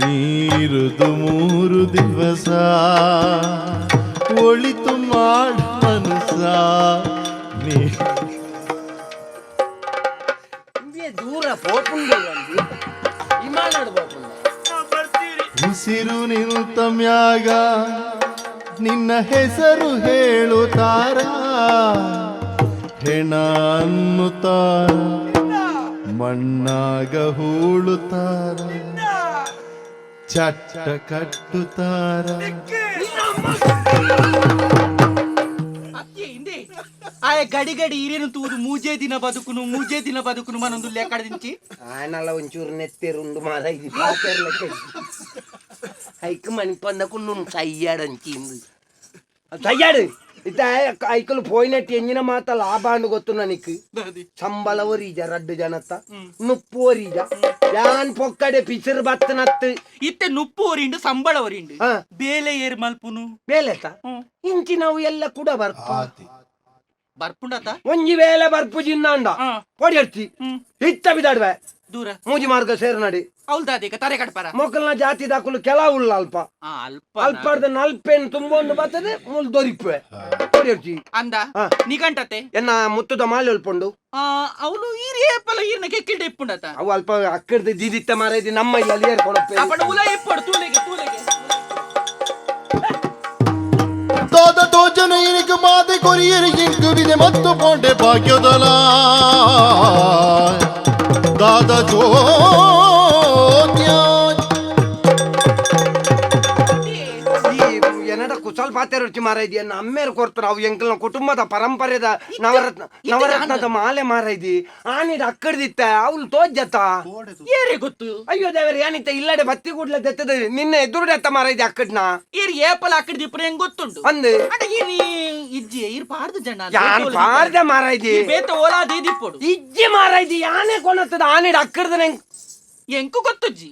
ನೀರುದು 3 ದಿವಸ. ಒಳಿತು ಮಾಡು ಮನುಸ ನೀ ದೂರ ಪೋಪುಂಡು ವಿಮಾನಡ್ ಪೋಪುಂಡು. ಮ್ಯಾಗ ನಿನ್ನ ಹೆಸರು ಹೇಳುತ್ತಾರ, ಹೆಣ ಅನ್ನುತ್ತಾರ, ಮಣ್ಣಾಗ ಹೂಳುತ್ತಾರ, ಚಟ್ಟ ಕಟ್ಟುತ್ತಾರ. ಅತ್ತೆ ಹಿಂದೆ ಆಯ ಗಡಿ ಗಡಿ ಹಿರಿಯನು ತೂದು ಮೂಜೇ ದಿನ ಬದುಕುನು, ಮೂಜೇ ದಿನ ಬದುಕುನು ಮನೊಂದು ಲೆಕ್ಕದಿಂಚಿ. ಆನಲ ಒಂಚೂರು ನೆತ್ತೇರುಂಡು ಮಾರ, ಇದು ಪಾತೆರ್ಲಕ್ಕೆ ಐಕ್ ಮಣಿಪಂದకు ಸಯ್ಯಾడంచింದು ಸಯ್ಯಾಡು. ಇತ್ತ ಐಕಲು ಪೋಯಿನಟ್ಟಿ ಎಂಜಿನ ಮಾತ ಲಾಭಾಂಡು ಗೊತ್ತು ನನಗೆ. ಸಂಬಳ ಒರೀಜ ರಡ್ಡು ಜನತ್ತ ನುಪ್ಪು ಒರೀಜ ಯಾನ್ ಪೊಕ್ಕಡೆ ಪಿಸಿರು ಬತ್ತನತ್ತು. ಇತ್ತೆ ನುಪ್ಪು ಒರಿಂಡು, ಸಂಬಳ ಒರಿಂಡು. ಬೇಲೆ ಏರ್ ಮಲ್ಪುನು? ಬೇಲೆತ ಇಂಚಿ ನಾವು ಎಲ್ಲ ಕೂಡ ಬರ್ಪ ಬರ್ಪುಂಡತ. ಒಂಜಿ ವೇಳೆ ಬರ್ಪು ಜಿನ್ನಾಂಡ ಪೊಡಿ ಹಚ್ಚಿ ಇತ್ತ ಬಿದಾಡ್ವೆ ದೂರ ಮೂಜಿ ಮಾರ್ಗ ಸೇರ್ನಡಿ. ಅವಲ್ದಾದೇಕ ತರೆ ಕಟ್ಪಾರ. ಮೊಕ್ಕಲ್ನ ಜಾತಿ ದಾಕುಲು ಕೆಲವುಲ್ಲ ಅಲ್ಪ. ಅಲ್ಪ. ಅಲ್ಪಾರ್ದ ನಲ್ಪೇನ್ ತುಂಬೊಂದು ಬರ್ತದೆ, ಮೂಲ್ ದೊರಿಪುವೆ ಪೊಡಿ ಹಚ್ಚಿ. ಅಂದ. ನಿಗಂಟತೆ. ಎನ್ನ ಮುತ್ತುದ ಮಾಲೆ ಉಲ್ಪುಂಡು. ಅವಳು ಈರೇಪಲ ಈರ್ನ ಕೆಕ್ಕಿಲ್ಡೆ ಇಪ್ಪುಂಡತ. ಅವು ಅಲ್ಪ ಅಕ್ಕಡ್ದು ದೀದಿತ್ತ ಮಾರೈದಿ ನಮ್ಮ ಇಲ್ಲ ಅಲ್ಲಿ ಏರ್ಕೊಡಪ್ಪೆ. ಅಪ್ಪಣ ಉಲ ಇಪ್ಪಡು ತೂಲೆಗೆ ತೂಲೆಗೆ. ದಾದ ತೋಜನ ಇನಿಕು ಮಾತೆ ಕೊರಿಯರು ಇಂಕು ವಿದೆ ಮತ್ತು ಪೋಂಡೆ ಭಾಗ್ಯದಲ ದಾದ ಜೋತ್ಯ. ಈ ಏನಡ ಕುಸಲ್ ಪಾತೆ ರುಚಿ ಮಾರೈದಿ ಎನ್ನ ಅಮ್ಮೇರು ಕೊಡ್ತಾರೆ. ಅವು ಎಂಕಲ್ನ ಕುಟುಂಬದ ಪರಂಪರೆದ ನವರತ್ನ ನವರತ್ನದ ಮಾಲೆ ಮಾರೈದಿ. ಆನಿಡ ಅಕ್ಕಡ್ದಿತ್ತ ಅವಳು ತೋಜ್ಜತ್ತ. ಏರೆ ಗೊತ್ತು? ಅಯ್ಯೋ ದೇವರೇ, ಏನಿತ್ತ ಇಲ್ಲಡೆ ಬತ್ತಿ ಕೂಡ್ಲೆ ದೆತ್ತದ ನಿನ್ನ ಎದುರುಡೆ ಅತ್ತ ಮಾರೈದಿ ಅಕ್ಕಡ್ನ. ಈರ್ ಏಪಲ ಅಕ್ಕಡ ದಿಪ್ಪು ಹೆಂಗ್ ಗೊತ್ತುಂಟು? ಅಂದ್. ಅಡ ಈರಿ ಇಜ್ಜಿ, ಈರ್ ಪಾಡ್ದು ಜನ. ಯಾನ್ ಪಾರ್ದೆ ಮಾರೈದಿ. ಬೇತ ಓಲಾ ದೀದಿಪ್ಪೊಡು. ಇಜ್ಜಿ ಮಾರೈದಿ, ಯಾನೇ ಕೊನತ್ತದ ಆನಿಡ ಅಕ್ಕಡ್ದ ನಂಗ್ ಎಂಕು ಗೊತ್ತುಜ್ಜಿ.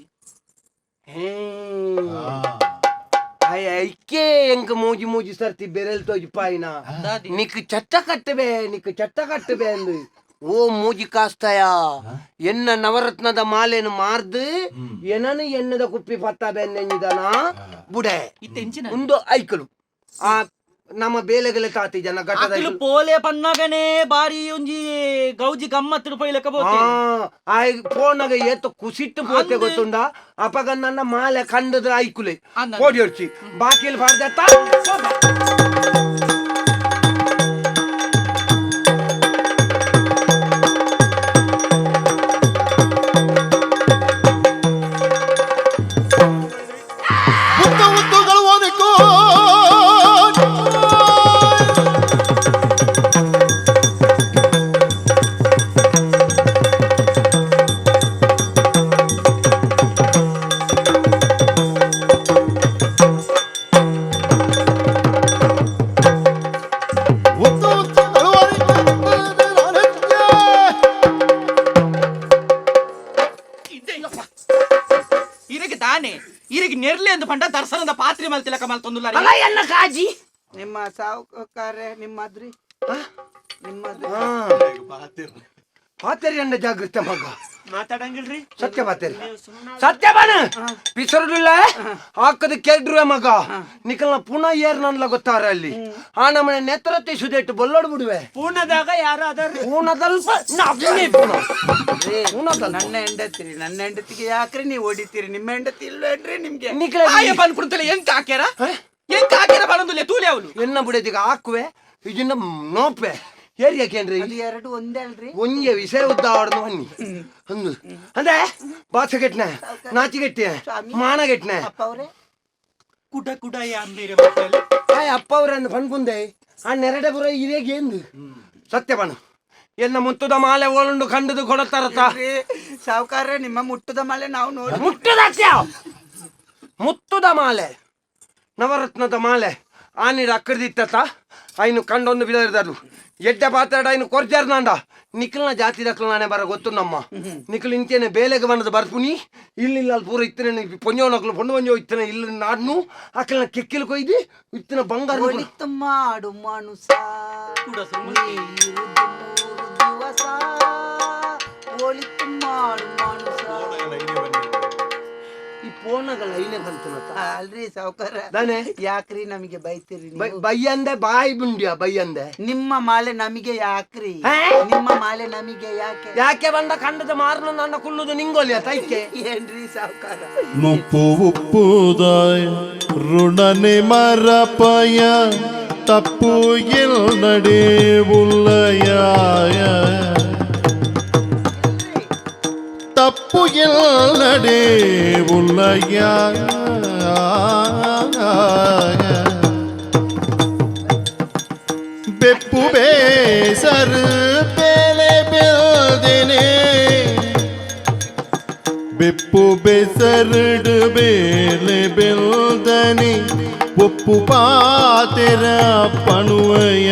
ಐಕೆ ಎಂಕ್ ಮೂಜಿ ಮೂಜಿ ಸರ್ತಿ ಬೆರೆಲ್ ತೋಜಿಪಾಯಿನ ದಾದಿ. ನಿಕ್ ಚಟ್ಟ ಕಟ್ಟಬೆ, ನಿಕ್ ಚಟ್ಟ ಕಟ್ಟಬೆ ಅಂದು. ಓ ಮೂಜಿ ಕಾಸ್ತಾಯ, ಎನ್ನ ನವರತ್ನದ ಮಾಲೆನು ಮಾರ್ದು ಎನನು ಎನ್ನದ ಕುಪ್ಪಿ ಪತ್ತ ಬೆನ್ನೆಂಜಿದನ ಬುಡೆ. ಇತ್ತೆಂಚಿನ ಒಂದು ಐಕಲು ಆ ನಮ್ಮ ಬೇಲೆಗಲೆ ತಾತಿ ಜನ ಘಟ್ಟದ ಅಕಲು ಪೋಲೆ ಪನ್ನಗನೆ ಬಾರಿ ಒಂಜಿ ಗೌಜಿ ಗಮ್ಮತ್ತು ಪೈಲಕ ಬೋತೆ. ಆ ಫೋನಾಗ ಏತ ಕುಸಿಟ್ಟು ಪೋತೆ ಗೊತ್ತುಂಡ. ಅಪಗ ನನ್ನ ಮಾಲೆ ಕಂಡದ್ರ ಐಕುಲೆ ಅಂದ. ಕೋಡಿ ಹೊಡ್ಚಿ ಬಾಕಿಲ್ ಬಾರ್ದತ್ತ. ಉತ್ತ ಉತ್ತುಗಳು ಒನಕೋ. ಉತ್ತ ಉತ್ತುಗಳು ಒನಕೋ. ಇರಗೆ ದಾನೆ ಇರಗೆ ನೆರ್ಲೆ ಅಂದು ಪಂಡ ದರ್ಶನದ ಪಾತ್ರೆ ಮಲ್ತಿಲಕ ಮಲ್ತೊಂದುಲ್ಲ. ಅಲ್ಲ ಎನ್ನ ಕಾಜಿ. ನಿಮ್ಮ ಸಾವುಕಾರೆ ನಿಮ್ಮದ್ರಿ ನಿಮ್ಮದ್ರಿ. ಪಾತೆರಿ ಅಣ್ಣ, ಜಾಗೃತ ಮಗ. ಮಾತಾಡಂಗಿಲ್ರಿ. ಸತ್ಯ ಪಾತೆರಿ, ಸತ್ಯ ಬಾನ ಪಿಸರುಡಿಲ್ಲ ಹಾಕದ ಕೆಡ್ರುವೆ ಮಗ. ನಿಕಲ್ನ ಪುನಃ ಏರ್ ನನ್ಲ ಗೊತ್ತಾರ ಅಲ್ಲಿ ಆ ನಮ್ಮನೆ ನೆತ್ರತಿ ಸುದೇಟು ಬೊಲ್ಲೋಡ್ ಬಿಡುವೆ. ಪೂನದಾಗ ಯಾರು ಅದಾರ್ರಿ? ಪೂನದಲ್ಪ ನಾವೇ ಪೂನ ಪೂನದಲ್ಪ. ನನ್ನ ಹೆಂಡತಿ, ನನ್ನ ಹೆಂಡತಿಗೆ ಯಾಕ್ರಿ ನೀವು ಹೊಡಿತೀರಿ? ನಿಮ್ಮ ಹೆಂಡತಿ ಇಲ್ವೇನ್ರಿ ನಿಮ್ಗೆ? ನಿಕಲ ಆಯ ಪನ್ಪುಂತಲೆ ಎಂಕ ಹಾಕ್ಯಾರ, ಎಂಕ ಹಾಕ್ಯಾರ ಬರಂದುಲ್ಲೆ ತೂಲೆ ಅವಳು. ಎನ್ನ ಬುಡದಿಗ ಹಾಕುವೆ ಇದನ್ನ ನೋಪೆ ಏರಿಯಾಕೇನ್ರಿ? ಅದು ಎರಡು ಒಂದೇ ಅಲ್ರಿ. ಒಂಜೆ ವಿಷಯ ಉದ್ದ ಆಡ್ದು ಬನ್ನಿ ಅಂದು ಅಂದ್ರೆ ಬಾಸಗೆಟ್ನೆ ನಾಚಿಗೆಟ್ಟಿ ಮಾನಗೆಟ್ನೆ. ಅಪ್ಪ ಅವ್ರೆ. ಕುಡ ಕುಡ ಅಮ್ಮೇರೆ ಮಕ್ಕಳು. ಆಯ್ ಅಪ್ಪ ಅವ್ರನ್ನು ಪನ್ಪುಂದೆ ಆ ನೆರಡೆ ಬರೋ ಇದೇಗೆ ಎಂದು ಸತ್ಯ ಬಣ ಎನ್ನ ಮುತ್ತುದ ಮಾಲೆ ಓಳುಂಡು ಕಂಡದು ಕೊಡತ್ತಾರತ್ತ. ಸಾವುಕಾರ, ನಿಮ್ಮ ಮುಟ್ಟದ ಮಾಲೆ ನಾವು ನೋಡಿ ಮುಟ್ಟುದಾಕ್ಯ ಮುತ್ತುದ ಮಾಲೆ ನವರತ್ನದ ಮಾಲೆ ಆನಿಡ ಅಕ್ಕಡ್ದಿತ್ತ ಐನು ಕಂಡೊಂದು ಬಿದರ್ದರು ಎಡ್ಡೆ ಪಾತಾಡ ಐನು ಕೊರ್ಜಾರ್ ನಾಂಡ ನಿಖಲ್ನ ಜಾತಿ ದಕ್ಕಲ್ ನಾನೇ ಬರ ಗೊತ್ತು ನಮ್ಮ ನಿಖಲ್ ಇಂಚೇನೆ ಬೇಲೆಗೆ ಬಂದದ ಬರ್ಪುನಿ ಇಲ್ಲಿ ಅಲ್ಲಿ ಪೂರ ಇತ್ತನೆ ಪೊಂಜೋನಕ್ಲು ಪೊಣ್ಣು ಪೊಂಜೋ ಇತ್ತನೆ ಇಲ್ಲಿ ನಾಡ್ನು ಅಕ್ಕಲ್ನ ಕೆಕ್ಕಿಲ್ ಕೊಯ್ದು ಇತ್ತನ ಬಂಗಾರ ಒಳಿತು ಮಾಡು ಮನುಸ ಕೂಡ ಸುರು ನೀರು ಮೂರು ದಿವಸ ಒಳಿತು ಮಾಡು ಮನುಸ. ಈ ಪೋನಗಳ ಐನೆ ಬಂತನತ್ತ. ಅಲ್ರಿ ಸಾವ್ಕಾರ. ದಾನೆ? ಯಾಕ್ರಿ ನಮಗೆ ಬೈತೀರಿ ನೀವು? ಬೈಯಂದೆ ಬಾಯಿ ಬುಂಡ್ಯ ಬೈಯಂದೆ. ನಿಮ್ಮ ಮಾಲೆ ನಮಗೆ ಯಾಕ್ರಿ? ನಿಮ್ಮ ಮಾಲೆ ನಮಗೆ ಯಾಕೆ? ಯಾಕೆ ಬಂದ ಕಂಡದ ಮಾರನ ನನ್ನ ಕುಲ್ಲುದು ನಿಂಗೊಲಿಯ ತೈಕೆ. ಏನ್ರಿ ಸಾವ್ಕಾರ? ಮುಪ್ಪು ಉಪ್ಪುದಾಯ ಋಣನೆ ಮರಪಯ ತಪ್ಪು ಎಲ್ ನಡೆ ಉಲ್ಲಯ ತಪ್ಪು ಎಲ್ ನಡೆ ಉಲ್ಲಯ ಬೆಪ್ಪು ಬೇಸರು ಬೇಲೆ ಬೆಲ್ದಿನೇ ಬೆಪ್ಪು ಬೆಸರಡು ಬೇಲೆ ಬೆಲ್ದನಿ ಒಪ್ಪು ಪಾತೆರ ಪಣುವಯ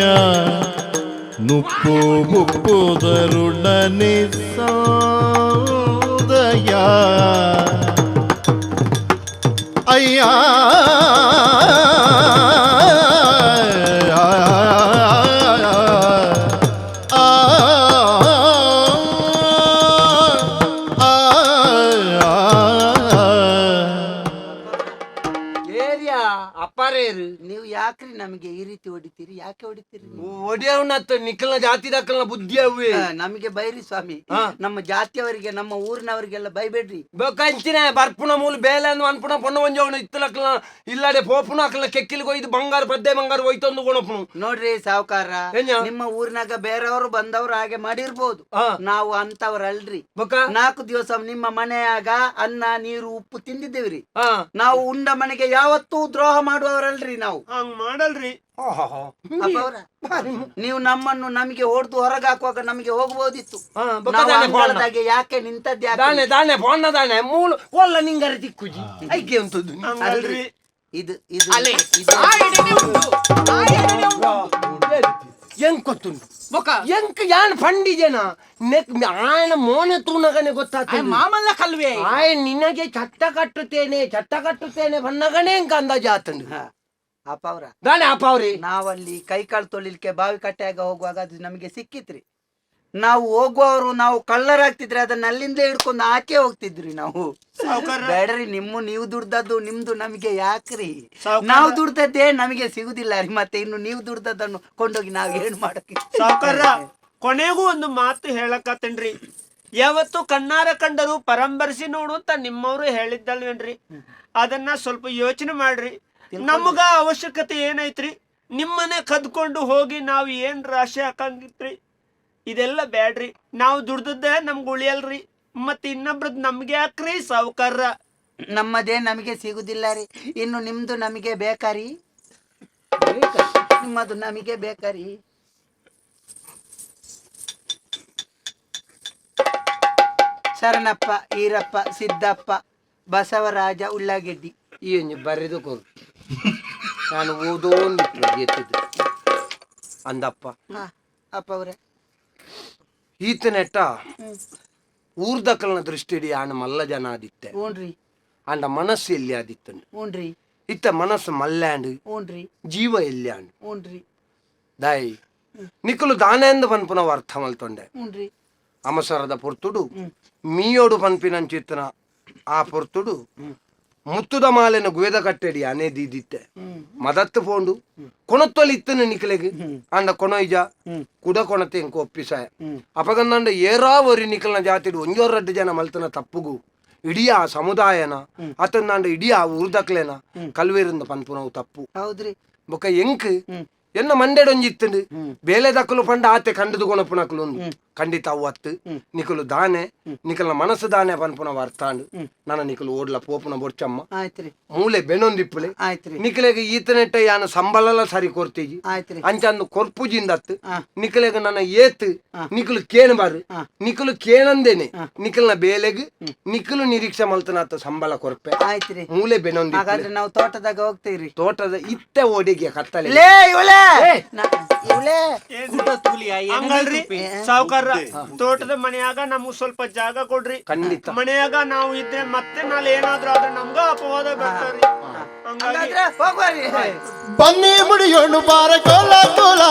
ನುಪ್ಪು ಉಪ್ಪುದರುಡನೆ ಸೋದಯ ಅಯ್ಯ. ಆ ಆ ಏರಿಯಾ ಅಪ್ಪಾರೇರು. ನೀವು ಯಾಕ್ರಿ ನಮಗೆ ಈ ರೀತಿ ಹೊಡಿತೀರಿ? ಯಾಕೆ ಹೊಡಿತೀರಿ ನೀವು? ಒಡೆಯವನತ್ತ ನಿಖಲ್ನ ಜಾತಿ ದಕ್ಕಲ್ನ ಬುದ್ಧಿ ಅವೇ. ನಮಗೆ ಬೈರಿ ಸ್ವಾಮಿ, ನಮ್ಮ ಜಾತಿಯವರಿಗೆ ನಮ್ಮ ಊರಿನವರಿಗೆಲ್ಲ ಬೈಬೇಡ್ರಿ. ಕಂಚಿನ ಬರ್ಪುಣ ಮೂಲ ಬೇಲೆ ಅಂದ್ ಅನ್ಪುಣ ಪೊಣ್ಣ ಒಂಜವನು ಇತ್ತಲಕ್ಲ ಇಲ್ಲಡೆ ಪೋಪುಣ ಅಕ್ಲ ಕೆಕ್ಕಿಲ್ ಕೊಯ್ದು ಬಂಗಾರ ಪದ್ದೆ ಬಂಗಾರ ಒಯ್ತೊಂದು ಕೊಣಪುನು. ನೋಡ್ರಿ ಸಾವ್ಕಾರ, ಏನ್ಯಾ? ನಿಮ್ಮ ಊರಿನಾಗ ಬೇರೆಯವರು ಬಂದವರು ಹಾಗೆ ಮಾಡಿರ್ಬೋದು, ನಾವು ಅಂತವ್ರಲ್ರಿ. ಬೊಕ್ಕ? 4 ದಿವಸ ನಿಮ್ಮ ಮನೆಯಾಗ ಅನ್ನ ನೀರು ಉಪ್ಪು ತಿಂದಿದ್ದೇವ್ರಿ. ನಾವು ಉಂಡ ಮನೆಗೆ ಯಾವತ್ತೂ ದ್ರೋಹ ಮಾಡುವವರಲ್ರಿ ನಾವು. ಹಂಗ್ ಮಾಡಲ್ರಿ. ಅಪ್ಪ ಅವ್ರ, ನೀವು ನಮ್ಮನ್ನು ನಮಗೆ ಹೊಡೆದು ಹೊರಗೆ ಹಾಕುವಾಗ ನಮಗೆ ಹೋಗ್ಬೋದಿತ್ತು. ಬೊಕ್ಕ ನಾವು ದಾನೆ ಫೋನ್ನ. ಅಂಗಳದಾಗೆ ಯಾಕೆ ನಿಂತದ್ದು ಯಾಕೆ? ದಾನೆ ದಾನೆ ಫೋನ್ನ ದಾನೆ ಮೂಲ ಒಲ್ಲ ನಿಂಗರ ತಿಕ್ಕುಜಿ ಐಕೆ ಉಂಟು. ಹಂಗಲ್ರಿ. ಇದು ಇದು ಅಲೆ ಇದು ಆ ಎಡೆನೆ ಉಂಟು, ಆ ಎಡೆನೆ ಉಂಟು. ಎಂಕ್ ಗೊತ್ತುಂಟು. ಬೊಕ? ಎಂಕ್ ಯಾನ್ ಫಂಡಿಜನ ನೆಕ್ ಆಯನ ಮೋನೆ ತೂನಗನೆ ಗೊತ್ತಾಗ್ತದೆ. ಮಾಮಲ್ಲ ಕಲ್ವೆ. ಆಯ್ ನಿನಗೆ ಚಟ್ಟ ಕಟ್ಟುತ್ತೇನೆ ಚಟ್ಟ ಕಟ್ಟುತ್ತೇನೆ ಬನ್ನಗನೆ ಎಂಕ್ ಅಂದಾಜು ಆತಂಡು. ಅಪ್ಪ ಅವ್ರ, ದಾನೆ ಅಪ್ಪ ಅವ್ರಿ. ನಾವಲ್ಲಿ ಕೈ ಕಾಲು ತೊಳಿಲಿಕ್ಕೆ ಬಾವಿ ಕಟ್ಟೆಯಾಗ ಹೋಗುವಾಗ ಅದು ನಮಗೆ ಸಿಕ್ಕಿತ್ರಿ. ನಾವು ಹೋಗುವವರು ನಾವು ಕಳ್ಳರಾಗ್ತಿದ್ರೆ ಅದನ್ನ ಅಲ್ಲಿಂದಲೇ ಹಿಡ್ಕೊಂಡು ಆಚೆ ಹೋಗ್ತಿದ್ರಿ ನಾವು. ಬೇಡ್ರಿ, ನಿಮ್ಮ ನೀವು ದುಡ್ದದ್ದು ನಿಮ್ದು ನಮಗೆ ಯಾಕ್ರಿ? ನಾವು ದುಡ್ದದ್ದೇ ನಮಗೆ ಸಿಗುದಿಲ್ಲ ರೀ, ಮತ್ತೆ ಇನ್ನು ನೀವು ದುಡ್ದದ್ದನ್ನು ಕೊಂಡೋಗಿ ನಾವು ಏನ್ ಮಾಡಕ್ಕೆ? ಸಾವ್ಕಾರ, ಕೊನೆಗೂ ಒಂದು ಮಾತು ಹೇಳಕತ್ತೇನ್ರಿ. ಯಾವತ್ತು ಕಣ್ಣಾರ ಕಂಡರು ಪರಂಬರಿಸಿ ನೋಡು ಅಂತ ನಿಮ್ಮವರು ಹೇಳಿದ್ದಲ್ವೇನ್ರಿ? ಅದನ್ನ ಸ್ವಲ್ಪ ಯೋಚನೆ ಮಾಡ್ರಿ. ನಮಗ ಅವಶ್ಯಕತೆ ಏನೈತ್ರಿ? ನಿಮ್ಮನೆ ಕದ್ಕೊಂಡು ಹೋಗಿ ನಾವು ಏನ್ ರಾಶಿ ಹಾಕಂಗಿತ್ರಿ? ಇದೆಲ್ಲ ಬ್ಯಾಡ್ರಿ. ನಾವು ದುಡ್ದದ್ದ ನಮ್ಗೆ ಉಳಿಯಲ್ರಿ, ಮತ್ತೆ ಇನ್ನೊಬ್ರದ್ ನಮ್ಗೆ ಯಾಕ್ರಿ ಸಾವ್ಕಾರ? ನಮ್ಮದೇ ನಮಗೆ ಸಿಗುದಿಲ್ಲ ರೀ, ಇನ್ನು ನಿಮ್ದು ನಮಗೆ ಬೇಕಾರಿ? ನಿಮ್ಮದು ನಮಗೆ ಬೇಕಾರಿ? ಶರಣಪ್ಪ ಈರಪ್ಪ ಸಿದ್ದಪ್ಪ ಬಸವರಾಜ ಉಳ್ಳಾಗೆಡ್ಡಿ. ಈ ಒಂಜಿ ಬರೆದು ಕೊರು, ನಾನು ಓದೋಂದು ಎತ್ತಿದ್ದು ಅಂದಪ್ಪ. ಅಪ್ಪ ಅವ್ರೆ, ಈತನೆಟ್ಟ ಊರ್ದಕ್ಕಲ್ನ ದೃಷ್ಟಿಡಿ ಆನ ಮಲ್ಲ ಜನ ಆದಿತ್ತೆ. ಹ್ಞೂನ್ರಿ. ಆಂಡ ಮನಸ್ಸು ಎಲ್ಲಿ ಆದಿತ್ತನು? ಹ್ಞೂನ್ರಿ. ಇತ್ತ ಮನಸ್ಸು ಮಲ್ಯಾಂಡು. ಹ್ಞೂನ್ರಿ. ಜೀವ ಎಲ್ಯಾಂಡು. ಹ್ಞೂನ್ರಿ. ದಾಯಿ ನಿಕ್ಕಲು ದಾನೆಂದು ಪನ್ಪುನವು ಅರ್ಥ ಮಲ್ತೊಂಡೆ. ಹ್ಞೂನ್ರಿ. ಅಮಸರದ ಪೊರ್ತುಡು ಮೀಯೋಡು ಪನ್ಪಿನಂಚಿತ್ತನ ಆ ಪೊರ್ತುಡು ಮುತ್ತುದ ಮಾಲೆನ ಗುವೆದ ಕಟ್ಟೆಡಿ ಅನೇ ದೀದಿತ್ತೆ ಮದತ್ತು ಪೋಂಡು ಕೊಣತ್ತೊಲಿ ಇತ್ತನ ನಿಕಲೆಗ್ ಅಂಡ ಕೊಣೊಯ್ಜ ಕುಡ ಕೊಣತೆ ಎಂಕು ಒಪ್ಪಿಸಾಯ ಅಪಗಂದಂಡ ಏರಾ ಒರಿ ನಿಕಲ್ನ ಜಾತಿಡು ಒಂಜೋರಡ್ಡು ಜನ ಮಲ್ತನ ತಪ್ಪುಗು ಇಡೀ ಆ ಸಮುದಾಯನ ಅತಂದಾಂಡ ಇಡೀ ಆ ಊರ್ದಕ್ಲೆನ ಕಲ್ವೇರಿಂದ ಪನ್ಪುನವು ತಪ್ಪು. ಹೌದ್ರಿ. ಬೊಕ ಎಂಕ್ ಎನ್ನ ಮಂಡೆಡೊಂಜಿ ಇತ್ತಂಡು ಬೇಲೆ ದಕ್ಕಲು ಪಂಡ ಆತೆ ಕಂಡದು ಕೊಣಪುನಕಲು ಖಂಡಿತ ಅವು ಅತ್ತು ನಿಕಲು ದಾನೆ ನಿಕಲ್ನ ಮನಸ್ಸು ದಾನೆ ಪನ್ಪುನ ಅರ್ಥಾಂಡು ನನ್ನ ನಿಕಲು ಓಡ್ಲ ಪೋಪುನ ಬೊರ್ಚಮ್ಮ. ಆಯ್ತ್ರಿ. ಮೂಲೆ ಬೆನೊಂದಿಪ್ಪುಲೆ. ಆಯ್ತ್ರಿ. ನಿಕಲೆಗ್ ಈತನೆಟ್ಟ ಯಾನ ಸಂಬಳಲ ಸರಿ ಕೊರ್ತೀಜಿ. ಆಯ್ತ್ರಿ. ಅಂಚಂದು ಕೊರ್ಪುಜಿಂದತ್ತು ನಿಕಲೆಗ್ ನನ್ನ ಏತ್ ನಿಕಲು ಕೇಣ ಬಾರು ನಿಕಲು ಕೇಣಂದೇನೆ ನಿಕಲ್ನ ಬೇಲೆಗ್ ನಿಕಲು ನಿರೀಕ್ಷೆ ಮಲ್ತನಾತ ಸಂಬಳ ಕೊರ್ಪೆ. ಆಯ್ತ್ರಿ. ಮೂಲೆ ಬೆನೊಂದಿ. ಹಾಗಾದ್ರೆ ನಾವು ತೋಟದಾಗ ಹೋಗ್ತೀವ್ರಿ. ತೋಟದ ಇತ್ತೆ ಓಡಿಗೆ ಕತ್ತಲೆ. ಲೇ ಇವಳೇ ಇವಳೇ. ಹಂಗಲ್ರಿ ಸಾವ್ಕಾರ, ತೋಟದ ಮನೆಯಾಗ ನಮಗ್ ಸ್ವಲ್ಪ ಜಾಗ ಕೊಡ್ರಿ. ಖಂಡಿತ. ಮನೆಯಾಗ ನಾವು ಇದ್ರೆ ಮತ್ತೆ ನಾಳೆ ಏನಾದ್ರೂ ಆದ್ರೆ ನಮ್ಗ ಅಪವಾದ ಬರ್ತಾರ್ರಿ. ಹಂಗಾಗಿ ಹಾಗಾದ್ರೆ ಹೋಗ್ಬರ್ರಿ. ಬನ್ನಿ ಮುಡಿಯೋಣು ಬಾರ ಕೋಲ ಕೋಲ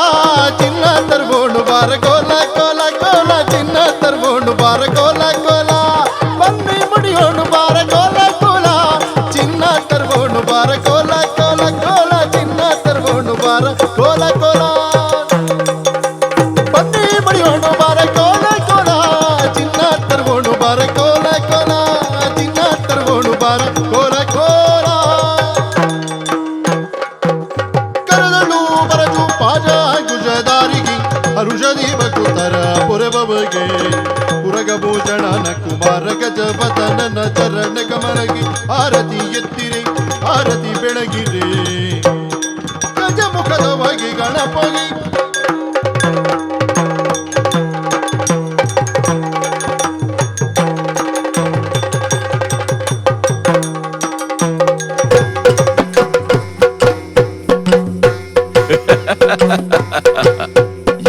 ಚಿನ್ನ ತರ್ಬೋಣು ಬಾರ ಕೋಲ ಕೋಲ ಕೋಲ ಚಿನ್ನ ತರ್ಬೋಣು ಬಾರ ಕೋಲ ಕೋಲ ಬನ್ನಿ ಮುಡಿಯೋಣು ಬಾರ ಕೋಲ ಕೋಲ ಪೊರೆಬವಗೆ ಕುರಗಭೂಷಣನ ಕುಮಾರ ಗಜವದನನ ಚರಣ ಕಮಲಗೆ ಆರತಿ ಎತ್ತಿರೆ ಆರತಿ ಬೆಳಗಿರೆ ಗಜಮುಖದವಾಗಿ ಗಣಪಗೆ.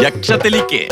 ಯಕ್ಷ ತೆಲಿಕೆ.